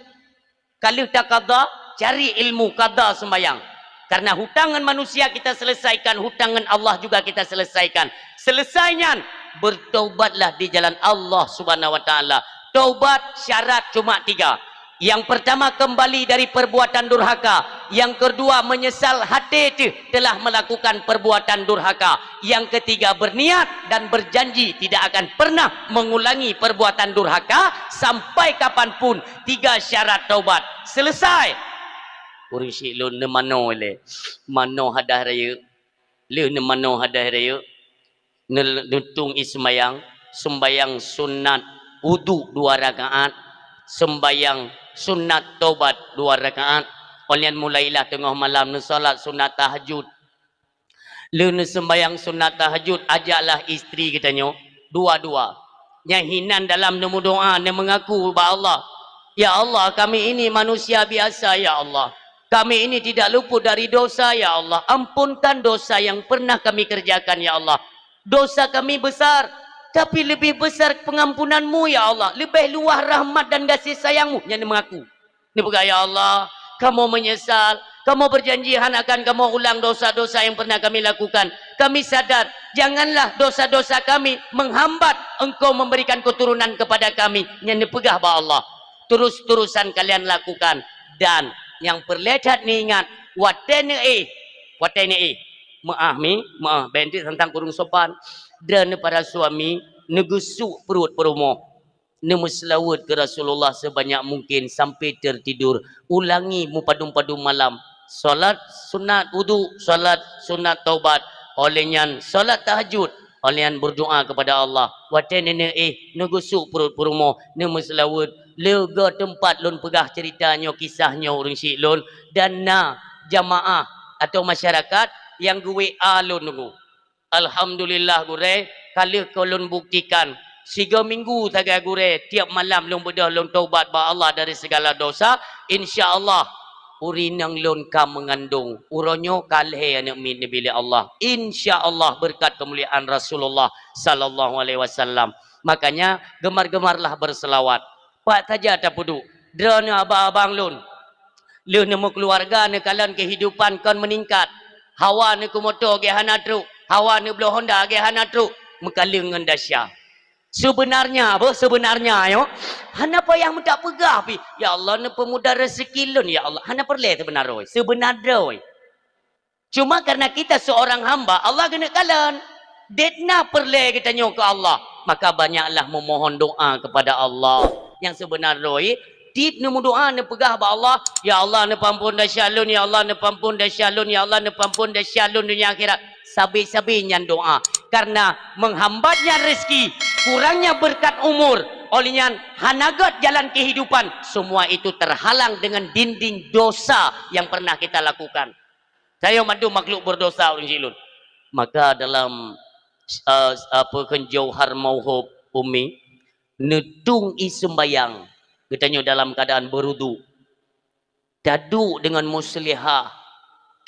Ka lheueh takada? Cari ilmu kada sembahyang. Karena hutang ngon manusia kita selesaikan, hutang ngon Allah juga kita selesaikan. Selesai nyan, bertobatlah di jalan Allah Subhanahu wa Taala. Tobat syarat cuma tiga. Yang pertama, kembali dari perbuatan durhaka. Yang kedua, menyesal hati teuh telah melakukan perbuatan durhaka. Yang ketiga, berniat dan berjanji tidak akan pernah mengulangi perbuatan durhaka sampai kapanpun. Tiga syarat taubat. Selesai. Ureuëng syiek lôn neumanoe lé. Manoe hadah rayeuk. Lheueh neumanoe hadah rayeuk, ne-, neutueng ie seumayang, seumbayang sunat uduk dua rakaat, seumbayang sunat taubat dua rakaat. Óh lheueh nyan mulailah teungoh malam neusalat sunat tahajud. Lheueh neuseumbayang sunat tahajud, ajaklah istri geutanyoe, dua-dua. Nyang hinan dalam neumeudoá, neumeungaku bak Allah, "Ya Allah, kami ini manusia biasa, ya Allah. Kami ini tidak luput dari dosa, ya Allah. Ampunkan dosa yang pernah kami kerjakan, ya Allah. Dosa kami besar, tapi lebih besar pengampunan-Mu, ya Allah. Leubeh luwah rahmat dan gaséh sayang-Mu." Nyan neumeungaku. Neupeugah, "Ya Allah, kamoe meunyeusal. Kamoe beujanji hana akan kamoe ulang dosa-dosa nyang peureunah kami lakukan. Kami sadar, janganlah dosa-dosa kami meuhambat Engkau memberikan keuturonan keupada kami." Nyan neupeugah bak Allah, "Terus-terusan kalian lakukan." Dan nyang peureulée that neuingat, watée neuéh, watée neuéh, meuáh mi, meuáh, bék tantang kureueng sopan. Droeneuh para suami, neugeusuk pruet peurumoh. Neumeuseulaweuet keu Rasulullah seubanyak mungkin sampai teutidur. Ulangi meupadum-padum malam. Salat sunat uduk, salat sunat taubat. Óh lheueh nyan salat tahajud. Óh lheueh nyan beudoá keupada Allah. Watée neuéh, neugeusuk pruet peurumoh, neumeuseulaweuet. Leuga teumpat lôn peugah ceurita nyoe, kisah nyoe ureuëng syiek lôn, dan na jamaah atau masyarakat nyang geu-W A lôn nunggu. Alhamdulillah, gurée, ka lheueh keu lôn buktikan. Sigoe minggu sagai, gurée, tieb malam lôn beudôh lôn taubat bak Allah dari segala dosa. Insya Allah, ureuëng inong lôn ka meungandong. Uroe nyoe ka lhée aneuëk miet neubi lé Allah. Insya Allah, beureukat keumuliaan Rasulullah sallallahu alaihi wasallam. Makanya, gemar-gemarlah berselawat. Pat saja tapeuduek, droeneuh abang-abang lôn. Lheueh neumeukeuluwarga, neukalon keuhidupan kon meuningkat. Hawa neukeu moto gét hana trok, hawa neubloe Honda gét hana trok, meukaleueng ngon Dacia. Seubeunarnya, beuh, seubeunarnya nyoe, hana payah meutak peugah pih, "Ya Allah, neupeumodah rezeki lôn, ya Allah." Hana peureulée seubeuna droe. Seubeuna droe. Cuma karena kita seorang hamba, Allah geuneuk kalon. Dét na peureulée geutanyoe keu Allah. Maka banyaklah memohon doa kepada Allah. Nyang seubeuna droe, tiep neumeudoa, neupeugah bak Allah, "Ya Allah, neupeuampon desya lôn, ya Allah, neupeuampon desya lôn, ya Allah, neupeuampon desya lôn donya akhirat." Sabe-sabe nyan doa. Karena menghambatnya rezeki, kurangnya berkat umur, oleh nyan hana gét jalan kehidupan, semua itu terhalang dengan dinding dosa yang pernah kita lakukan. Tanyoe mandum makhluk berdosa ureuëng jih lôn. Maka dalam, eh, apa kheun Jauhar Mauhub Umi, neutueng ie seumbayang geutanyoe dalam keadaan berudu. Taduek deungon muslihah,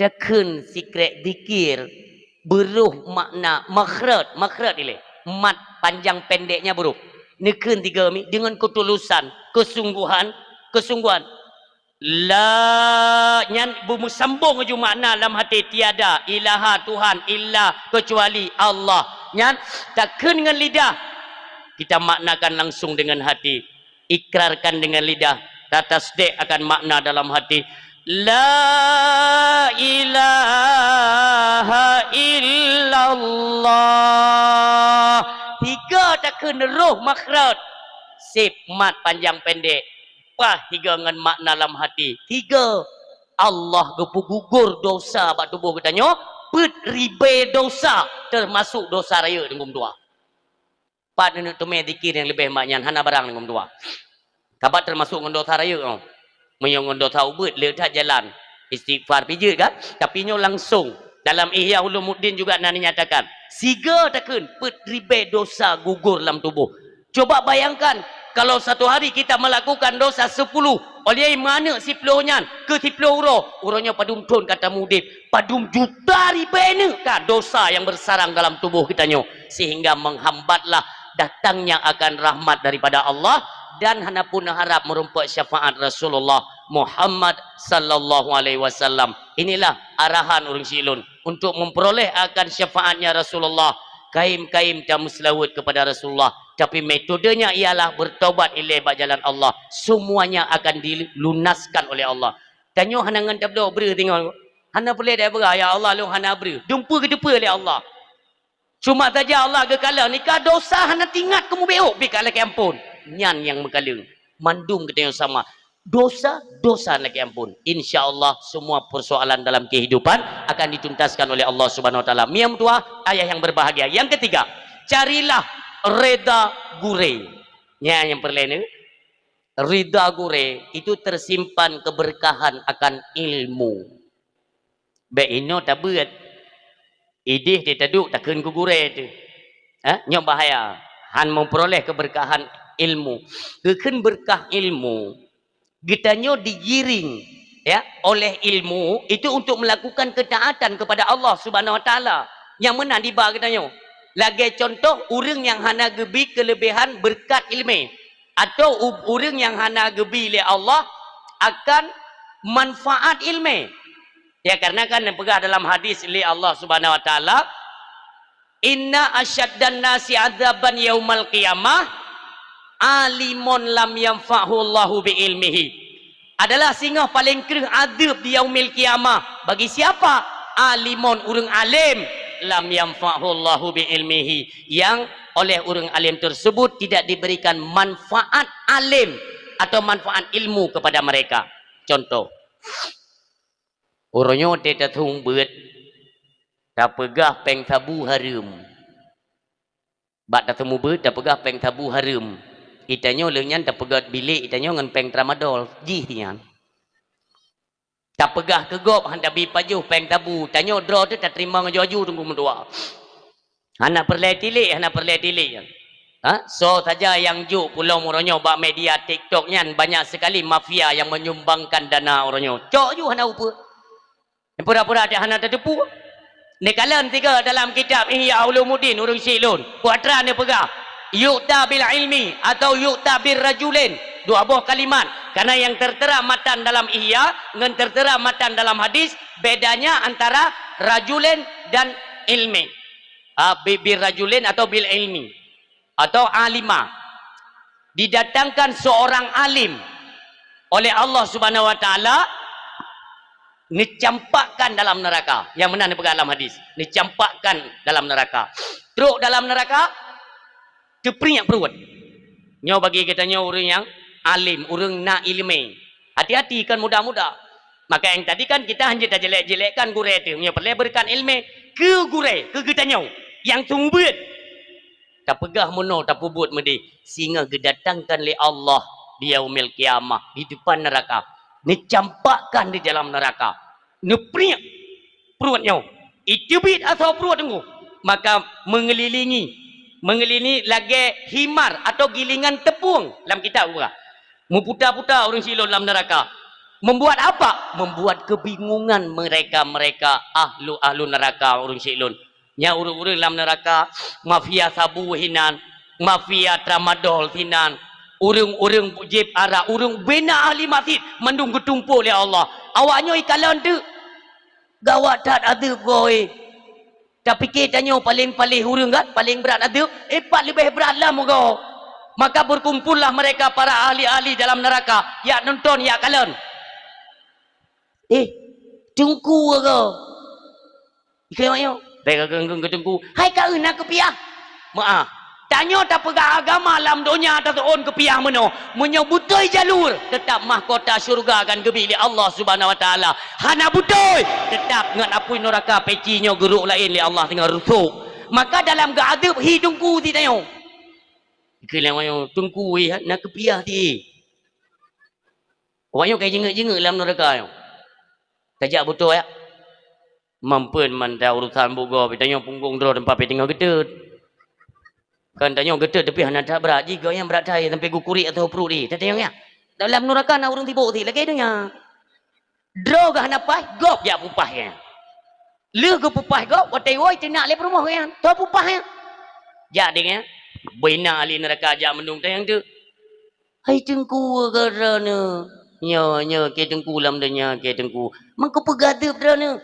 takheun sikrek zikir, beurôh makna makhraj, makhraj ilée, mat panjang pendeknya beurôh. Neukheun tiga mi deungon ketulusan, kesungguhan, kesungguhan. La, nyan beumeusambong laju makna lam hati, tiada ilaha Tuhan illa kecuali Allah. Nyan takheun ngon lidah, kita maknakan langsung dengan hati, ikrarkan dengan lidah, tatasdek akan makna dalam hati. La ilaha illallah. Tiga takheun roh makhraj. Sip mat panjang pendek. Pah tiga ngon makna lam hati. Tiga, Allah geupeugugur dosa bak tuboh geutanyoe, peuet ribée dosa, teumasok dosa rayeuk deungon dua. Pat neuneuk teumé zikir nyang leubeh mak nyan, hana barang deungon dua. Kabat teumasok ngon dosa rayeuk nyoe. Meunyoe ngon dosa ubeuet, le that jalan. Istighfar pijeuet kan? Tapi nyoe langsung. Dalam Ihya Ulumuddin juga na dinyatakan, siga takheun peuet ribée dosa gugur lam tuboh. Coba bayangkan, kalau satu hari kita melakukan dosa sepuluh, oleh manök siploh nyan keu siploh uroe, uroe nyoe padum thon ka tamudeb, padum juta ribée neuk ka dosa yang bersarang dalam tuboh geutanyoe, sehingga menghambatlah datangnya akan rahmat daripada Allah dan hana pun harap meurumpok syafaat Rasulullah Muhammad sallallahu alaihi wasallam. Inilah arahan ureuëng sileuen untuk memperoleh akan syafaatnya Rasulullah. Kaim-kaim tameuseulaweuet kepada Rasulullah, tapi metodenya ialah bertobat ilée bak jalan Allah. Semuanya akan dilunaskan oleh Allah. Tanyoe hana ngon tabdok breuh tinggai. Hana peureulée dak peugah, "Ya Allah, lôn hana breuh." Dumpeue geuteupeue lé Allah. Cuma saja Allah geukalon, nika dosa hana tingat keumubeok, bit ka lakée ampon. Nyan nyang meukaleueng. Mandum geutanyoe sama. Dosa, dosa lakée ampon. Insya Allah, semua persoalan dalam kehidupan akan dituntaskan oleh Allah Subhanahu Wa Taala. Mia meutuah, ayah yang berbahagia. Yang ketiga, carilah reda gurée. Nyan nyang peureulée ni. Rida gurée itu tersimpan keberkahan akan ilmu. Bék inoe tabeuet. Idéh teuh taduek takheun keu gurée teuh. Ha? Nyoe bahaya. Han meupeuroleh keberkahan ilmu. Geukheun berkah ilmu, geutanyoe digiring, ya, oleh ilmu itu untuk melakukan ketaatan kepada Allah Subhanahu Wa Taala. Nyang meunan diba geutanyoe. Lagée contoh, ureuëng nyang hana geubi keuleubeuhan beureukat iéleumé. Atau u-, ureuëng nyang hana geubi lé Allah akan manfaat iéleumé. Ya, karena kan neupeugah dalam hadis lé Allah Subhanahu Wa Taala, "Inna asyaddan nasi adzaban yaumal qiyamah alimun lam yanfa'hu Allahu bi ilmihi." Adalah singoh paléng kreueh azeueb di yaumil qiyamah bagi siapa? Alimun, ureuëng além, lam yanfa'hu Allahu bi ilmihi, yang oleh ureuëng além tersebut tidak diberikan manfaat além atau manfaat ilmu kepada mereka. Contoh, uroe nyoe teuh tathung beuet, tapeugah péng sabu hareuem. Bak tateumubeuet tapeugah péng sabu hareuem. Itanyoe lheueh nyan tapeugét bilék itanyoe ngon péng tramadol, jih nyan. Tapeugah keu gob han tabi pajoh péng sabu, tanyoe droe teuh tateurimong aju-aju teungku meutuah. Hana peureulée tilék, hana peureulée tilék. Ha? Soe saja nyang jok pulo uroe nyoe bak media TikTok nyan banyak sekali mafia yang menyumbangkan dana uroe nyoe. Cok ju hana upeue. Pura-pura dak hana tateupeue. Neukalon sigoe dalam kitab Ihya Ulumuddin ureuëng syiek lôn. Peue atra neupeugah, "Yu'ta bil ilmi" atau "Yu'ta bir rajulain." Dua boh kalimat. Karena yang tertera matan dalam Ihya ngon tertera matan dalam hadis, bedanya antara rajulain dan ilmi. Ah, bi-, bir rajulain atau bil ilmi. Atau alimah. Didatangkan seorang alim oleh Allah Subhanahu Wa Taala, neucampakkan dalam neraka. Nyang meunan neupeugah dalam hadis, neucampakkan dalam neraka. Trok dalam neraka, Teupriek pruet. Nyoe bagi geutanyoe ureuëng nyang alim, ureuëng na iéleumé. Hati-hati, kon mudah-mudah. Maka nyang tadi kan kita hana tajelek-jelekkan gurée teuh. Nyoe peureulée beureukat iéleumé keu gurée, keu geutanyoe nyang seumeubeuet. Tapeugah meunoe, tapeubuet meudeh, singoh geudatangkan lé Allah di yaumil qiyamah, di depan neraka. Neucampakkan di dalam neraka. Neupriek pruet nyoe. Iteubiet asoe pruet teungku. Maka meungeulilingi, meungeulilingi lagée himar atau gilingan teupueng lam kitab geupeugah. Meuputa-puta ureuëng sileuen lam neraka. Membuat apa? Membuat kebingungan mereka-mereka ahlu-ahlu neraka ureuëng sileuen. Nyan ureuëng-ureuëng lam neraka, mafia sabu hinan, mafia tramadol hinan, ureuëng-ureuëng jép arak, ureuëng bina ahli masjid, mandum geutumpôk lé Allah. Awaknyoe ikalon teuk. Gawat that azeub goe. Tapike tanyoe paleng paléh ureuëng kan, paleng brat azeub, eh, pat leubeh brat lam goe. Maka berkumpullah mereka para ahli-ahli dalam neraka, jak nonton, jak kalon. Eh, teungku goe. Ikeu nyoe, bèk keu teungku. Hai ka na keupiah. Meu'ah. Tanyoe tapeugah agama lam donya taseuôn keupiah meunoe. Meunyoe beutôi jalur, teutap mahkota syeuruga akan geubi lé Allah Subhanahu Wa Taala. Hana beutôi, teutap ngon apui neuraka peci nyoe geurok laén lé Allah singoh rusok. Maka dalam geuazeub hi teungku si tanyoe. Ikeu lé nyoe teungku weh na keupiah si. Awaknyoe ka jingeuk-jingeuk lam neuraka nyoe. Tajak beutôi ya. Mampeuen mantong urusan bugoe, pih tanyoe punggong droe teumpat pih teungoh geuteut. Kan tanyoe geuteut tapi hana that brat, jih gobnyan brat that sampai geukurik ateueh pruet jih. Tatanyong nyan. Dalam neuraka na ureuëng sibok sit lagée donya. Droe geuh hana paih, gob jak peupah nyan. Lheueh geupeupah gob, watée woe teunak lé peurumoh nyan. Toh peupah nyan. Jak deh nyan. Bina ahli neuraka jak mandum tanyong teuk. Hai teungku keu droeneuh. Nyoe, nyoe keu teungku lam donya keu teungku. Meukeupeugadeueb droeneuh.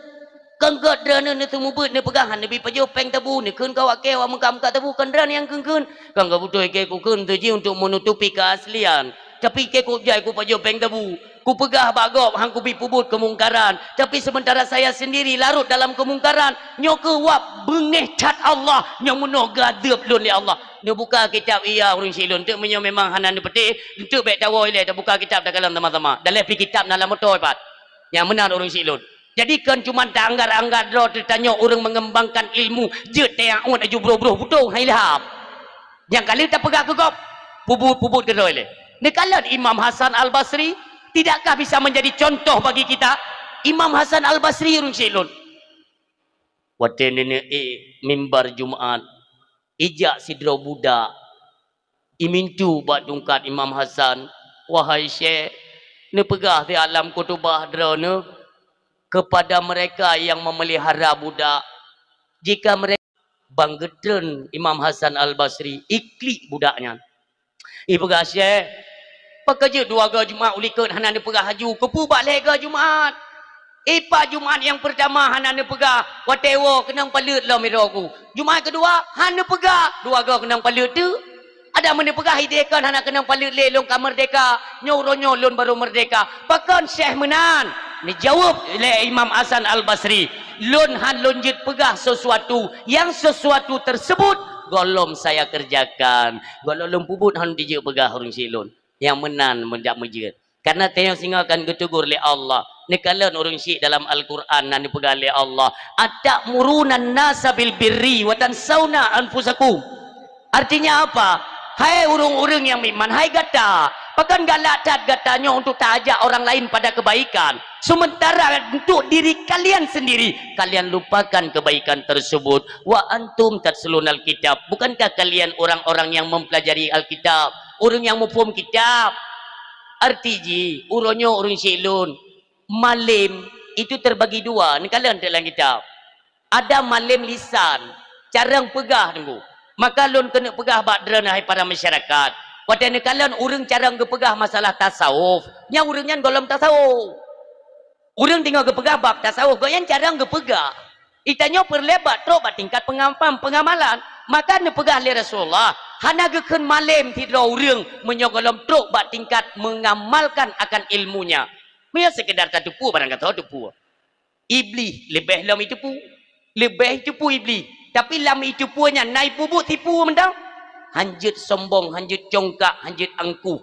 Kon gét droeneuh neuseumeubeuet neupeugah neubi pajoh péng tabu, neukheun keu awak kée awak meukat-meukat tabu, kon droeneuh nyang kheun-kheun. Kon gét beutôi kée kukheun teuh jih untuk meunutupi keuaslian. Tapi kée kujai kupajoh péng tabu. Kupeugah bak gob han kubi peubuet keumungkaran. Tapi sementara saya sendiri larot dalam keumungkaran. Nyoe keuh wab beungéh that Allah. Nyoe meunoe geuadeueb lôn lé Allah. Neubuka kitab iya ureuëng sileuen. Teuk meunyoe memang hana neupeuteh, enteuk bék tawoe ilée tabuka kitab takalon sama-sama. Daleh pih kitab na lam moto pat. Nyang meunan ureuëng sileuen. Jadi kon cuma taanggar-anggar droe teutanyoe ureuëng mengembangkan ilmu, jeuet teuingat aju broh-broh butong hai lham. Nyang ka lheueh tapeugah keu gob, peubuet-peubuet keudroe lé. Neukalon Imam Hasan Al-Basri, tidakkah bisa menjadi contoh bagi kita? Imam Hasan Al-Basri ureuëng sileuen. Watée neuneuk ék mimbar Jumat, ijak sidroe budak, imintu bak tungkat Imam Hasan, "Wahai Syekh, neupeugah siat lam khutubah droeneuh kepada mereka yang memelihara budak, jika mereka," ban geutreun Imam Hasan Al-Basri, iklik budak nyan. Ipeugah, "Syekh, pakon jeuet dua goe Jumat ulikot hana neupeugah aju, keupeue bak lhée goe Jumat? Ipak Jumat nyang peurtama hana neupeugah, watée woe keunong paleuet lom sidroe ku. Jumat keudua, hana neupeugah, dua goe keunong paleuet teuk. Adak meuneupeugah idéh kon hana keunong paleuet lé lôn ka meurdeka, nyoe uroe nyoe lôn barô meurdeka. Pakon Syekh meunan?" Neujaweueb lé Imam Hasan Al-Basri, "Lôn han lôn jeuet peugah sesuatu, yang sesuatu tersebut gohlom saya kerjakan." Gohlom lôn peubuet han dijeuet peugah ureuëng sileuen. Nyang meunan meujak meujeuet. Karena tanyoe singoh akan geutegur lé Allah. Neukalon ureuëng syiek dalam Al-Quran na neupeugah lé Allah, "Atamuruna nasa bil birri wa tansawna anfusakum." Artinya apa? Hai ureuëng-ureuëng nyang meuiman, hai gata, pakon galak that gata nyoe untuk taajak orang lain pada kebaikan, sementara untuk diri kalian sendiri kalian lupakan kebaikan tersebut. "Wa antum tatslunal kitab." Bukankah kalian orang-orang yang mempelajari Alkitab, ureuëng nyang muphom kitab? Arti jih, uroe nyoe ureuëng syiek lôn, malem itu terbagi dua, neukalon dalam kitab. Ada malem lisan, carong peugah teungku. Maka lôn keuneuk peugah bak droeneuh hai para masyarakat. Watée neukalon ureuëng carong geupeugah masalah tasawuf, nyan ureuëng nyan gohlom tasawuf. Ureuëng teungoh geupeugah bab tasawuf, gobnyan carong geupeugah. Itanyoe peureulée bak trok bak tingkat pengam-, pengamalan. Maka neupeugah lé Rasulullah, hana geukheun malem sidroe ureuëng meunyoe gohlom trok bak tingkat mengamalkan akan ilmunya. Meunyoe sekedar tateupeue barang gata teupeue. Iblih leubeh lom iteupeue. Leubeh iteupeue Iblih. Tapi lam iteupeue nyan na ipeubuet tipu mantong. hanjeuet sombong, hanjeuet congkak, hanjeuet angkuh.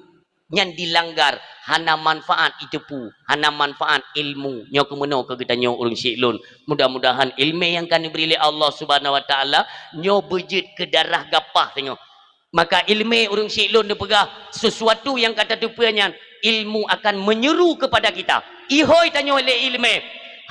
Nyan dilanggar, hana manfaat jiteupeue, hana manfaat ilmu. Nyoe keumeunoe keu geutanyoe ureuëng syiek lôn. Mudah-mudahan ilmu nyang ka neubri lé Allah Subhanahu Wa Taala nyoe beujeuet keu darah gapah tanyoe. Maka ilmu ureuëng syiek lôn neupeugah, sesuatu nyang ka tateupeue nyan, ilmu akan menyeru kepada kita. Ihôi tanyoe lé ilmu.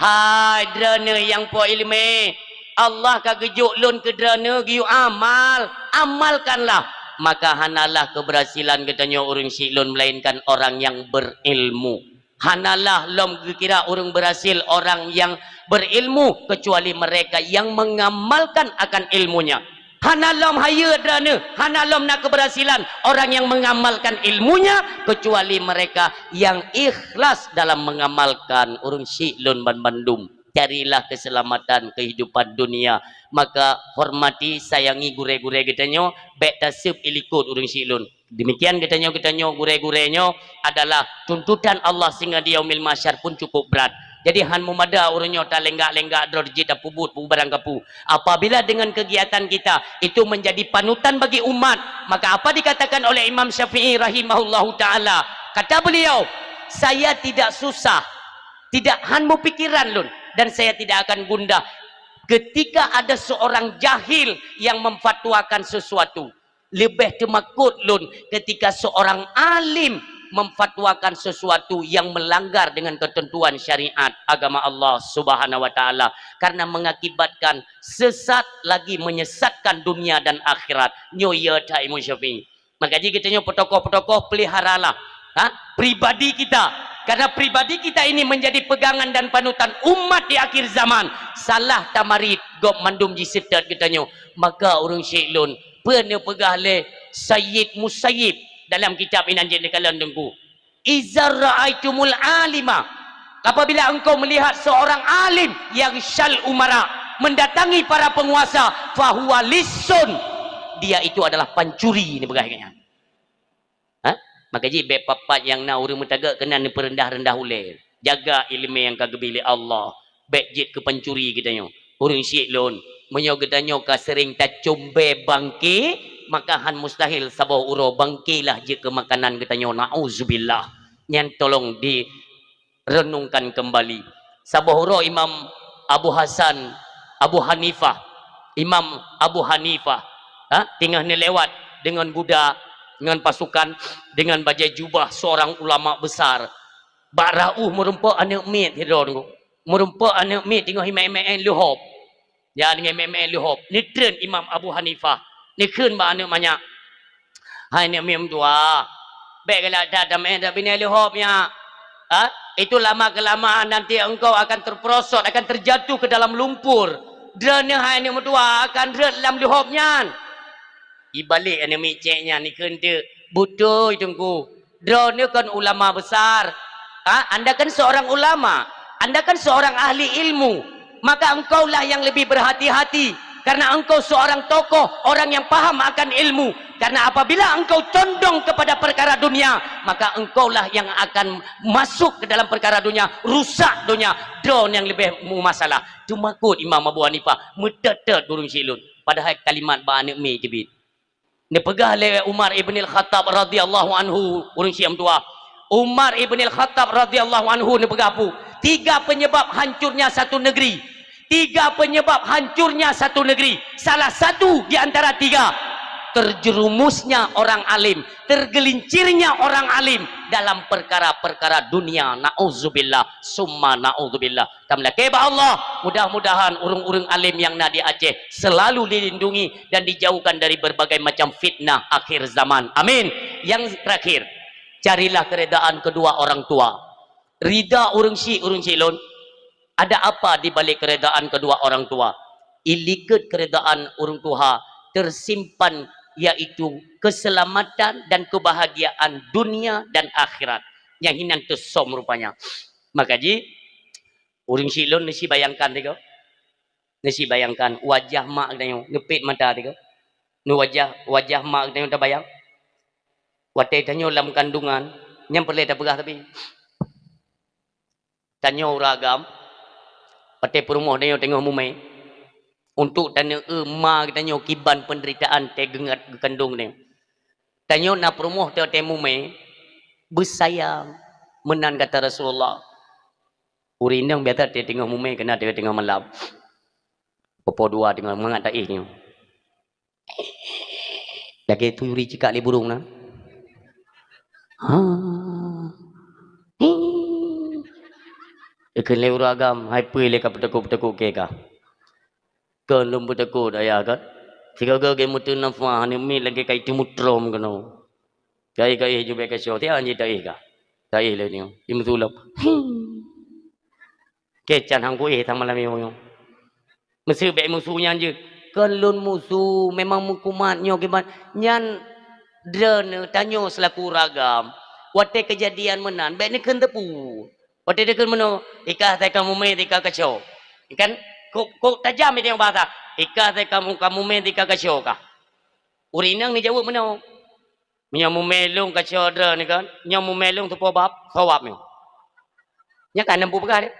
Hai droeneueh nyang po ilmu, Allah ka geujok lôn keu droeneueh geuyue amal, amalkanlah. Maka hanalah keberhasilan geutanyoe ureuëng syiek lôn melainkan orang yang berilmu. Hanalah lom geukira ureuëng berhasil orang yang berilmu kecuali mereka yang mengamalkan akan ilmunya. Hana lom hayeue droeneueh, hana lom na keberhasilan orang yang mengamalkan ilmunya kecuali mereka yang ikhlas dalam mengamalkan. Ureuëng syiek lôn banmandum, carilah keselamatan kehidupan dunia. Maka hormati, sayangi gurée-gurée geutanyoe, bék taseueb ilikot ureuëng syiek lôn. Demikian geutanyoe, geutanyoe gurée-gurée nyoe adalah tuntutan Allah sehingga di yaumil mahsyar pun cukup berat. Jadi han mumada ureuëng nyoe talenggak-lenggak droe jih tapeubuet peue barang kapeue. Apabila dengan kegiatan kita itu menjadi panutan bagi umat, maka apa dikatakan oleh Imam Syafi'i rahimahullahu taala? Kata beliau, "Saya tidak susah, tidak han mupikiran lôn, dan saya tidak akan gundah ketika ada seorang jahil yang memfatwakan sesuatu. Leubeh teumakot lôn ketika seorang alim memfatwakan sesuatu yang melanggar dengan ketentuan syariat agama Allah Subhanahu Wa Taala, karena mengakibatkan sesat lagi menyesatkan dunia dan akhirat." Nyoe ya that Imam Syafi'i. Maka jih geutanyoe peutokoh-peutokoh, peliharalah, ha, pribadi kita. Karena pribadi kita ini menjadi pegangan dan panutan umat di akhir zaman. Salah tamarit, gob mandum jiseutôt geutanyoe. Maka ureuëng syiek lôn, peue neupeugah lé Sayyid Musayyib dalam kitab inan jih neukalon Teungku, "Iza ra'aitumul alima," apabila engkau melihat seorang alim, yang syal umara, mendatangi para penguasa, "Fahuwa lissun," dia itu adalah pancuri, neupeugah lagée nyan. Ha? Maka jih bék pat-pat nyang na ureuëng meutagak keunan neupeureundah-reundah ulée. Jaga ilmu nyang ka geubri lé Allah. Bék jeuet keu pancuri geutanyoe. Ureuëng syiek lôn, meunyoe geutanyoe ka seuring tacom bée bangke, maka han mustahil saboh uroe bangke lah jeuet keu makanan geutanyoe. Nauzubillah. Nyan tolong di renungkan kembali. Saboh uroe Imam Abu Hasan, Abu Hanifah, Imam Abu Hanifah, ha, teungoh neulewat deungon guda, deungon pasukan, deungon bajée jubah seorang ulama besar. Bak rauh meurumpok aneuëk miet sidroe teungku. Meurumpok aneuëk miet teungoh imé-imé leuhop. Ya, deungon mé-mé leuhop, neutreun Imam Abu Hanifah, neukheun bak aneuëk manyak, "Hai aneuëk miet meutuah, bék galak that tamé that binéh leuhop nyak. Ha? Itu lama-kelamaan nanti engkau akan terperosot, akan terjatuh ke dalam lumpur. Droeneueh hai aneuëk meutuah akan rhot lam leuhop nyan." Ibalek aneuëk miet cék nyan ikheun teuk, "Beutôi Teungku, droeneueh kon ulama besar. Ha? Anda kan seorang ulama, Anda kan seorang ahli ilmu, maka engkaulah yang lebih berhati-hati, karena engkau seorang tokoh, orang yang paham akan ilmu. Karena apabila engkau condong kepada perkara dunia, maka engkaulah yang akan masuk ke dalam perkara dunia, rusak dunia, droeneueh nyang leubeh mumasalah." Teumakot Imam Abu Hanifah, meutot-tot ureuëng syiek lôn. Padahai kalimat bak aneuëk miet teubiet. Neupeugah lé Umar ibn al-Khattab radhiyallahu anhu, ureuëng syiek meutuah. Umar ibn al-Khattab radhiyallahu anhu neupeugah peue? Tiga penyebab hancurnya satu negeri. Tiga penyebab hancurnya satu negeri. Salah satu di antara tiga, terjerumusnya orang alim, tergelincirnya orang alim dalam perkara-perkara dunia. Nauzubillah, summa nauzubillah. Tameulakée bak Allah, mudah-mudahan ureuëng-ureuëng alim nyang na di Aceh selalu dilindungi dan dijauhkan dari berbagai macam fitnah akhir zaman. Amin. Yang terakhir, carilah keredaan kedua orang tua. Rida ureuëng syiek, ureuëng syiek lôn, ada apa di balik keredaan kedua orang tua? Ilikot keredaan ureuëng tuha tersimpan, yaitu keselamatan dan kebahagiaan dunia dan akhirat. Nyang hinan teusom rupanya. Maka jih, ureuëng syiek lôn, neusibayangkan tiga. Neusibayangkan wajah mak geutanyoe, neupet mata tiga. Neuwajah, wajah mak geutanyoe tabayang. Watée tanyoe lam kandungan, nyan peureulée tapeugah tapi. Tanyoe ureuëng agam, watée peurumoh tanyoe teungoh mumé, Untuk tanyoe ma geutanyoe kiban peunderitaan teuh geungat geukandong nyoe. Tanyoe na peurumoh teuh teuh mumé, beusayang meunan kata Rasulullah. Ureueng inong biasa teuh teungoh mumé keunan teuh teungoh malam. Popo dua teungoh mangat taéh nyoe. Lagèe turi cikak lé burung na. Ha. Hi. Ikheun lé ureueng agam, hai peue lé ka peuteukot-peuteukot keu ka. Kon lôn peuteukot ayah kan. Sigoe-goe geuh meuteunafah, aneuk miet lagèe ka iteumeutrom keunoe. Kai-kai jubek ka syoe, tian jih taéh ka. Taéh lé nyoe, imeusulop. Hi. Keu can hang kuéh sama lagèe nyoe. Meuseu bèk musu nyan jeuet. Kon lôn musu, memang meukumat nyoe kiban. Nyan droeneuh tanyoe seulaku ureueng agam. Watèe keujadian meunan, bèk neukheun teupeu. Watèe neukheun meunoe, ikah sai ka mumé, ikah ka syoe. Kan? Kok, kok tajam itu bahasa. Ikah sai ka mu-, ka mumé, ikah ka syoe kah. Ureueng inong neujaweueb meunoe. Meunyoe mumé lôn ka syoe droeneuh kan, nyoe mumé lôn teupeubab, sawab nyoe. Nyan ka nam peugah deh.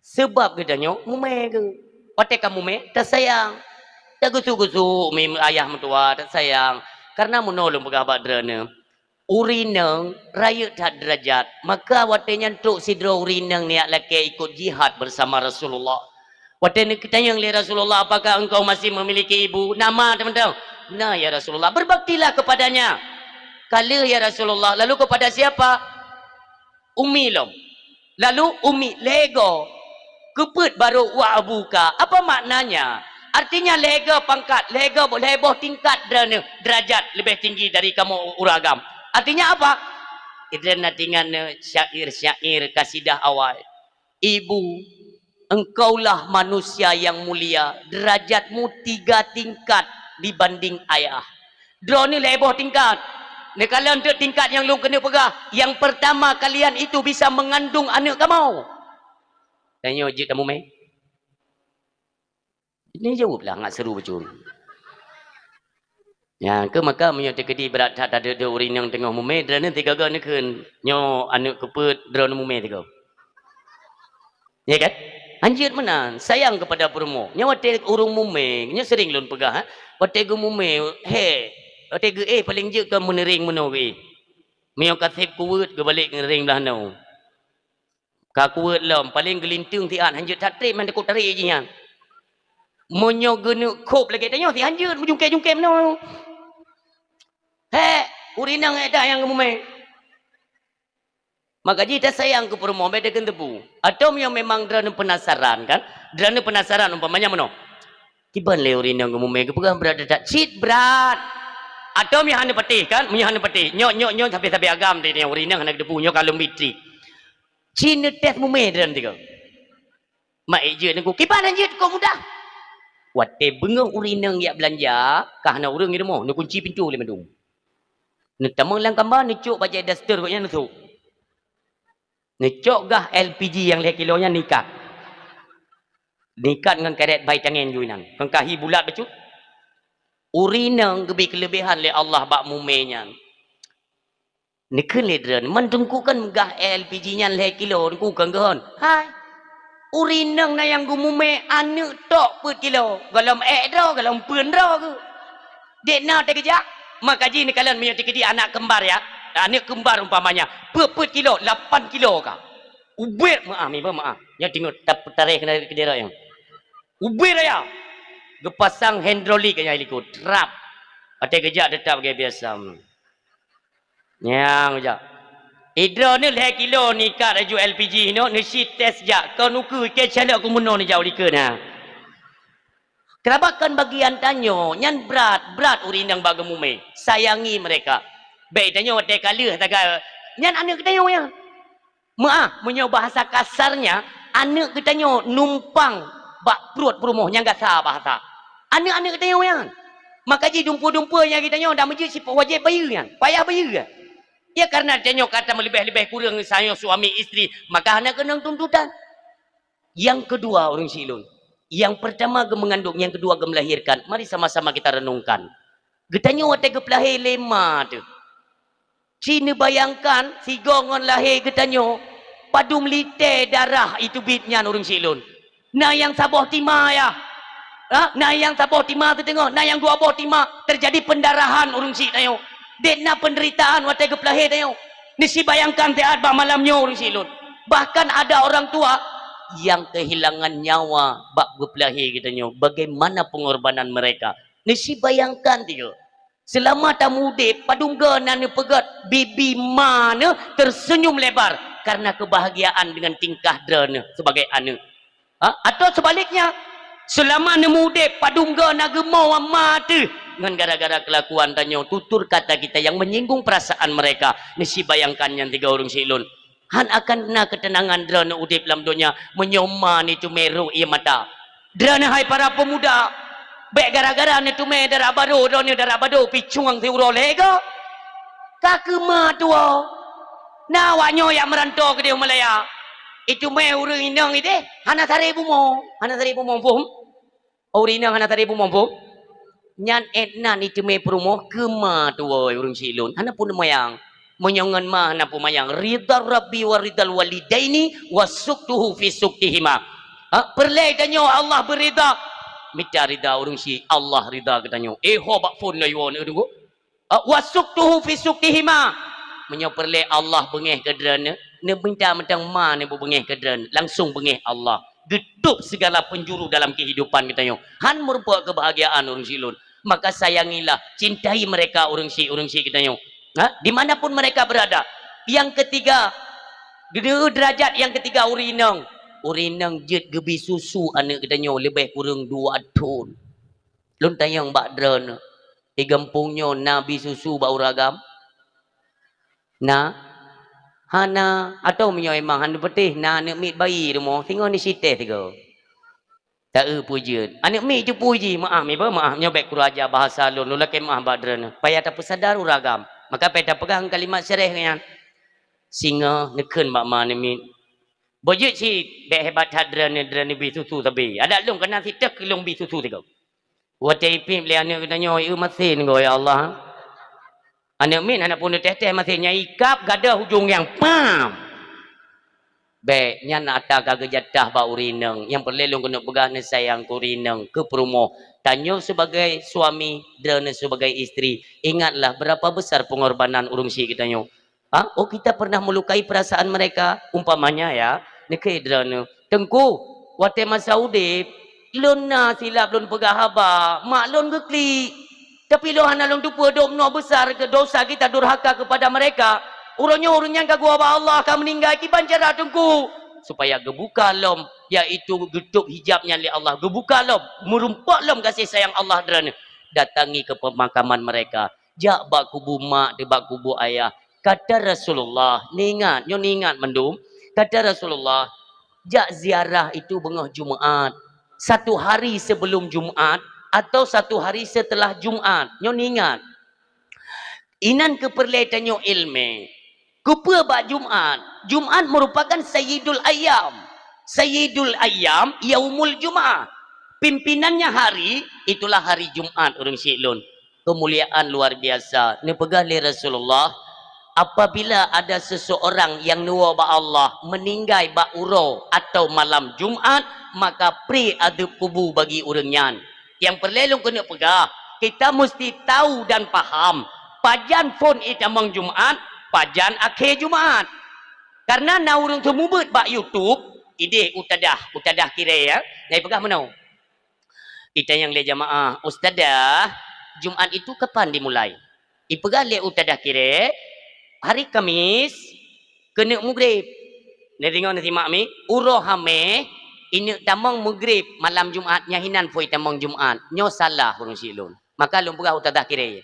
Seubab geutanyoe mumé geuh. Watèe ka mumé, tasayang. Tageusu-geusu mi ayah meutuwa, tasayang. Kareuna meunoe lôn peugah bak droeneuh, ureueng inong rayeuk that deurajat. Maka watèe nyan trok sidroe ureueng inong neujak lakèe ikot jihad bersama Rasulullah. Watèe neukutanyong lé Rasulullah, "Apakah engkau masih memiliki ibu?" "Na ma, teumantong." "Na, ya Rasulullah." "Berbaktilah kepadanya." "Ka lheueh, ya Rasulullah." "Lalu kepada siapa?" "Ummi lom." "Lalu ummi, lhèe goe?" "Keupeue baru wa abuka." "Apa maknanya?" "Artinya lhèe goe pangkat, lhèe goe, lhèe boh tingkat droeneuh, derajat leubeh tinggi dari kamoe ureueng agam." Artinya apa? Ideh na tingan syair-syair kasidah awai. "Ibu, engkaulah manusia yang mulia, derajatmu tiga tingkat dibanding ayah." Droeneuh lhèe boh tingkat. Neukalon teuk tingkat nyang lôn keuneuk peugah. Yang pertama, kalian itu bisa mengandung aneuk kamoe. Tanyoe jeuet tamumé. Neujaweueb lah ngat seuru bacut. Nyan keuh maka meunyoe teukeudi brat that tadeuk-deuk ureueng inong teungoh mumé, droeneuh tiga goe neukheun, "Nyoe aneuk keupeue droeneuh mumé tiga." Ya kan? Hanjeuet meunan, sayang kepada peurumoh. Nyoe watèe ureueng mumé, nyoe sering lôn peugah, ha? Watèe geumumé, he, watèe geuéh paleng jeuet kon meuneuring meunoe geuéh. Meunyoe ka sép kuweuet geubalek ngiring blah noe. Ka kuweuet lom, paleng geulinteung siat, hanjeuet that trép, man takot tarek jih nyan. Meunyoe geuneuk khôb lagèe tanyoe, si hanjeuet meujungkée-jungkée meunoe. Hék, ureueng inong ék that nyang geumumé. Maka jih tasayang keu peurumoh, bèk takheun teupeu. Atawa meunyoe memang droeneuh penasaran kan? Droeneuh penasaran umpamanya meunoe. Kiban lé ureueng inong geumumé, geupeugah brat that, cit brat. Atawa meunyoe hana patéh kan? Meunyoe hana patéh. Nyoe, nyoe, nyoe sabe-sabe agam teuh nyoe ureueng inong hana geuteupeue, nyoe ka lôn bi treuk. Ci neutés mumé droeneuh tiga. Mak ék jeuet neugui, kiban han jeuet kok mudah. Watèe beungoh ureueng inong jak beulanja, ka hana ureueng di rumoh, neukunci pintoe lé mandum. Neutamong lam kamba, neucok bajèe daster gobnyan neusôk. Neucok gah L P G nyang lhèe kilo nyan neuikat. Neuikat ngon karét bai tangén ju inan. Kon ka hi bulat bacut. Ureueng inong geubri keuleubehan lé Allah bak mumé nyan. Neukheun lé droeneuh, mandum ku kan meugah L P G nyan lhèe kilo, ku kan geuhon. Hai. Ureueng inong na nyang geumumé aneuk tok peuet kilo, gohlom ék droe, gohlom peuen droe geuh. Dek na teukeujak, maka jih neukalon meunyoe teukeudi anak kembar ya, aneuk kembar umpamanya, peuet-peuet kilo, lapan kilo ka. Ubit meu'ah, meu'ah. Nyoe teungoh tap-, tareh keunan keudéh raya. Ubit raya. Geupasang hidrolik nyang likot, trap. Watèe geujak teutap lagèe biasa. Nyang jak. Idroeneuh lhèe kilo neuikat laju L P G inoe, neusi tes jak. Kon ukeue, keu calok keu meunoe neujak u likot na. Keurabat kon bagian tanyoe, nyan brat, brat ureueng inong bak geumumé. Sayangi mereka. Bèk tanyoe watèe ka lheueh taga, nyan aneuk geutanyoe nyan. Meu'ah, meunyoe bahasa kasarnya, aneuk geutanyoe numpang bak pruet peurumoh nyang gasa bahasa. Aneuk-aneuk geutanyoe nyan. Maka jih dumpeue-dumpeue nyang geutanyoe dak meujeuet sifeuet wajéb bayeue nyan, payah bayeue nyan. Ya, karena tanyoe ka tameuleubeh-leubeh kureueng sayoe suami istri, maka hana keunong tuntutan. Nyang keudua, ureueng siklon. Nyang peurtama geumeungandong, nyang keudua geumeulahirkan. Mari sama-sama kita renungkan. Geutanyoe watèe geupeulahé lé ma teuh. Ci neubayangkan sigoe ngon lahé geutanyoe, padum lité darah iteubiet nyan ureueng siklon. Na nyang saboh tima yah. Ha? Na nyang saboh tima teuteungoh, na nyang dua boh tima, terjadi pendarahan ureuëng syiek tanyoe. Dek na penderitaan watée geupeulahé tanyoe. Neusibayangkan siat bak malam nyoe ureuëng syiek lôn. Bahkan ada orang tua yang kehilangan nyawa bak geupeulahé geutanyoe. Bagaimana pengorbanan mereka? Neusibayangkan tiga. Seulama tameudeb, padum goe na neupeugét bibi ma neuh terseunyum lebar karena kebahagiaan dengan tingkah droeneuh sebagai aneuëk. Ha? Atau sebaliknya, seulama neumeudeb, padum goe na geumoe ma teuh ngon gara-gara kelakuan tanyoe, tutur kata kita yang menyinggung perasaan mereka. Neusibayangkan nyan tiga ureuëng syiek lôn. Han akan na keuteunangan droeneuh udeb lam donya meunyoe ma neuteumé rhot ié mata. Droeneuh hai para pemuda, bék gara-gara neuteumé dara barô, droeneuh dara barô picuang siuroe lhée goe. Ka keu ma tuwoe. Na awak nyoe nyang meuranto keudeh u Malaya. Iteumé ureuëng inong ideh, hana saré bumoe, hana saré bumoe, phom? Ureuëng inong hana saré bumoe, phom? Nyan étna iteumé peurumoh keu ma tuwoe ureuëng syiek lôn. Hana peumayang. Meunyoe ngon ma hana peumayang, ridha Rabbi wa ridhal walidaini wa sukhtuhu fi sukhtihima. Ha, peureulée tanyoe Allah beuridha. Mita ridha ureuëng syiek, Allah ridha geutanyoe. Eh, ho bak phon na yoe na deungoe. Ha, wa sukhtuhu fi sukhtihima. Meunyoe peureulée Allah beungéh keu droeneuh, neuminta mantong ma neubeungéh keu droeneuh, langsung beungéh Allah. Geutôb segala penjuru dalam kehidupan geutanyoe. Han meurumpok kebahagiaan ureuëng syiek lôn. Maka sayangilah, cintai mereka ureuëng syiek, ureuëng syiek geutanyoe. Ha? Di mana pun mereka berada. Yang ketiga, de-, derajat yang ketiga ureuëng inong. Ureuëng inong jeuet geubi susu aneuëk geutanyoe leubeh kureueng dua thon. Lôn tanyong bak droeneuh, di gampông nyoe na bi susu bak ureuëng agam? Na? Hana, atau meunyoe memang hana peutéh, na aneuëk miet bayi rumoh, singoh neusitéh sigoe. Ta-eu peue jeuet. Aneuëk miet cupu jih, meuáh, miba meuáh, nyoe bék kuraja bahasa lôn, lôn lakée meuáh bak droeneuh. Payah tapeusadar ureuëng agam. Maka payah tapeugah kalimat syarah nyan. Singoh neukheun bak ma aneuëk miet. Beujeuet cit, bék hebat that droeneuh, droeneuh bi susu sabe. Adak lôn kana siteh keu lôn bi susu sigoe. Watée ipiep lé aneuëk geutanyoe, eu masen goe, ya Allah. Aneuëk miet hana pun teuh-teuh masen nyan ikab gadoh ujong nyang pam. Bék, nyan ata ka geujatah bak ureuëng inong. Nyang peureulée lôn keuneuk peugah neusayang keu ureuëng inong, keu peurumoh. Tanyoe sebagai suami, droeneuh sebagai istri. Ingatlah berapa besar pengorbanan ureuëng syiek geutanyoe. Ha? Oh, kita pernah melukai perasaan mereka? Umpamanya ya, neukheun droeneuh, "Teungku, watée masa udeb, lôn na silap lôn peugah haba, mak lôn geuklik. Tapi lôn hana lôn teupeue dum noe besar keu dosa kita durhaka kepada mereka. Uroe nyoe ureuëng nyan ka geuwoe bak Allah, ka meuninggai, kiban cara Teungku?" Supaya geubuka lom, yaitu geutôb hijab nyan lé Allah, geubuka lom, meurumpok lom gaséh sayang Allah droeneuh. Datangi ke pemakaman mereka. Jak bak kubu mak teuh, bak kubu ayah. Kata Rasulullah, neuingat, nyoe neuingat mandum. Kata Rasulullah, jak ziarah itu beungoh Jumaat, satu hari sebelum Jumaat atau satu hari setelah Jumaat. Nyoe neuingat. Inan keuh peureulée tanyoe iéleumé. Keupeue bak Jumaat? Jumaat merupakan sayyidul ayyam. Sayyidul ayyam yaumul Jumaah. Pimpinannya hari, itulah hari Jumaat, ureuëng syiek lôn. Keumuliaan luar biasa. Neupeugah lé Rasulullah, apabila ada seseorang yang neuwoe bak Allah meuninggai bak uroe atau malam Jumaat, maka pri adeueb kubu bagi ureuëng nyan. Nyang peureulée lôn keuneuk peugah, kita meusti tahu dan paham pajan phon itamong Jumaat, pajan akhé Jumaat. Karena na ureuëng seumeubeuet bak YouTube, ideh Utadah, Utadah Kirée, ya. Nyang ipeugah meunoe. Itanyong lé jamaah, "Ustazah, Jumaat itu kapan dimulai?" Ipeugah lé Utadah Kirée, "Hari Kamis keuneuk mugreb." Neudeungoe neusimak mi, uroe Haméh ineuk tamong mugreb malam Jumaat, nyan hinan phon itamong Jumaat. Nyoe salah ureuëng syiek lôn. Maka lôn peugah Utadah Kirée.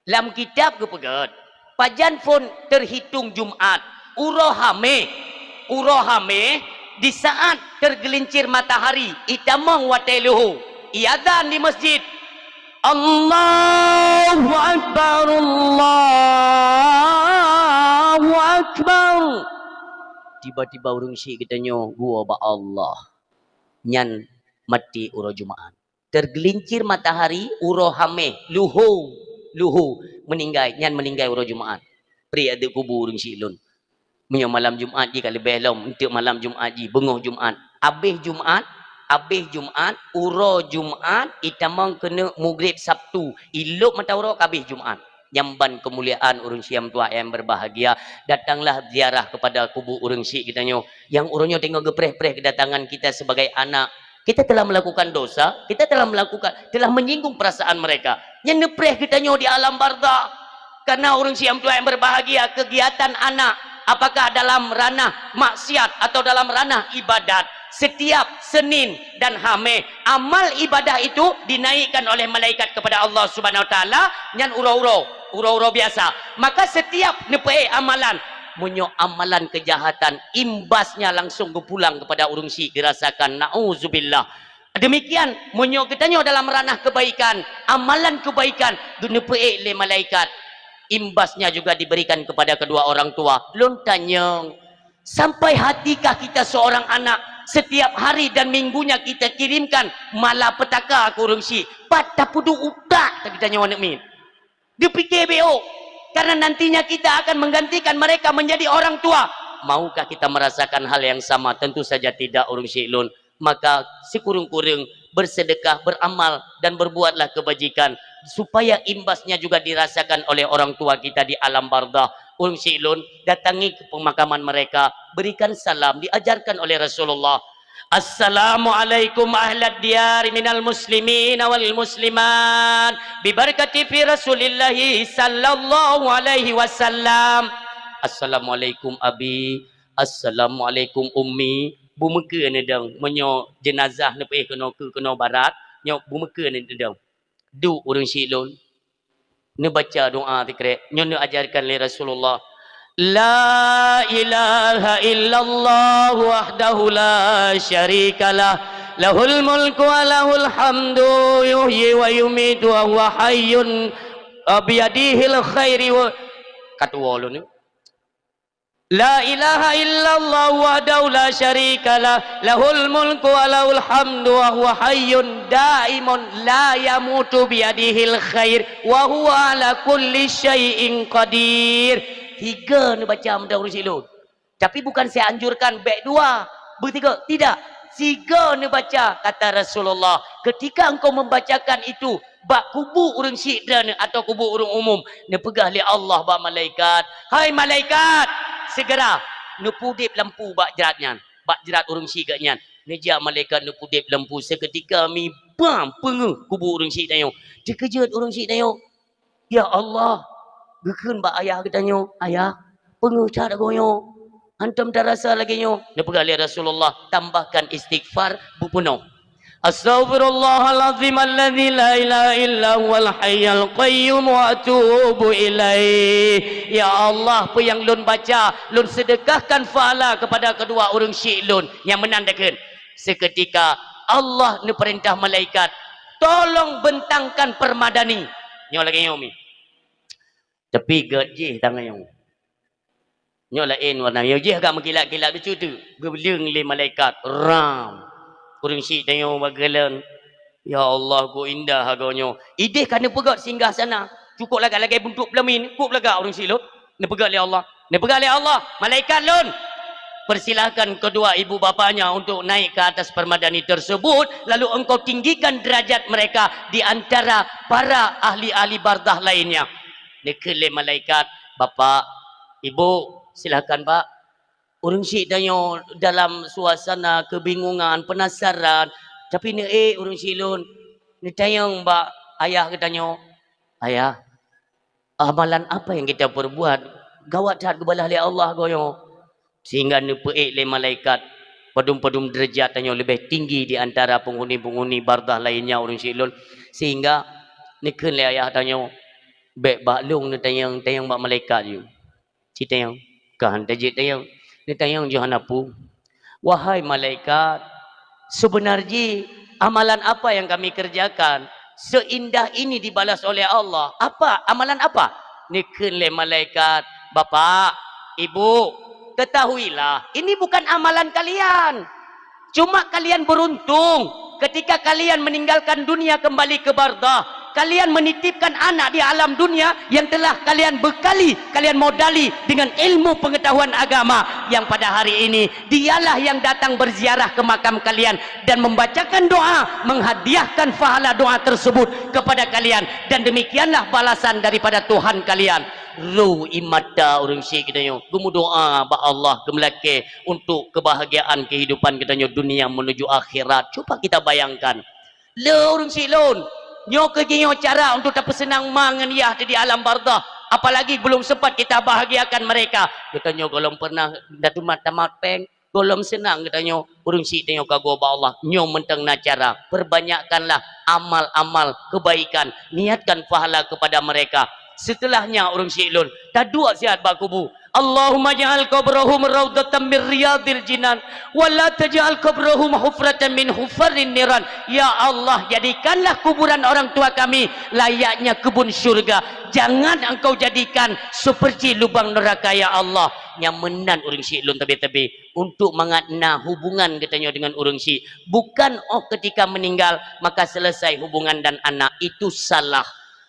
Lam kitab geupeugét, pajan phon terhitung Jumaat, uroe Haméh, uroe Haméh di saat tergelincir matahari, itamong watée luho, iazan di masjid. Allahu Akbar, Allahu Akbar. Tiba-tiba ureuëng syiek geutanyoe geuwoe bak Allah. Nyan maté uroe Jumaat. Tergelincir matahari uroe Haméh, luho, luho, meuninggai, nyan meuninggai uroe Jumaat. Pri adeueb kubu ureuëng syiek lôn. Meunyoe malam Jumaat jih ka leubeh lom, eunteuk malam Jumaat jih, beungoh Jumaat. Abéh Jumaat, Abéh Jumat, uroe Jumat, itamong keuneuk Maghrib Sabtu, ilop mata uroe ka abéh Jumat. Nyang ban keumuliaan ureuëng syiah meutuah nyang berbahagia, datanglah ziarah kepada kubu ureuëng syiek geutanyoe. Nyang uroe nyoe teungoh geupreh-preh kedatangan kita sebagai anak. Kita telah melakukan dosa, kita telah melakukan, telah menyinggung perasaan mereka. Nyang neupreh geutanyoe di alam barzakh. Karena ureuëng syiek meutuah nyang berbahagia, kegiatan anak, apakah dalam ranah maksiat atau dalam ranah ibadat, setiap Senin dan Hameh, amal ibadah itu dinaikkan oleh malaikat kepada Allah Subhanahu Wa Taala, nyan uroe-uroe, uroe-uroe biasa. Maka setiap neupeuék amalan, meunyoe amalan kejahatan, imbasnya langsung geupulang kepada ureuëng syiek dirasakan. Nauzubillah. Demikian, meunyoe geutanyoe dalam ranah kebaikan, amalan kebaikan, geuneupeuék lé malaikat, imbasnya juga diberikan kepada kedua orang tua. Lôn tanyong, sampai hatikah kita seorang anak, setiap hari dan minggunya kita kirimkan malapetaka keu ureuëng syiek? Pat tapeuduek utak, ta geutanyoe aneuk miet. Dipikir baik, karena nantinya kita akan menggantikan mereka menjadi orang tua. Maukah kita merasakan hal yang sama? Tentu saja tidak, ureuëng syiek lôn. Maka sikureueng-kureueng bersedekah, beramal, dan berbuatlah kebajikan, supaya imbasnya juga dirasakan oleh orang tua kita di alam barzakh. Ureuëng syiek lôn, datangi ke pemakaman mereka, berikan salam, diajarkan oleh Rasulullah. Assalamualaikum ahlad diyar minal muslimin wal muslimat, bibarakati fi Rasulillahi sallallahu alaihi wasallam. Assalamualaikum abi, assalamualaikum ummi. Bumeukeue neudong, meunyoe jenazah neupeuéh keunoe keu keunoe barat, nyoe bumeukeue neudong. Duek ureuëng syiek lôn, neubaca doa sikrek nyoe neuajarkan lé Rasulullah. La ilaha illallah wahdahu la syarikalah, lahul mulku wa lahul hamdu, yuhyi wa yumitu wa huwa hayyun, biyadihil khairi wa, katuwo lôn. La ilaha illallah wahdahu la syarikalah, lahul mulku wa lahul hamdu wa huwa hayyun daimun la yamutu biyadihil khair wa huwa ala kulli syai'in qadir. Tiga neubaca meunan ureuëng syiek lôn. Tapi bukan saya anjurkan bék dua, beutiga, tidak. Siga neubaca, kata Rasulullah, ketika engkau membacakan itu, bak kubu ureuëng syiek droeneuh atau kubu ureuëng umum, neupeugah lé Allah bak malaikat, "Hai malaikat, segera neupeudeb lampu bak jrat nyan, bak jrat ureuëng syiek geuh nyan." Neujak malaikat neupeudeb lampu, seketika mi bam peungeuh kubu ureuëng syiek tanyoe. Teukeujot ureuëng syiek tanyoe. "Ya Allah," geukheun bak ayah geutanyoe, "Ayah, peungeuh that goe nyoe. Hantom tarasa lagée nyoe." Neupeugah lé Rasulullah, "Tambahkan istighfar beupeunoh." Astaghfirullahalazim alladzi la ilaha illa huwal hayyul qayyum wa atubu ilaih. Ya Allah, peue nyang lôn baca, lôn sedekahkan pahala kepada kedua ureuëng syiek lôn nyang meunan dakeuet. Seketika Allah neupeurintah malaikat, "Tolong bentangkan permadani." Nyoe lagée nyoe mi. Tapi gét jih tangai nyoe. Nyoe laén warna. Nyoe jih agak meukilat-kilat lucu tu. Geubeuleung lé malaikat. Ram. Ureuëng syiek tanyoe bageulon. Ya Allah, kok indah hagoe nyoe. Ideh ka neupeugét singgah sana. Cukôp lagak lagée buntok peulamin. Kok lagak ureuëng syiek lôn. Neupeugét lé Allah. Neupeugét lé Allah, "Malaikat lôn, persilahkan kedua ibu bapaknya untuk naik ke atas permadani tersebut, lalu engkau tinggikan derajat mereka di antara para ahli-ahli barzakh lainnya." Neukheun lé malaikat, "Bapak, Ibu, silahkan, Pak." Ureuëng syiek tanyoe dalam suasana kebingungan, penasaran, tapi neuék ureuëng syiek lôn neutanyong bak ayah geutanyoe, "Ayah, amalan apa yang kita perbuat gawat that geubalah lé Allah goe nyoe?" Sehingga neupeuék lé malaikat padum-padum deurajat tanyoe leubeh tinggi di antara peunghuni-peunghuni barzakh lainnya ureuëng syiek lôn. Sehingga neukheun lé ayah tanyoe, "Bék bak lôn neutanyong, tanyong bak malaikat ju." Citayong, ka han tajeuet tayong. Neutanyong Yohana pu, "Wahai malaikat, sebenar jih amalan apa yang kami kerjakan seindah ini dibalas oleh Allah? Apa? Amalan apa?" Neukheun lé malaikat, "Bapak, Ibu, ketahuilah, ini bukan amalan kalian. Cuma kalian beruntung ketika kalian meninggalkan dunia kembali ke barzakh, Kalian menitipkan anak di alam dunia yang telah kalian bekali, kalian modali dengan ilmu pengetahuan agama yang pada hari ini dialah yang datang berziarah ke makam kalian dan membacakan doa, menghadiahkan pahala doa tersebut kepada kalian, dan demikianlah balasan daripada Tuhan kalian. Ru imata ureuëng syik geutanyoe geumudoa bak Allah, geumeulakée untuk kebahagiaan kehidupan geutanyoe dunia menuju akhirat. Cuba kita bayangkan, le ureuëng syik lôn, nyoe keuh jih nyoe cara untuk tapeuseunang ma ngon yah di alam barzakh, apalagi belum sempat kita bahagiakan mereka. Geutanyoe gohlom pernah datumat tamat péng, gohlom seunang geutanyoe, ureuëng syik tanyoe ka goe bak Allah. Nyoe mantong na cara, perbanyakkanlah amal-amal kebaikan, niatkan pahala kepada mereka. Setelahnya ureuëng syik lôn, taduek siat bak kubu. Allahumma ja'al qabrahum raudhatan min riyadhil jinan, wa la taj'al qabrahum hufratan min hufarin niran. Ya Allah, jadikanlah kuburan orang tua kami layaknya kebun syurga. Jangan Engkau jadikan seperti lubang neraka, ya Allah. Nyang meunan ureuëng syik lôn teubi-teubi, untuk mangat na hubungan geutanyoe dengan ureuëng syik. Bukan oh ketika meninggal, maka selesai hubungan dan anak. Itu salah.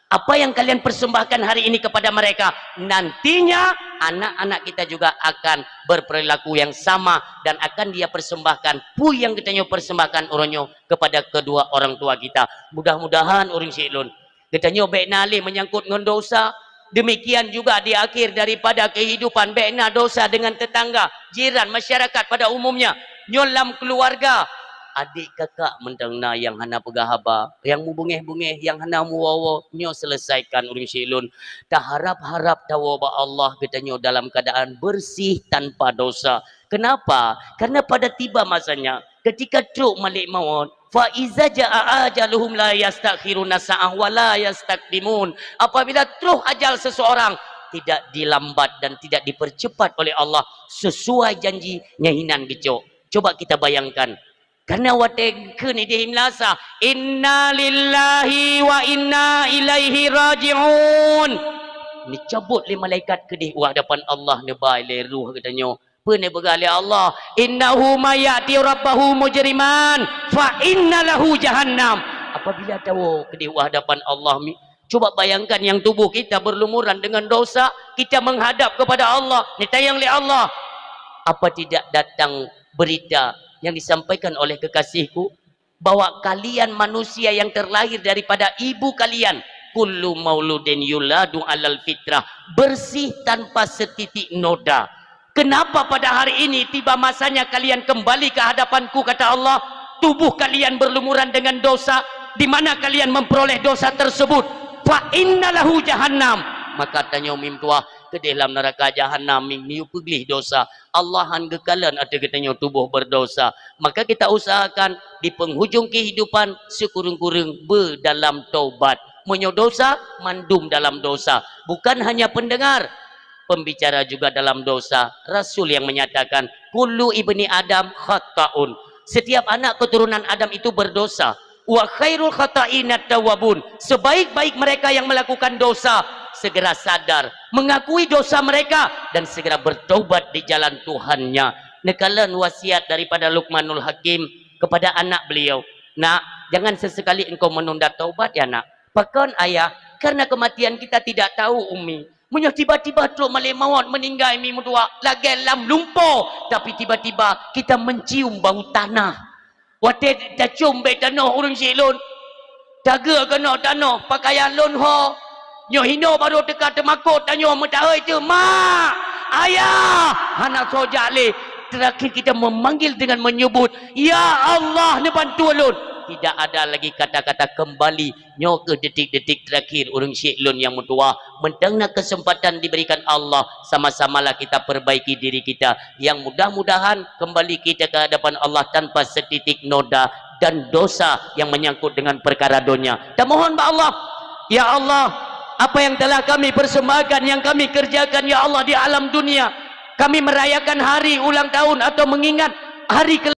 Apa yang kalian persembahkan hari ini kepada mereka, nantinya anak-anak kita juga akan berperilaku yang sama dan akan dia persembahkan peue nyang geutanyoe persembahkan uroe nyoe kepada kedua orang tua kita. Mudah-mudahan ureuëng syik lôn, geutanyoe bék na lé menyangkut ngon dosa. Demikian juga di akhir daripada kehidupan, bék na dosa dengan tetangga, jiran, masyarakat pada umumnya. Nyoe lam keluarga, adik kakak mantong na nyang hana peugah haba, nyang mubungéh-bungéh, nyang hana muwoe-woe, nyoe selesaikan ureuëng syik lôn. Taharab-harab tawoe bak Allah geutanyoe dalam keadaan bersih tanpa dosa. Kenapa? Karena pada tiba masanya, ketika trok malaikat maut, fa iza jaa ajaluhum la yastakhiruna sa'ah wa la yastaqdimun. Apabila troh ajal seseorang, tidak dilambat dan tidak dipercepat oleh Allah, sesuai janji nyan hinan geucok. Coba kita bayangkan, karena watée kheun idéh imlasa, "Inna lillahi wa inna ilaihi raji'un." Neucabot lé malaikat keudeh u hadapan Allah, neuba lé ruh geutanyoe. Peue neupeugah lé Allah, "Innahu may ya'ti rabbahu mujriman, fa inna lahu jahannam." Apabila tawoe keudeh u hadapan Allah, mi-, coba bayangkan yang tubuh kita berlumuran dengan dosa, kita menghadap kepada Allah, neutanyong lé Allah, "Apa tidak datang berita yang disampaikan oleh kekasihku?" Bahwa kalian manusia yang terlahir daripada ibu kalian, kullu mauludin yuladu alal fitrah, bersih tanpa setitik noda. Kenapa pada hari ini tiba masanya kalian kembali ke hadapanku, kata Allah, tubuh kalian berlumuran dengan dosa, di mana kalian memperoleh dosa tersebut? Fa inna lahu jahannam. Maka tanyoe mim tuah keudeh lam neraka jahannam, mim niu peugleh dosa. Allah han geukalon ateueh geutanyoe tuboh berdosa. Maka kita usahakan di penghujung kehidupan sikureueng-kureueng beudalam taubat. Meunyoe dosa, mandum dalam dosa. Bukan hanya pendengar, pembicara juga dalam dosa. Rasul yang menyatakan, "Kullu ibni Adam khata'un." Setiap anak keturunan Adam itu berdosa. "Wa khairul khata'ina tawwabun." Sebaik-baik mereka yang melakukan dosa segera sadar, mengakui dosa mereka, dan segera bertaubat di jalan Tuhannya. Neukalon wasiat daripada Luqmanul Hakim kepada anak beliau, "Nak, jangan sesekali engkau menunda taubat ya, Nak." "Pakon, Ayah?" "Karena kematian kita tidak tahu, Umi. Meunyoe tiba-tiba trok malaikat maut meuninggai, Mi meutuah, lagée lam lumpo, tapi tiba-tiba kita mencium bau tanah." Watée tacom bék tanoh ureuëng syik lôn, tageue keunoe tanoh, pakaian lôn ho. Nyoe hinoe barô teuka teumakot tanyoe meutahôi teuh, "Mak! Ayah!" Hana soe jak lé. Terakhir kita memanggil dengan menyebut, "Ya Allah, neubantu lôn!" Tidak ada lagi kata-kata kembali. Nyoe keuh detik-detik terakhir ureuëng syik lôn nyang meutuwah. Mantong na kesempatan diberikan Allah, sama-samalah kita perbaiki diri kita, yang mudah-mudahan kembali kita ke hadapan Allah tanpa setitik noda dan dosa yang menyangkut dengan perkara dunia. Tamohon bak Allah, "Ya Allah, apa yang telah kami persembahkan, yang kami kerjakan, ya Allah, di alam dunia, kami merayakan hari ulang tahun atau mengingat hari ke-,